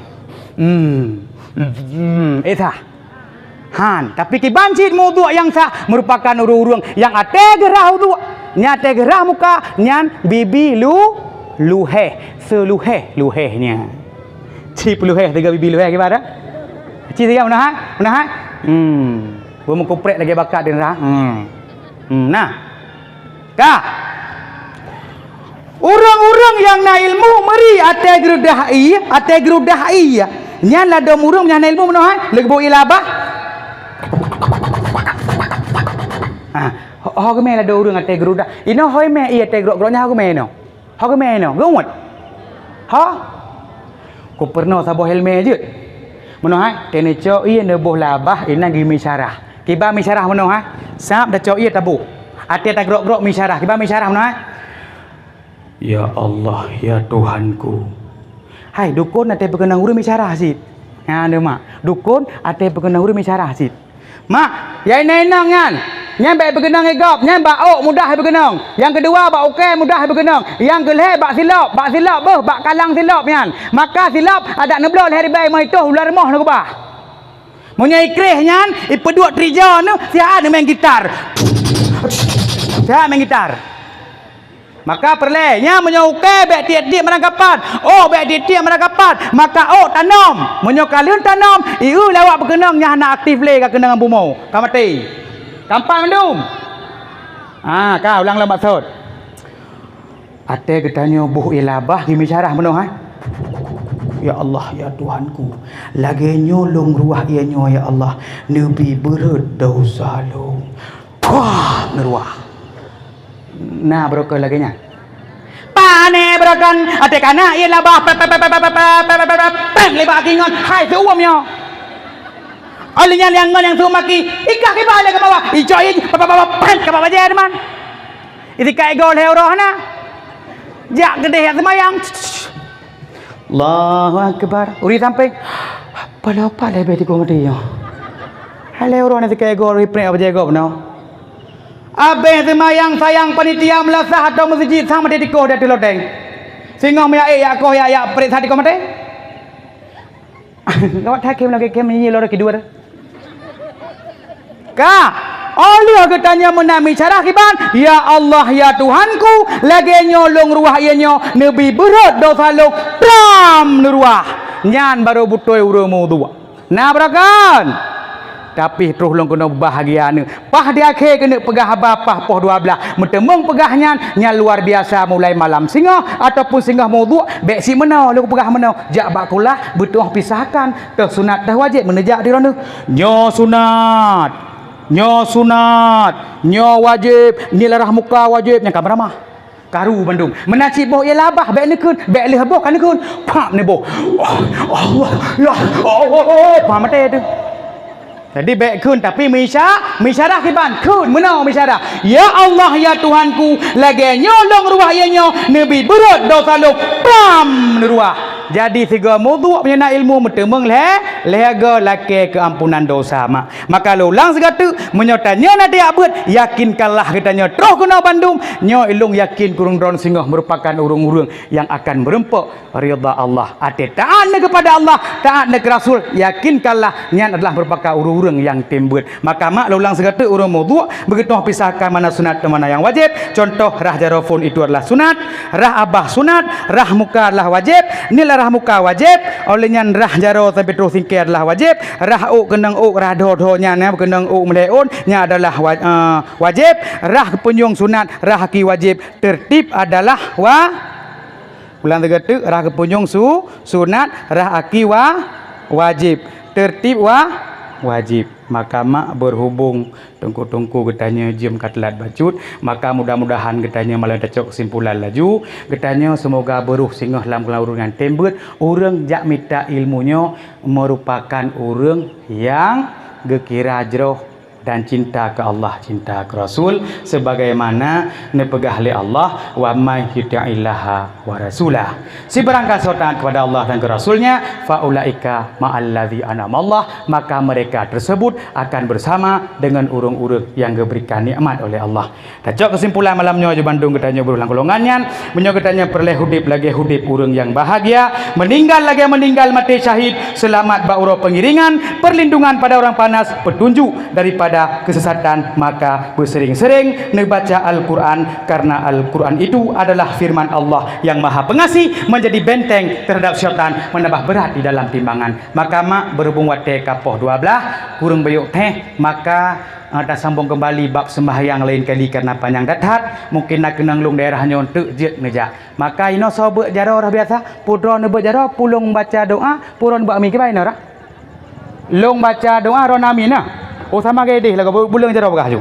Hmm. Hmm. Eh sah. Han, tapi kiban cit mudhu nyang sah merupakan ureuëng-ureuëng nyang até geurhah udhu, nyang até geurhah muka, nyan bibi lu luheh, seuluheh-luheh nyan. Cit peuluheh tiga bibi luheh kiban dah? Cit tiga meunahan? Meunahan? Hmm. Beu meukuprek lagée bakat di neraka. Hmm. Hmm, nah. Ka. Ureuëng-ureuëng nyang na ilmu meuri até geurudah ie, até geurudah ie. Nyan ladom ureuëng nyang na ilmu meunoe hai, leuboh ie labah. Ha, ho, ho geumé ladom ureuëng até geurudah. Inoe ho imé ie até grok-grok nyan ho geumé inoe. Ho geumé inoe, geungot. Ha? Kupeurunoe saboh ilmu jeuet. Meunoe hai, teuneuk cok ie neuboh labah inan geumisyarah. Kiban misyarah meunoe hai, sab tacok ie taboh. Até tagrok-grok misyarah, kiban misyarah meunoe hai. Ya Allah, ya Tuhanku. Hai, dukon até peukeunong ureuëng misyarah cit. Ha, neu mak. Dukon até peukeunong ureuëng misyarah cit. Mak, nyang inong-inong nyan, nyan bék peukeunong lé gob, nyan bak ôk mudah peukeunong. Nyang keudua bak ukée mudah peukeunong. Nyang keulhée bak silop, bak silop beuh, bak kalang silop nyan. Maka silop adak neubloe lhée ribée limong reutoh ulah rumoh neukeubah. Meunyoe ikréh nyan, ipeuduek trijo neu, siat neumain gitar. Siat main gitar. Maka peureulée, nyan meunyoe ukée bék tiek-tiek meurangkapat, ôk bék tiek-tiek meurangkapat, maka ôk tanom. Meunyoe ka lheueh tanom, ié lé awak peukeunong nyang hana aktif lé ka keunong bumoe, ka maté. Ka empat mandum. Ha, ka ulang lom maksud. Até geutanyoe boh ie labah geumisyarah meunoe hai. Ya Allah, ya Tuhanku, lagée nyoe lôn ruwah ie nyoe ya Allah, neubi beureuet desya lôn. Wah, neuruwah. Na beurokon lagée nyan. Pane beurokon, até kana ie labah, pep, pep, pep, lé bak aki ngon, hai seuuem nyoe. Oleh nyan nyang ngon nyang seuuem aki, ikah kiban lé keu bawah, icok ie, pep, pep, pep, pep, keu bawah bajée teuma. Itika ego lhée uroe na. Jak keudeh jak seumayang. Allahu Akbar. Uri sampéng. Paloe pat lé beh tigo mati nyoe. Hai lhée uroe na sikée ego uri prek bajée gob nyoe. Abéh seumayang sayang panitia meulasah atau meuseujid sang maté tikoh di ateueh loteng. Singoh meuyak ék yak koh yak yak prek sa tikoh maté. Gawat that khem lagée khem nyi loro kidua. Ka, óh lheueh geutanyoe meunan misyarah kiban, "Ya Allah, ya Tuhanku, lagée nyoe lôn ruwah ie nyoe neubi beureuet desya lôn, pram neuruwah." Nyan barô beutôi ureuëng meuwudhu. Na beurokon? Tapi troh lôn keunoe beubahagia neu. Paih di akhé keuneuk peugah haba paih poh dua blaih. Meuteumeung peugah nyan, nyan luar biasa mulai malam singoh ataupun singoh meuwudhu, bék si meunoe lôn peugah meunoe. Jak bak kulah, beutuoh pisahkan, teuh sunat teuh wajéb meuneu jak di droeneuh. Nyoe sunat, nyoe sunat, nyoe wajéb, nyoe larah muka wajéb, nyang ka meuramah. Karu bandum. Meunan cit boh ie labah, bék neukheun, bék lheueh boh ka neukheun. Phak neuboh. Allah, ya Allah, phak maté teuh. Jadi bék kheun, tapi misya-, misyarah kiban, kheun meunoe misyarah. "Ya Allah, ya Tuhanku, lagée nyoe lôn ruwah ie nyoe, neubi beureuet desya lôn, pram neuruwah." Jadi sigoe meuwudhu meunyoe na ilmu meuteumeung lhée, lhée goe lakée keuampunan desya mak. Maka lôn ulang sigateuk, meunyoe tanyoe na tajak beuet, yakinkanlah geutanyoe troh keunoe bandum, nyoe lôn yakin keu ureuëng droen singoh meurupakan ureuëng-ureuëng nyang akan meureumpok ridha Allah. Até taát neuh keupada Allah, taát neuh keu Rasul, yakinkanlah nyan adalah meurupakan ureuëng-ureuëng nyang tem beuet. Maka mak lôn ulang sigateuk ureuëng meuwudhu, beugeutuoh pisahkan mana sunat dan mana nyang wajéb. Contoh rhah jaroe phon itu adalah sunat, rhah abah sunat, rhah muka adalah wajéb, nyoe larah muka wajéb, óh lheueh nyan rhah jaroe sampai troh sing-, Akhé adalah wajéb, rhah ôk keunong ôk rhah dho-dho nyan, eh, keunong ôk meulhèe ôn, nyan adalah wa-, eh, wajéb, rhah keupunjong sunat, rhah akhé wajéb, teurtib adalah wa-, ulang sigoe teuk, rhah keupunjong su-, sunat, rhah akhé wa-, wajéb, teurtib wa-, wajéb. Maka mak, beureubông teungku-teungku geutanyoe jeuem ka teulat bacut, maka mudah-mudahan geutanyoe malam tacok keusimpulan laju. Geutanyoe seumoga beuruh singoh lam keulawan ureuëng nyang tem beuet, ureuëng jak mita ilmu nyoe meurupakan ureuëng nyang geukira jroh dan cinta keu Allah, cinta keu Rasul, sebagaimana neupeugah lé Allah, "Wa may yuti'illaha wa rasulah." Sibarang gasoe taat kepada Allah dan ke Rasul-Nya, "Fa ulaika ma'alladzi an'amallah," maka mereka tersebut akan bersama dengan ureuëng-ureuëng yang geuberikan nikmat oleh Allah. Tacok keusimpulan malam nyoe, ju bandum geutanyoe beurulang golongan nyan, meunyoe geutanyoe peureulée udeb lagée udeb ureuëng nyang bahagia, meuninggal lagée meuninggal maté syahid, seulamat bak uroe peungiringan, perlindungan pada orang panas, petunjuk daripada kesesatan, maka beuseuring-seuring neubaca Al-Quran, karena Al-Quran itu adalah firman Allah yang Maha Pengasih, menjadi benteng terhadap syaitan, menambah berat di dalam timbangan. Maka mak, berhubung watée ka poh dua belas, kureueng bacut teuh, maka, eh, tasambong kembali bab sembahyang lain kali karena panyang that-that. Mungkin na keunong lôn daerah nyoe teuk jeuet neujak. Maka inoe soe beuet jaroe rhah biasa, peue droeneuh beuet jaroe, peue lôn baca doa, peue droeneuh beuet amin, kiban inoe rhah. Lôn baca doa, droeneuh amin na. Oh, sama gadoh lagoe bu-, buleuen jaroe peugah ju.